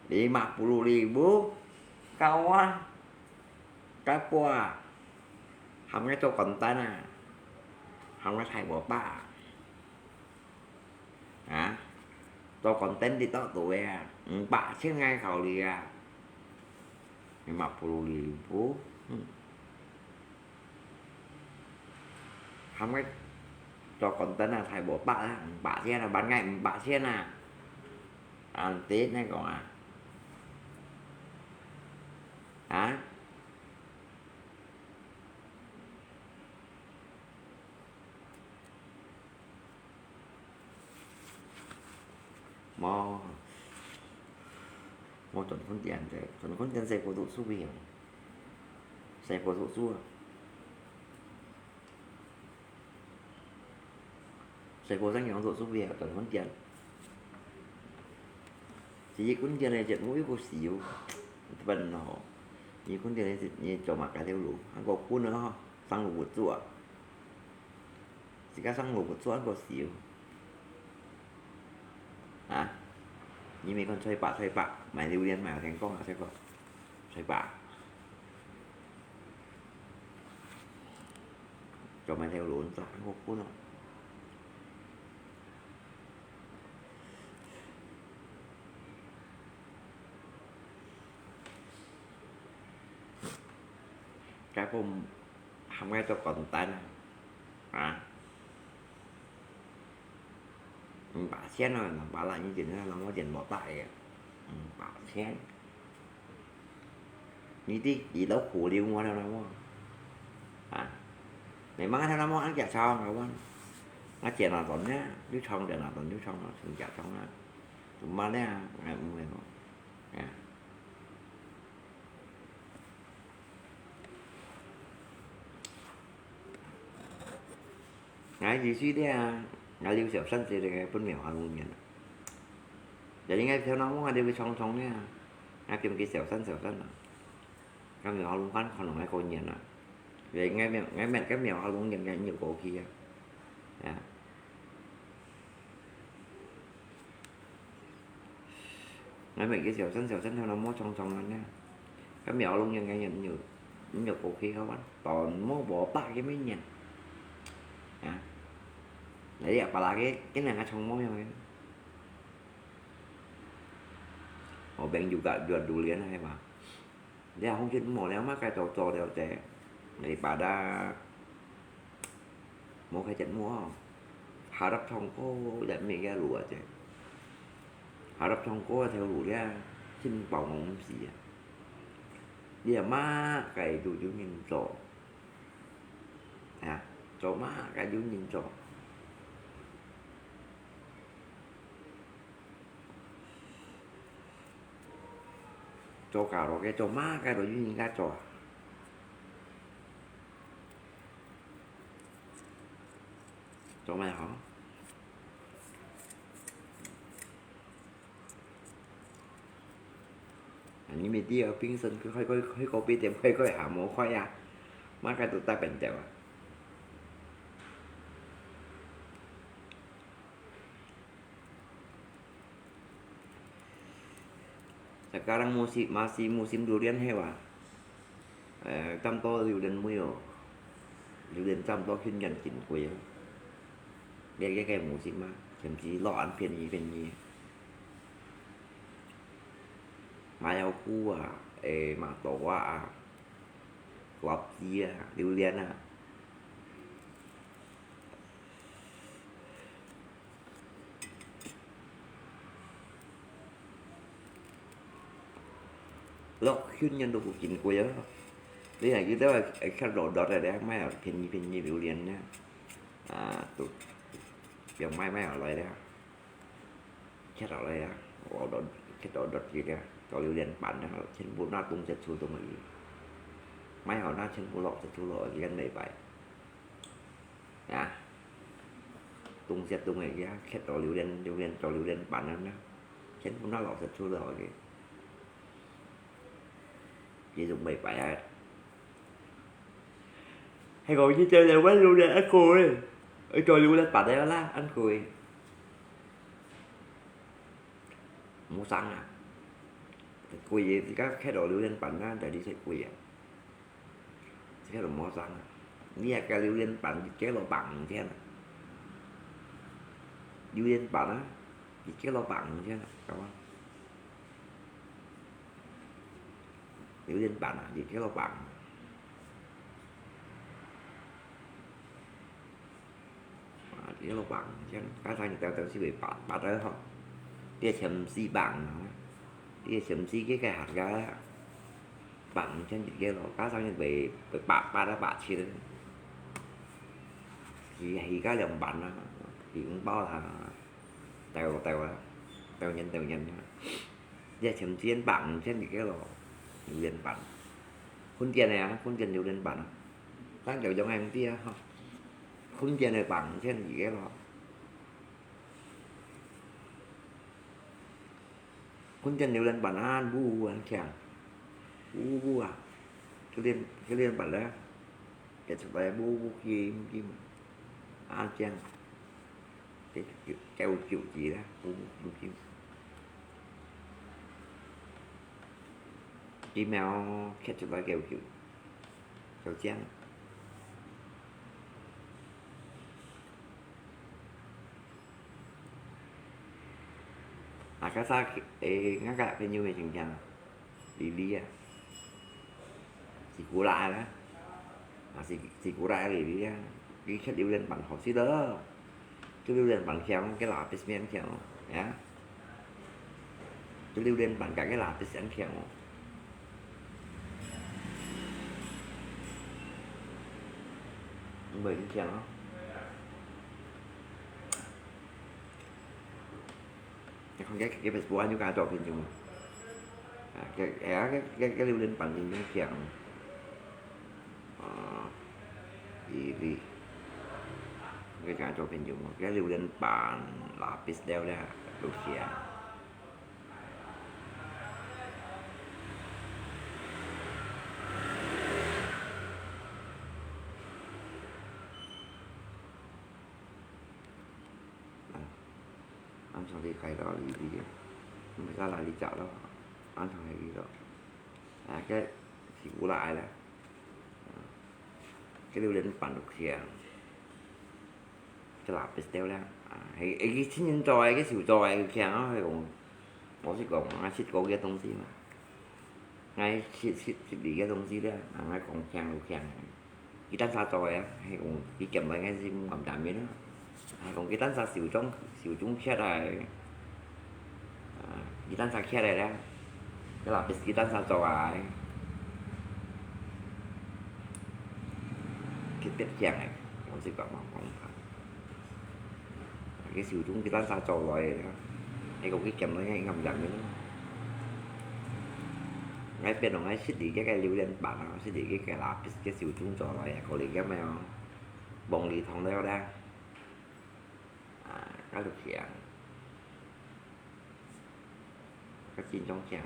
Lima puluh ribu kawan, kapua, 喊佢做簡單啊，喊佢大伯伯啊，啊，做簡單啲到到位啊，五百千个考慮啊，lima puluh ribu，嗯。 喊佢做簡單啊，大伯伯啊，五百千啊，還𠊎五百千啊。恁樣呢講啊？啊？無，無轉飯店个，轉飯店細個讀書个，細個讀書啊。 細個正樣做做咩啊，轉飯店。其實飯店个節目又過少，一般吼，你看到你，你做麼个頭路？還過滾啊吼，生蘿蔔做啊。自家生蘿蔔做還過少。啊？你莫看菜巴，菜巴，買榴槤買天光啊，菜巴，菜巴。做麼个頭路做，還過滾啊。 該不喊𠊎做簡單啊？啊？五百千啊，兩百啦，以前啊，兩百千無大个，五百千。你知幾多苦流我了，那麼？啊？你問他那麼俺假唱，我問，我假那段呢，你唱假那段，你唱那，成假唱啊？怎麼呢？哎，毋會哦。哎。 𠊎二十歲了啊，𠊎留小三十个分廟下路念啊。Jadi𠊎頭那毛𠊎留个長長个啊，𠊎變个小三小三啊。該廟下路看，看攏愛過年啊。Jadi𠊎廟，𠊎廟，該廟下路念，𠊎又過去啊。啊。 𠊎每个小生小生頭那毛長長个呢，該苗龍樣个人有，你有過去个話，當毛無百个咩人。啊，那也巴拉个，今年个長毛樣个。我朋友个，有榴槤个嘛。 這下風景無了嘛，該做做了者，你把它無開節目哦。Harap唱歌也無个路啊，這。Harap唱歌个頭路了，真包容毋死啊。你也嘛該路有人做，啊，做嘛該有人做。 做家樂个，做麼个都有人家做啊。做麼好？你毋知啊，平時去，去，去咖啡店，去，去下無開啊，麼个都打扮掉啊。 Sekarang musim, masih musim durian係哇？呃，差毋多榴槤尾哦，榴槤差毋多今年真貴哦。這，這个musim啊，甚至落恁便宜便宜。麻油菇啊，誒，麻豆啊， 瓜子啊，榴槤啊。落去年都毋見過啊！你還記得啊，會，會看落落个咧，買啊便宜便宜榴槤呢。啊，都，用買買下來咧。 切落來啊，我都切到落去了，做榴槤粄啊，全部拿冬節出冬个，買好拿全部落節出落去，跟禮拜。啊，冬節冬个啊，切到榴槤，榴槤做榴槤粄啊，全部拿落節出落去。 這種袂歹啊。係講以前个搵榴槤恁貴咧，愛做榴槤粄个啦，恁貴。無生啊，貴个，自家刻落榴槤粄啊，但係貴啊，自家都無生啊。你若个榴槤粄，一個都百五千啊。榴槤粄啊，一個都百五千啊，知無？ 榴槤粄啊，一個都百五。啊，一個都百五，像加上一條條是會八，八个吼，這千四百五啊，這千四个个客家啊，百五千一個咯，加上會，會八，八啊八七个，係，係加兩萬啊，係五包啊。 鬥，鬥啊，鬥人鬥人啊。這千四百五千一個咯，榴槤粄。分店个啊，分店榴槤粄啊。當有種个毋知啊，吼。分店个百五千一個咯。分店榴槤粄啊，烏烏啊，強。烏烏啊。佢練，佢練法咧，佢出來無，無金，無金，啊，這樣，佢，佢，佢有救濟啦，無，無金。疫苗，佢出來佢有救，就這樣。 啊，較早，誒，𠊎个朋友个親戚，麗麗啊，是姑奶啦，啊，是，是姑奶个麗麗啊，佢食榴槤飯好食咯，佢榴槤飯香，佢lapis乜香哦，呀，佢榴槤飯加佢lapis恁香哦。毋會恁香哦。 你看這，這Facebook有加照片無？啊，這，哎呀，這，這，這榴槤飯真正香。啊，伊，伊，你加照片無？這榴槤飯lapis了了，有香。 啊，恁樣就開到這裡，毋係在哪裡找咯，恁樣就去咯。啊，這是有來啦，啊，這榴槤飯就香，這lapis掉了，啊，係，係佢親人做个，佢手做个，佢香啊，佢講，老實講，𠊎食過佢个東西嘛。 𠊎食，食，食你个東西咧，啊，𠊎講香就香。佢單儕做个啊，係講佢鹹个，𠊎係毋敢食个咯。係講佢單儕手中，手中刻个，啊，佢單儕刻个咧，該lapis佢單儕做个，特別香个，我係講講講。 佢手中佢單儕做來个，係講佢鹹來个，佢鹹个咯。𠊎變到𠊎食你个榴槤飯啊，食你个lapis佢手中做來个，過來个咩哦，黃梨糖了啦，啊，該就香，該真正香。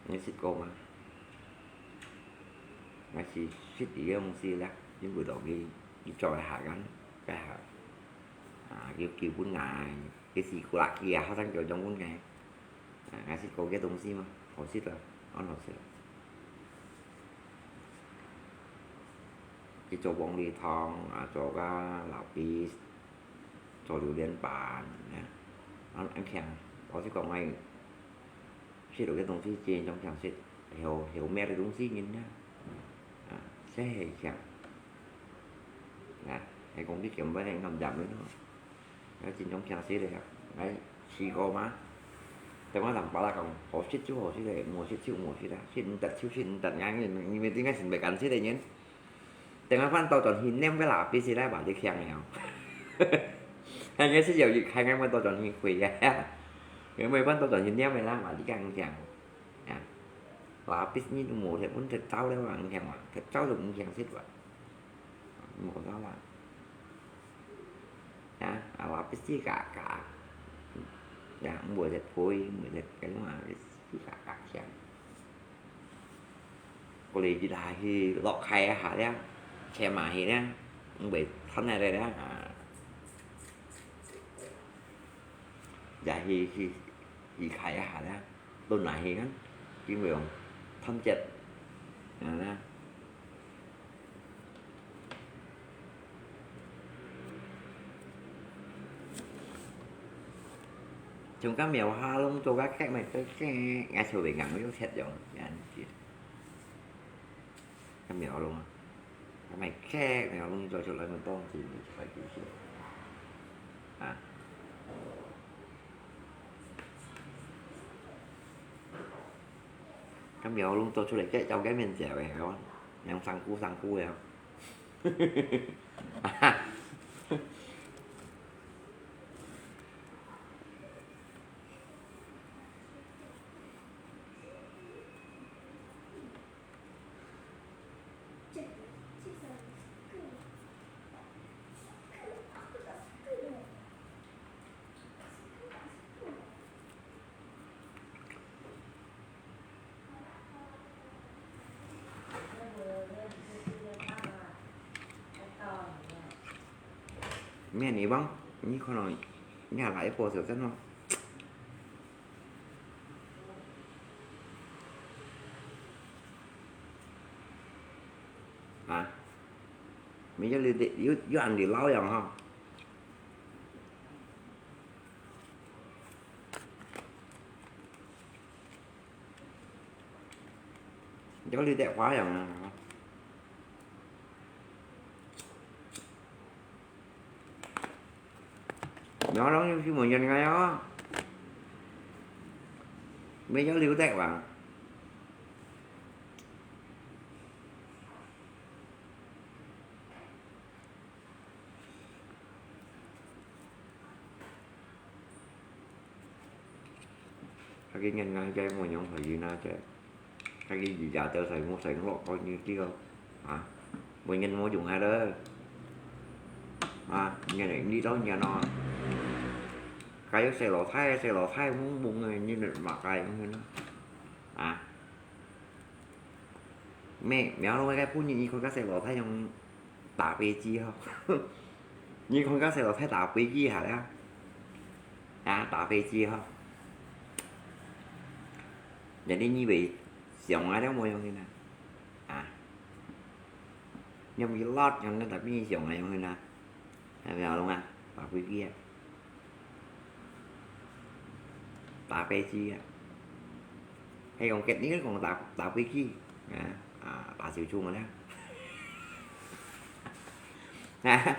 你食過嗎？𠊎係食佢个東西啦，因為落去，佢做个下間，該下，啊，佢，佢分𠊎，佢係古拉基啊，學生叫做分𠊎。啊，𠊎食過佢个東西嘛，好食啊，恁好食啊。佢做黃梨糖，啊，做个lapis， 做榴槤飯，啊，恁，恁香。老實講，𠊎食到个東西真正香食，好，好味个東西人啊，啊，真係香。啊，係講佢鹹味个，佢鹹味个咯，啊，真正香食个啊，𠊎試過嘛。等下人巴拉講，好食就好食个，毋好食就毋好食啊，食毋得就食毋得，𠊎，你，你，你，你，你，你，你，你， 等下翻倒轉去念个lapis時咧，話你強了。還係有一開眼翻倒轉去會啊，因為翻倒轉去念个啦，話你更強。啊，lapis你都無食，阮食朝了還強啊，食朝就毋強食哇，無得啦。啊，啊，lapis自家家，啊，毋會食灰，毋會食cái mà自家家強。 過來一下去落溪一下了，車馬去了，毋會斷下來了啊。也去，去，去溪一下了，落下去看，因為講斷節，啊啦。 像該廟下攏做个刻，乜个刻，𠊎手尾硬又切用，恁樣子。該廟攏啊，該乜刻，廟攏做出來乜當真，就係就是。啊。 該廟攏做出來，該，照該面食个，係無？恁生菇生菇个。面你望，你可能你还来一波小阵哦。啊，没有你的，有，有俺的老样哈。 有你个花样啊。苗龙又去问人家呀，没有刘德华。 佢个人啊，該無用佢呢，這，佢个日夜都係無生活，佢呢，這個，啊，無人無用下了，啊，人呢，你到人哦，該有細老太，細老太懵懵个，你呢，麼个用呢，啊。 咩，苗龍个本人，你看該細老太用打飛機吼，你看該細老太打飛機下了，啊，打飛機吼，人哋以為想啊，都無用个啦，啊，因為落樣个，tapi想啊，用个啦。 係苗龍啊，打飛機啊，打飛機啊，係講今日講打，打飛機啊，啊，打小蟲个啦，啊，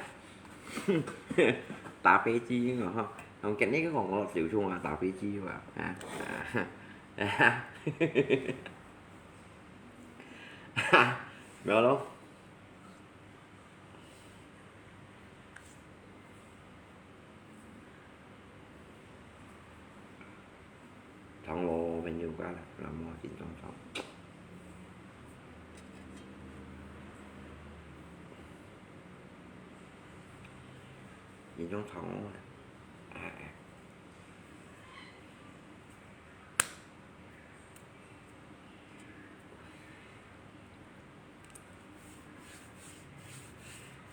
打飛機个吼，講今日講我小蟲啊，打飛機啊，啊，啊，苗龍。 長老朋友過來，那麼緊張長。緊張長老啊，哎，哎。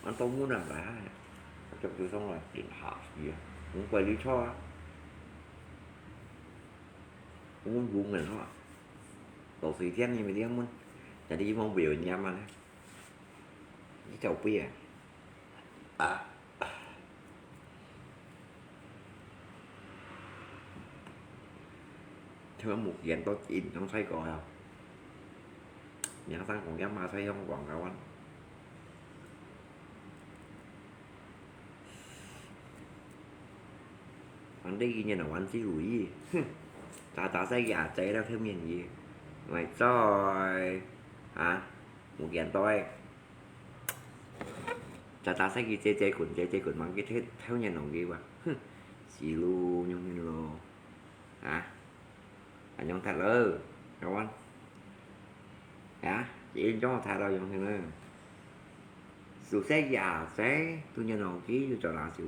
啊，到門啊，來啊，就就上來，頂下去啊，五百里車啊，五五門啊，到水田你們這門，jadi mau beli nyaman啊，你走不啊？ 啊。聽講目前都緊張賽過啊，名聲講緊馬賽香港个灣。反正今年的灣之如意，哼，打打賽也在了後面也，我在啊，目前都係。 打打賽佢借借棍，借借棍，望佢偷，偷人弄佢哇！哼，死路用命咯！啊，恁樣踢咯，kawan！啊，這樣踢咯，用命咯！輸勢也在，都人弄佢又做哪輸？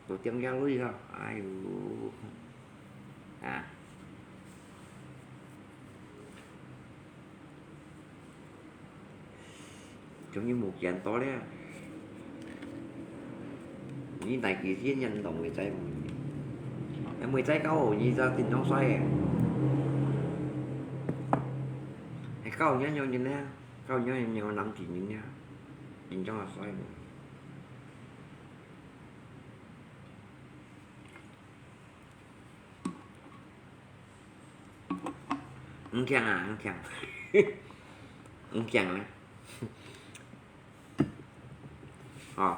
都點个鐳吼，哎喲，啊，終於無見到了。你大幾時先動會再無？還未再搞，你就緊張衰个。還搞樣樣人呢？搞樣樣人，我男子人呢？緊張啊衰無？ 毋驚啊，毋驚，毋驚啊！哦，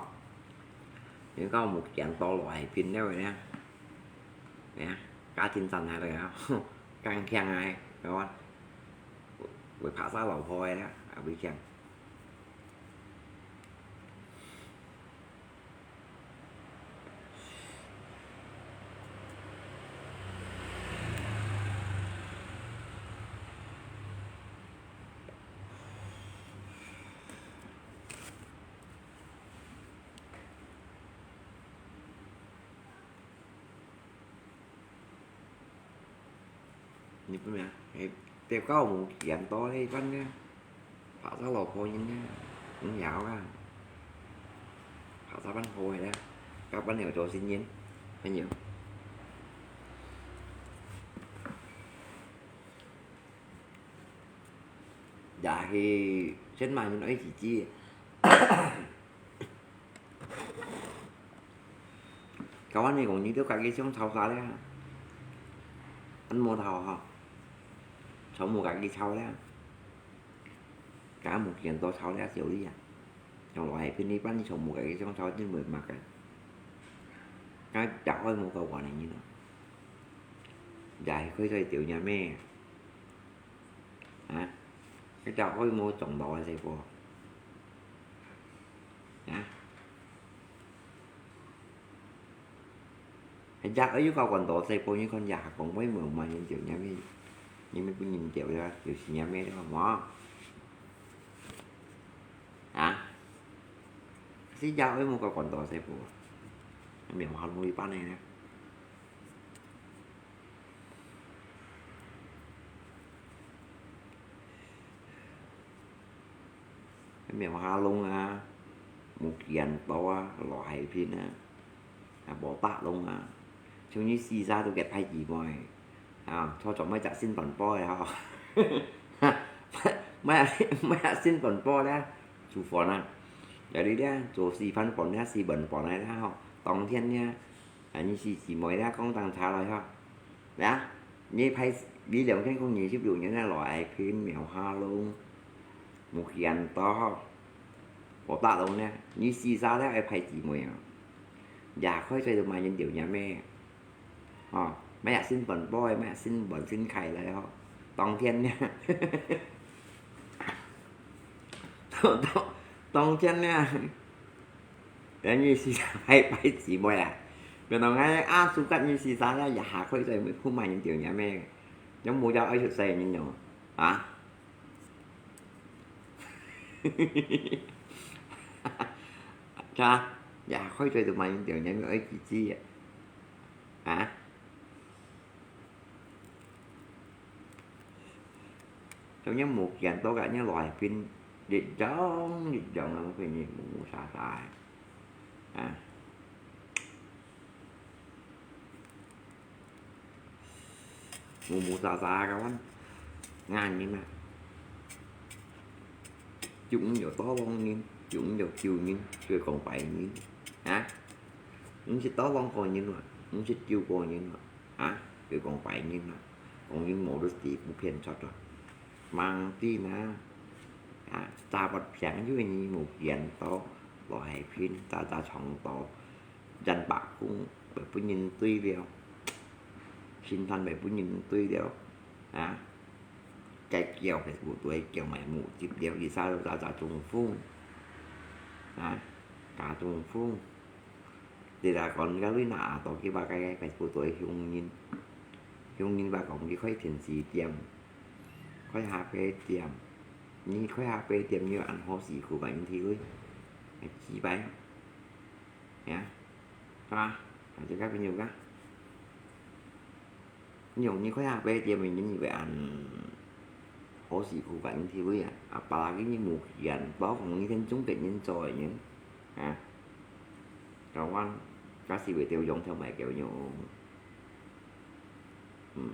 你講無驚到落去變了呢？哎呀，家庭站下來啊，更驚啊，係無？會拍死老婆个啦，啊，會驚。 你不明白，哎，這个無見到呢，一般呢，拍死老婆人呢，毋曉啊，拍死辦好个啦，交朋友做新人，朋友。也係先慢慢愛自己。交朋友講，你都家己想吵啥咧？恁無頭吼，吵無家己吵咧，家無見到吵咧少哩啊！ 像羅海平呢班，你全部个想吵真會麼个？該隻愛慕个話呢，你咯，也係可以做條命咩？啊？該隻愛慕中到个細波，啊？ 人家愛有个管道，再分你看，也講話無嘛，人就認為，認為不認得了，就是認為了嘛。啊？是人家愛有个管道，再分，沒有好路一般的呢。 苗下龍啊，無幾多啊，羅海平啊，啊，無百龍啊，像你四儕都結拜姊妹，啊，坐坐買隻新飯包个吼，買，買，買隻新飯包咧，煮飯啊，有你咧，做四飯飯咧，四碗飯來咧吼，當天咧，啊，你四姊妹咧，講當差來吼。 呀，你排，你兩千空二十六年个羅愛萍、苗下龍、木建多吼，無打攏呢，你四儕咧愛排姊妹啊，也開出去買人條命咩？哦，買也新本包，買也新本新開來吼，當天呢，當，當，當天呢。 人你四儕拜拜姊妹啊，原來𠊎阿叔佮你四儕咧，也下開在鋪滿人條命咩？有無要愛出世人喲？啊？啊？也下開在就滿人條命咩？愛幾支啊？啊？ 像你無見到个，你來賓一樣一樣个，分你無無沙沙个，啊，無無沙沙个，阮，𠊎人啊，就毋有多望人，就毋有救人，就講拜人，啊，毋識多望个人啊，毋識救个人啊。 啊，佢講拜人啊，講人無律師不騙出啊。吂知呢，啊，查不平有你無見到，羅海平查查長到，人白公會分人追了，心酸會分人追了，啊，該叫Facebook隊叫埋無接了，佢查查查中風，啊，查中風。 你來講，你看你那阿多去把該Facebook隊凶人，凶人把講你開電視店，開咖啡店，你開咖啡店你有恁好辛苦嘛？你體會，幾百，呀，係嘛？還是該朋友个？ 你用你開下杯店面，你會恁好辛苦个，你體會啊？啊，巴拉吉你無閒，包括你天中別人做个人，啊，台灣，假使會掉用條買狗肉，嗯。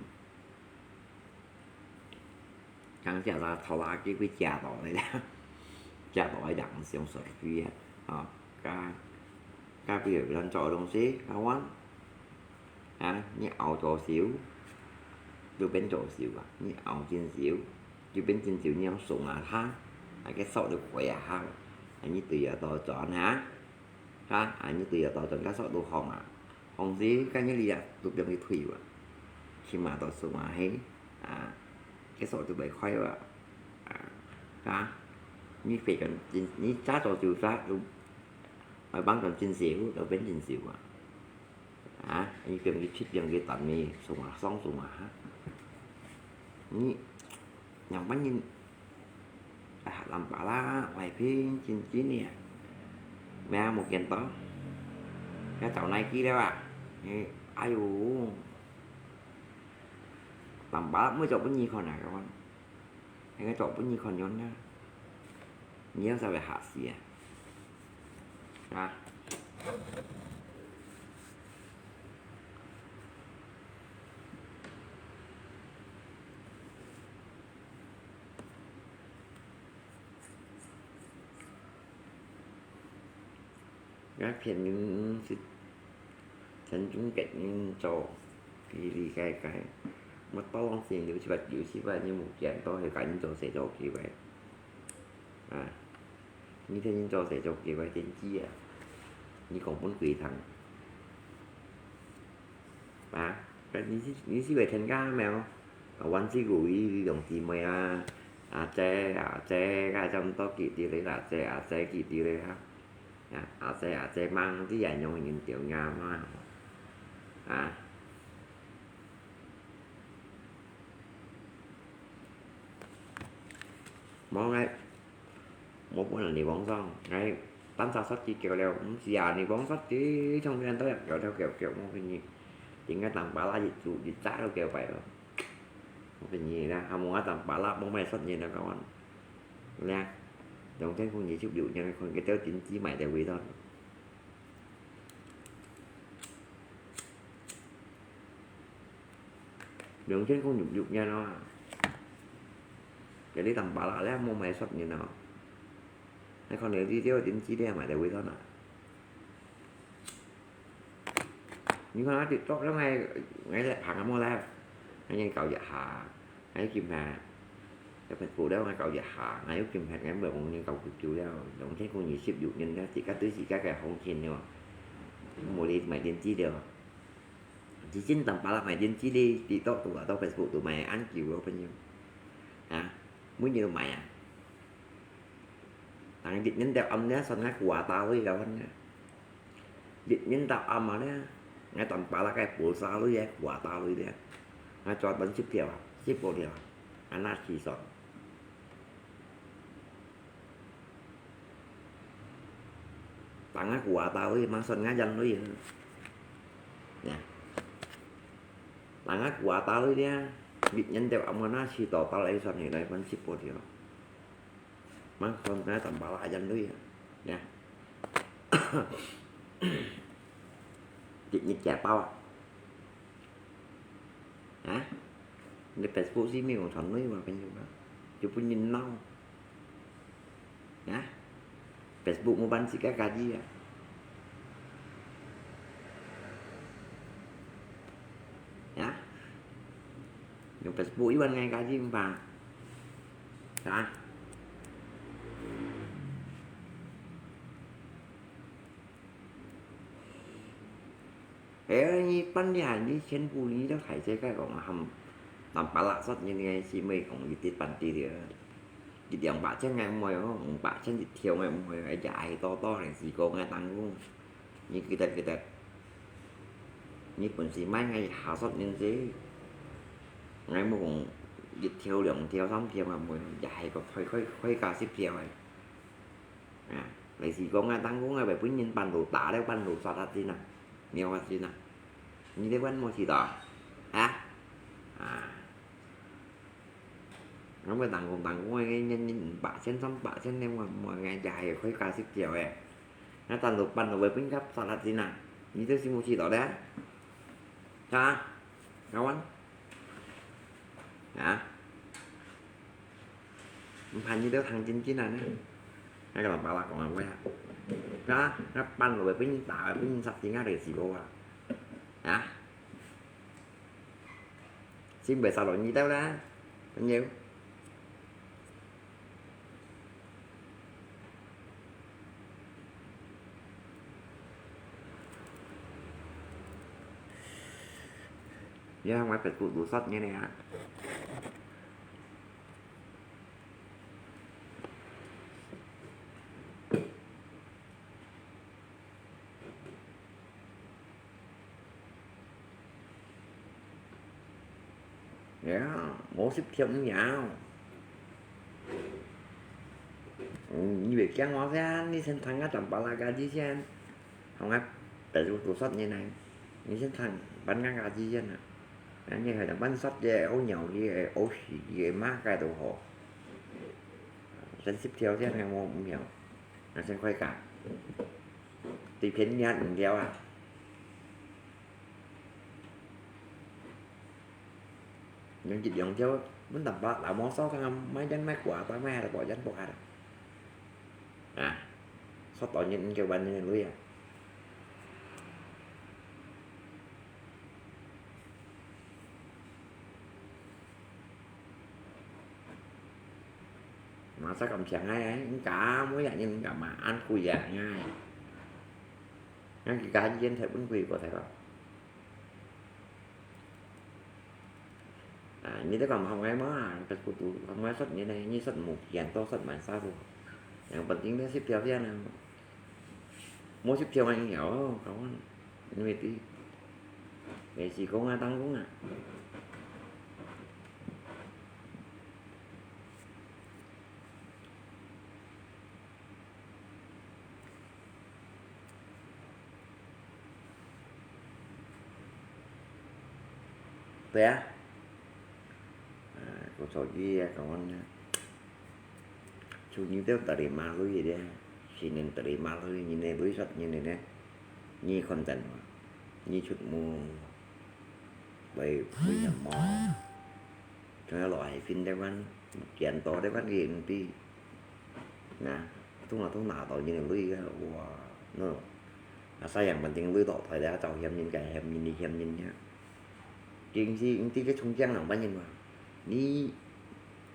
像這隻拖拉機會夾到个啦，夾到个人上手機啊，吼，該，該比如咱做个東西，台灣，啊，你拗左手，就變左手啊，你拗正手，就變正手，你用手啊，哈，啊，該手就過啊，哈，啊，你對啊，倒轉哈。 哈，啊，你對啊，倒轉該手都放啊，放時間你啊，都變去退啊，起碼都送啊嘿，啊，該手都袂快啊，啊，哈，你非常真，你早早就早就，愛幫助真師傅，就變真師傅啊。 啊，你變去七點去等你，送啊，送送啊，哈。你，兩班人，啊，南巴拉，外邊，真真呢，咩無見到，要找哪去了啊？你，哎喲，南巴拉，每早本你看啊，个話。 應該做分你看樣啦。你要稍微下死啊。啊， 𠊎騙人，係天中結人做，奇奇怪怪。𠊎當時有一擺，有一擺，你無見到，係佮人做事做奇怪。啊，你聽人做事做奇怪，天知啊，你講分鬼聽。 啊，你是，你是會添加咩哦？啊，萬事如意，兩姊妹啊，阿姐，阿姐，該差毋多幾滴咧，阿姐，阿姐幾滴咧啊？啊，阿姐，阿姐，忙啲啊，用人掉牙嘛。啊。無愛。 無分人哋妄想，𠊎單儕煞機噭了，毋係啊，你妄想，自從你到這噭噭噭噭，無分你，應該當巴拉一組一隻都噭壞了。無分你啦，還無𠊎當巴拉，無買煞人了，講完。咧，兩千空二十六年，看佢兜真知買得位到。 兩千空六六年咯，該你當巴拉咧，無買煞人哦。你看你video點知你買得位到哪？你看啊，TikTok了，𠊎，𠊎來拍啊無咧，𠊎研究一下，𠊎今下，一Facebook了，𠊎搞一下，𠊎又今下，𠊎無講研究幾久了，兩千空二十六年了，自家對自家个行情了，無你買點知了。 之前當巴拉買點知咧，TikTok都啊，到Facebook都買恁久个朋友。啊，每日都買啊。但係一年到暗咧，算𠊎苦啊打鐳个份啊。一年到暗啊咧，𠊎當巴拉个補沙鐳个苦啊打鐳咧，𠊎做分十條啊，十五條啊，恁樣去算。 Tang aku ata lui, maksud ngajan lui. Ya. Tang aku ata lui dia, bit nyen teo amona si total ai son ni lai pun siput yo. Maksud nga tambah ajan lui. Ya. Dit ni kia pau. Hả? Nè Facebook si mi kong chọn nuôi mà cái gì mà. Chú bún nhìn nâu. Hả? Facebook mua bán xí cá cá gì à? Hả? Yung Facebook iwan ngay cá gì mà. Hả? Ê, nyi pan đi hàn đi chén bù nyi đó thải chê cái kong hầm tầm pá lạ sót nyi nyi si mê kong nyi tít pan tít đi. Nyi liang bạ chén ngai mùi hông, bạ chén nyi thiêu ngai mùi, ai chả ai to to hàn si kong ngai tăng kong. Nyi kì tật kì tật. Nyi bún si mai ngai hà sót nyi si. Ngai mùi kong nyi thiêu liang thiêu sóng thiêu ngai mùi, chả ai có khói khói khói cà sip thiêu ai. À, vậy thì có ngay tăng cũng ngay vậy bún nhìn bản đồ tá đấy bản đồ sọt hạt gì nè. Nhiều hạt gì nè. Nhìn thấy vẫn mua gì đó. Hả? À. Nó mới tăng cũng tăng cũng ngay nhân nhân bạ sen sắm bạ sen nên mà mọi ngày dài khối ca xích chiều ấy. Nó tăng đồ bản đồ với bún gấp sọt hạt gì nè. Nhìn thấy gì mua gì đó đấy. Hả? Kawan? Hả? Mpan nyi têu thang chin chin à nè. Ngay ka lòng pala kong à wei à. Ka, ka pan lo wei pin ta wei pin sap ting a de si bo à. Hả? Sim wei sa lo nyi têu la. Bao nhiêu? Nhớ ngoài Facebook đủ sót như này hả? Ya, ngô sip thiam yao. Nyi bê kiang ngô sian, nyi sen thang ngă chăm pala ka ji sian. Hông ngă, ta ju tu sot nyi nai. Nyi sen thang, ban ngă ka ji sian à. Ngă nyi hai ban sot ye, ô nhiều ye, ô xì ye, ma ka tu hô. Sen sip thiam sian ngă mô mèo. Ngă sen khoi ka. 對片面毋了啊。 用一兩條，阮淡薄老毛燒看看，買煙買瓜，當買下來，買煙買下來。啊，煞到人五九萬人个鐳啊！嘛，煞感謝𠊎啊，人家每日人家嘛，恁貴啊，𠊎。𠊎自家煙忒貴過忒咯。 啊，你都講學𠊎嘛，別個都學𠊎說你呢，你說無見到說蠻啥都，yang penting你識表現啊，無識表現有，kawan，因為對，也是講啊，當講啊。 對啊。啊，故所以啊，講啊，就你兜terima鐳个，新年terima鐳，你个鐳說你个呢，你看真無？你出門，為，為什麼？ Kaya lo ai pin dek wan, kian to dek wan ki mpi. Nah, tung la tung na to nyin lui ka, wa, no. Asa yang penting lui to thoi da, chau hiam nyin kai hiam nyin, hiam nyin ya. King si, ing ti ke chung kiang nang ban nyin wa. Ni,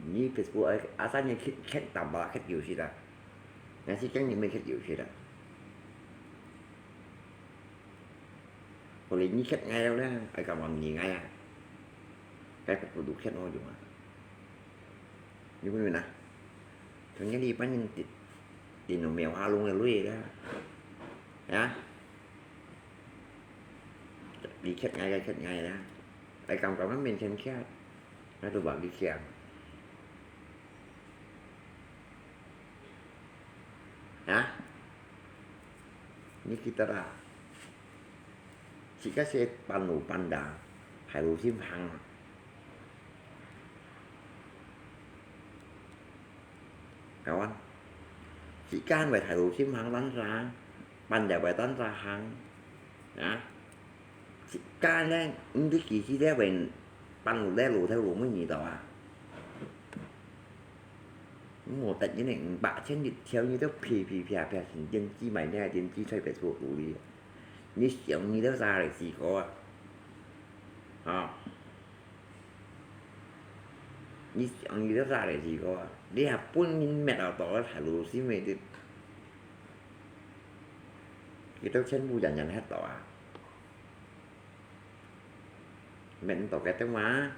ni Facebook ai, asa nyin khit, khit tam ba khit yu si da. Nga si kiang nyin me khit yu si da. Kô lê nyi khét ngai leo nè, ai kà mòn nyi ngai à. Cái phục vụ đủ khét ngai dùng à. Như cái này nè. Thường nhớ đi bánh nhìn tịt, tịt nó mèo ha luôn rồi lui đó. Hả? Đi khét ngai, khét ngai đó. Ai cầm cầm nó mình khen khét. Nó tụi bạn đi khen. Hả? Ni kita ra. Sika se panu panda, hai lu sim hang. Kawan. Sika han wai hai lu sim hang lan sa, panda wai tan sa hang. Hả? Sika ne, ung di ki si de wen, panu le lu theo lu mu ni tao à. Một tận như này, bạ trên đi theo như theo phi phi phi phi, chính tiên tri mày nè, tiên tri xoay về số đủ đi. Như siêu như theo ra để gì có à. À. Như siêu như theo ra để gì có à. Đi học bốn nghìn mét ở đó, phải lũ xí mày đi. Cái tao trên bu dần dần hết đó à. Mẹn tỏ cái tiếng mà,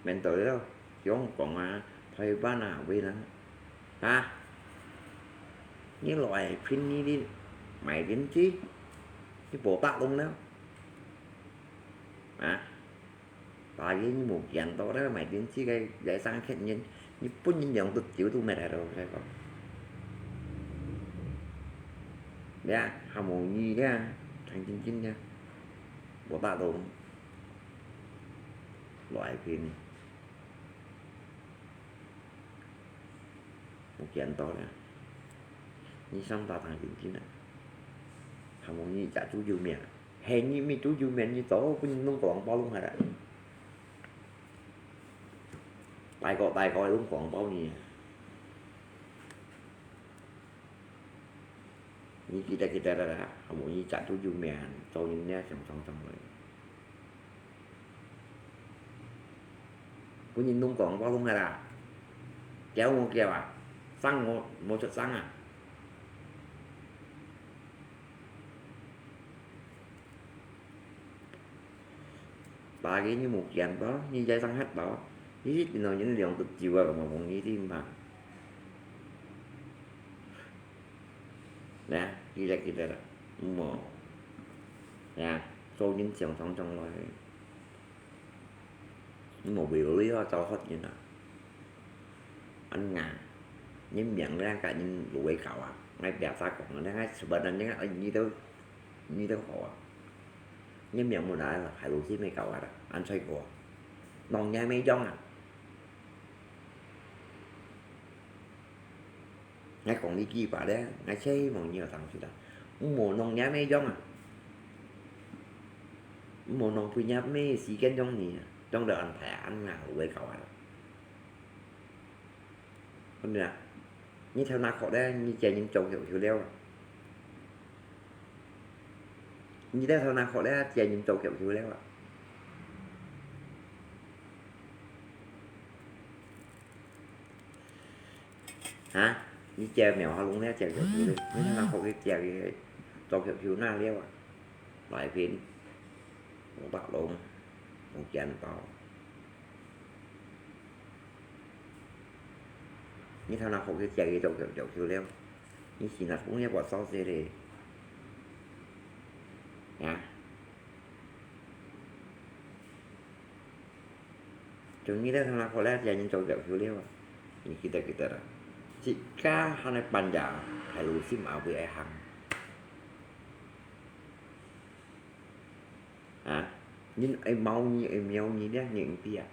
mẹn tỏ đó, Trung Quốc à, Thái Lan à, Việt Nam. Hả? Như loại phim như đi, máy điện chi, cái bộ tác động đó. Hả? Tại vì như một kiện tỏ đó, máy điện chi cái giải sang khét nhân, như bốn nhân dòng tụt chiếu tụ mệt rồi, thấy không? Đấy, hàm mù nhi đấy, thành chính chính đấy. Bộ tác động. Loại phim. Một kiện tỏ đấy. Như xong ta thành chính chính đấy. Hàm mù nhi chả chú dư miệng. Hè nhi mi chú dư miệng nhi tỏ, cũng nông cỏ bao lung hả đấy. Tài cọ, tài cọ nông cỏ bao nhiêu. Ni kita-kita dah, kamu ni jatuh juga mian, tahu ni ni macam macam lagi. Bunyi nungkong, apa pun ada. Kéo một kiểu à, xăng một, một chiếc xăng à. Bà kia như một kiện đó, như dây xăng hết đó. Như thế thì nó những lượng cực chịu à, mà cũng như thế mà. Nè, kì-lek-kì-lek, mò. Nè, sâu nín siòng sòng sòng lòi. Mò bì lưới ho châu hót nín à. Ăn ngà. Nín miệng nè, cả nín lưới khảo à. Ngay bẹt xa cổng nè, ngay sửa bật nè, ngay ở như đâu, như đâu khổ à. Nín miệng mù nà, phải lũ xí mê khảo à, ăn xoay khổ à. Nòng nhai mê dòng à. Ngay cổng đi kì bà đấy, ngay chê mong nhiều thằng chứ đó. 毋好浪費若个樣啊！毋好浪費若个時間浪費啊！浪到恁大恁硬个搞啊！看到啊！你頭那殼咧，你正經做球球了啊！你這頭那殼咧，正經做球球了啊！啊！你這苗下弄咧，正球球咧，你頭那殼去正个做球球那了啊！來片，紅白龍，紅剪刀。 你頭那殼去借佢做做做了，你先來講你个話少些咧。啊？就你个頭那殼咧，借人做做了啊？你記得記得啦，自家還來辦呀，還有心也會愛行。 啊，人愛罵你，愛罵你咧，你毋知啊？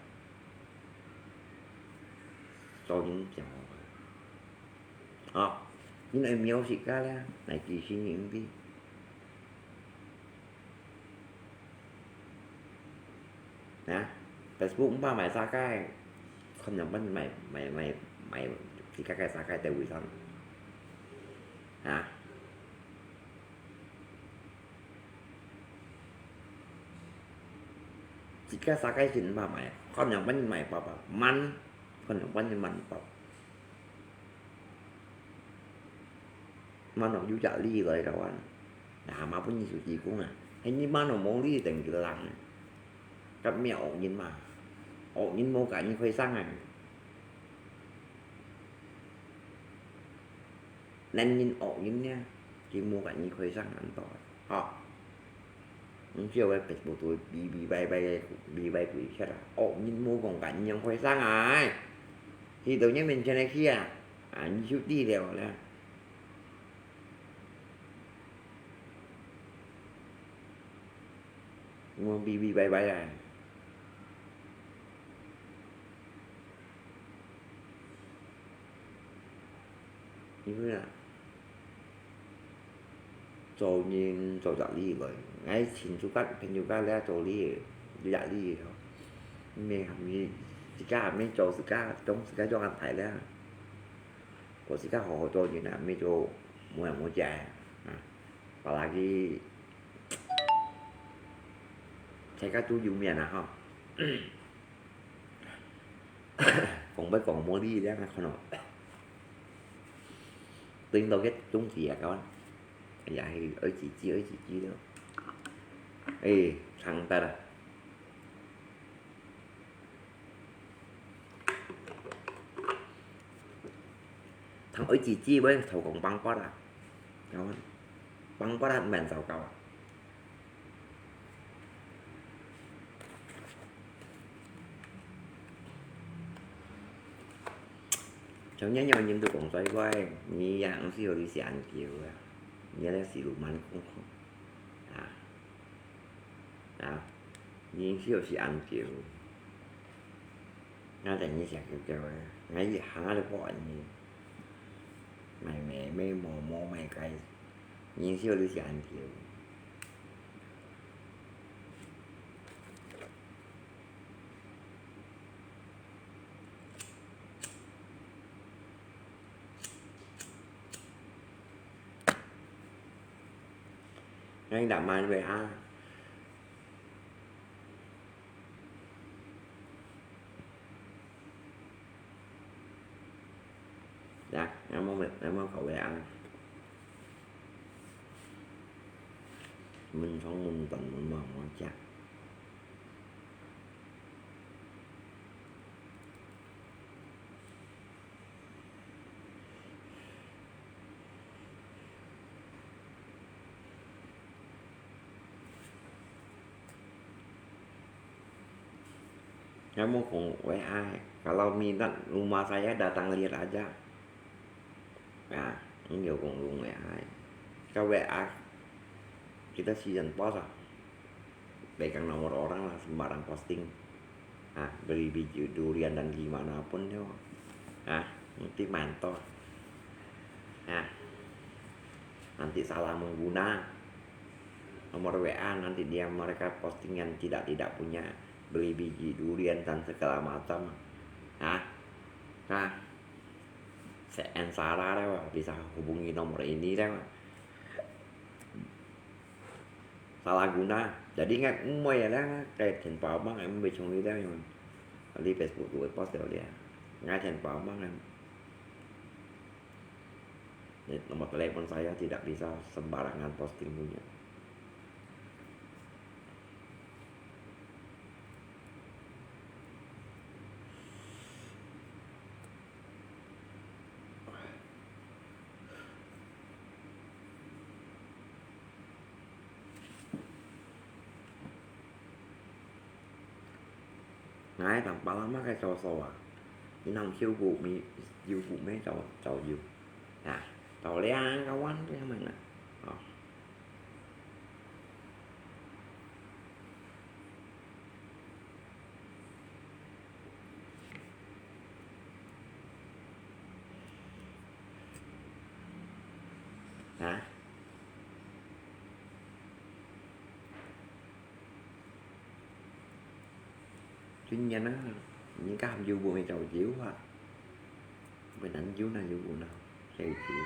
做人講，啊，人愛罵自家咧，來支持你毋知？啊，Facebook毋怕賣啥个，看樣般賣賣賣賣自家个啥个在位上，啊？ 自家啥个先慢慢，看樣般慢慢，慢，看樣般慢慢。慢慢有壓力來个話，那麼分你手機講啊，係你慢慢無力等佢人，甲咩惡人嘛，惡人無甲你開心啊。 恁樣惡人呢，佢無甲你開心恁多，吼。你只有个Facebook都嗶嗶歪歪个，嗶歪鬼切啊！惡人無講甲你樣開心啊！去到你面前个去啊，啊，你就知了啦。 我嗶嗶歪歪啊！因為啊，做人做壓力來，𠊎親自甲朋友甲咧做你，壓力吼。毋係含你自家還沒做自家，當自家做安排咧。我自家好好做人啊，毋係做無人無家啊。啊，把那个 大家都有名啊，吼。講要講無力，這樣看哦。對到个中指啊，各位。哎呀，嘿，二姐姐，二姐姐了。哎，長大了。 同愛姐姐會偷講放過啊，然後放過啊，毋免糟糕啊。像你樣人都講衰怪，你也毋係有你想久啊，你那是羅曼空空啊。 啊，你休息恁久，𠊎等你想久久个，𠊎一行啊都不安逸。買咩咩摸摸買个，你休息恁久。 Ngay đam man we a. Dak, ngamuk, ngamuk kau we a. Mun song mun ton mun mong mong jak. Kamu kong we ai, kalau minat rumah saya datang lihat aja. Nah, ini kong lung we ai. Ka we a, kita season puasa. Pegang nomor orang lah, sembarang posting. Ah, beli biji durian dan gimana pun yo. Ah, nanti mantau. Ah. Nanti salah mengguna nomor W A, nanti dia mereka posting yang tidak-tidak punya, beli biji durian dan segala macam. Hah? Nah, seandainya bisa hubungi nomor ini deh. Salah guna. Jadi ngai umai ya lah, ngai 電話號碼 ngai umai chung li deh, yang di Facebook tu post deh dia. Ngai 電話號碼 ngai. Nomor telepon saya tidak bisa sembarangan posting punya. Ngai tang pala makai soso ah. Inang siu bu mi, siu bu mi tau, tau yu. Nah, tau liang kawan dia mana? Oh. Hah? Tuy nhiên á, những cái hàm dụ bộ này cháu chịu hả? Bên anh dụ nào dụ bộ nào? Cháu chịu.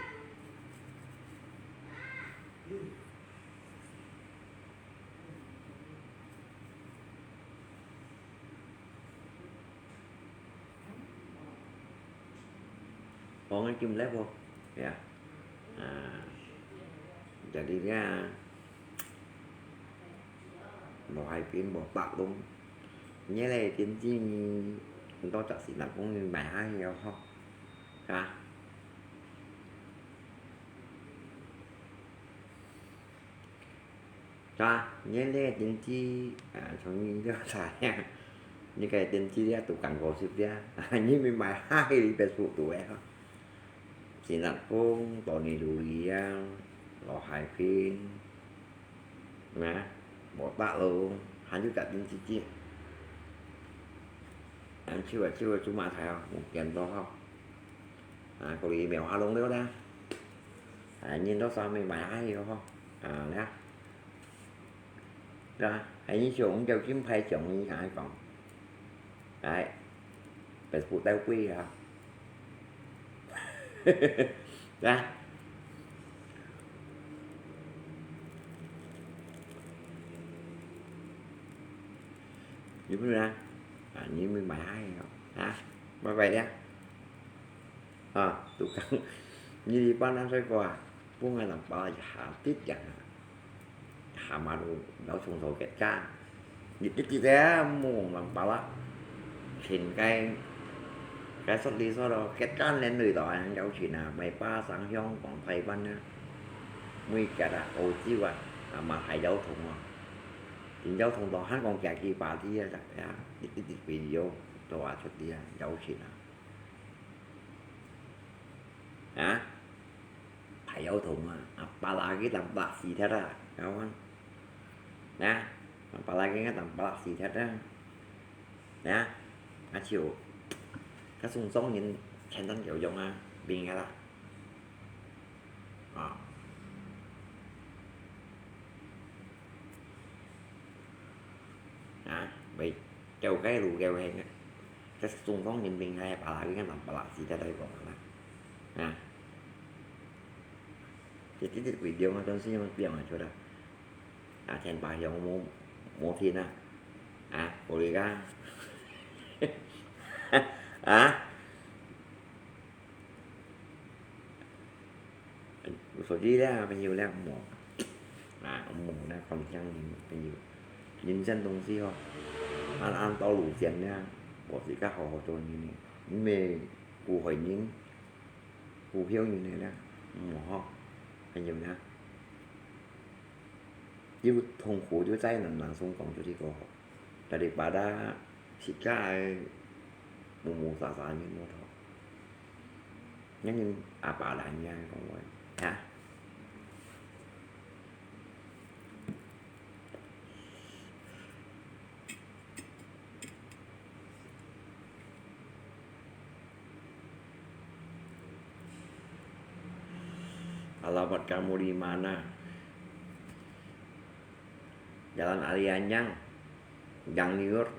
Có nghe kim lép không? Dạ. À, jadi dia, lo hai pin, bo tak dong. Nhớ lẽ tiên tri, tao chắc xin là cũng mày hai hiểu không? Hả? Hả? Nhớ lẽ tiên tri, à, trong những cái thải, những cái tiên tri dia tụ cẳng gò xịp dia. Như mình mày hai đi Facebook tụ ấy hả? Xin là cũng tao nì đủ lý à, lo hai pin. Nah, bo tak lo, hàn yu kat tin chi chi. Anh chiu à, chiu à, chú mà thải à, một kiện đó không? À, có đi mèo ha lông liu đó. À, nhìn đó sao mày mày hai hiểu không? À, nè. Đó, hãy nhìn xuống, châu chim phai chống đi hai phòng. Đấy. Facebook tao quy hả? Đó. Như thế nào? À, như mình bài hai hả? Hả? Bài bài đấy. À, tụ cẳng. Như đi bán ăn xoay qua. Pung ngai tang pala hà tít yang hà. Hà mà đủ đấu sung thổ kết cá. Nhịp tít tít thế mù tang pala. Chìn cái, cái xuất đi số đó kết cá nên người đó ăn đấu chìn à. Mày ba sáng hiong quảng Thái văn á. Mười cái đã ô chiu à. À, mà hai đấu thùng à. Chìn đấu thùng đó hẳn còn kẹt kì bà đi à. Nhịp tít tít video. Đó à, xuất đi à. Đấu chìn à. Hả? Phải giao thông à, à, bà là cái tầm bạc gì thế đó, không? Nè, bà là cái tầm bạc gì thế đó. Nè, à, chiều, các sung sống nhìn chén tấn kiểu giống à, bình cái là. Ờ. À, vậy, kêu cái lũ kêu hèn á. Các sung sống nhìn bình hay bà là cái tầm bà là gì thế đó, còn là. À. Thì cái, cái video mà tôi xin mà tiếng mà cho đó. À, chén bà hiếu mô, mô thiên à. À, cô đi ra. À. Số gì đấy, bao nhiêu đấy, mô. À, mô đấy, còn chăng bao nhiêu. 人生東西吼，安安到路線呢，我自家好好做人呢。因為古代人，古曉人呢，無吼，還有呢，有痛苦就在人人生講出去過後，daripada自家个無無啥啥人無好。 Nyan nyin apa lah nyan kong wai. Ha? Alamat kamu di mana? Jalan Alianyang, Gang Liur,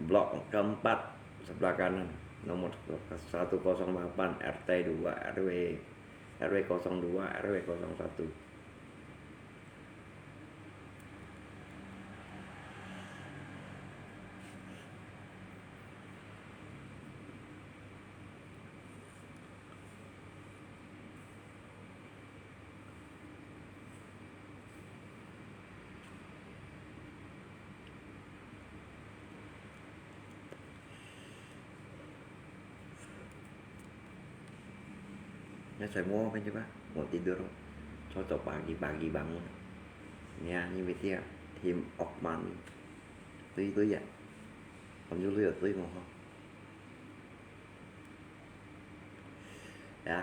blok keempat, sebelah kanan, nomor satu kosong delapan, R T dua, R W, R W kosong dua, R W kosong satu. Nah, semua kan coba, mau tidur, cocok pagi-pagi bangun. Ya, ini betul ya, tim Okman. Tui, tui ya. Kamu tui ya, tui mau. Ya.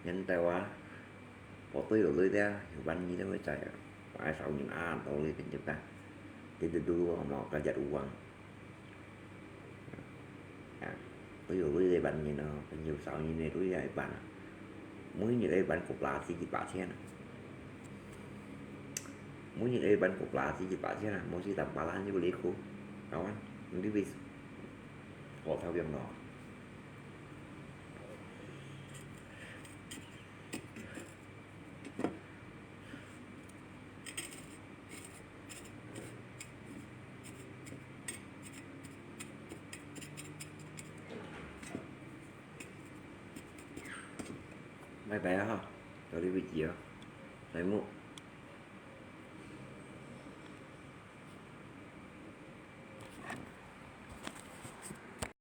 Nhân tao á, có tui lưới thế, hiểu bắn gì đâu phải chạy. Ai sao nhìn à, tao đi bên chụp ta. Thì từ từ mà cái giật uang. Ya, có nhiều lưới để bắn gì nó, có nhiều sao nhìn này lưới để bắn. Mỗi người để bắn cục lá thì chỉ bắn thế này. Mỗi người để bắn cục lá thì chỉ bắn thế này, mỗi chỉ tầm ba lá như lý khu. Đó, mình đi vì có thao việc nó. Bye bye ha. Dari video. Naimu.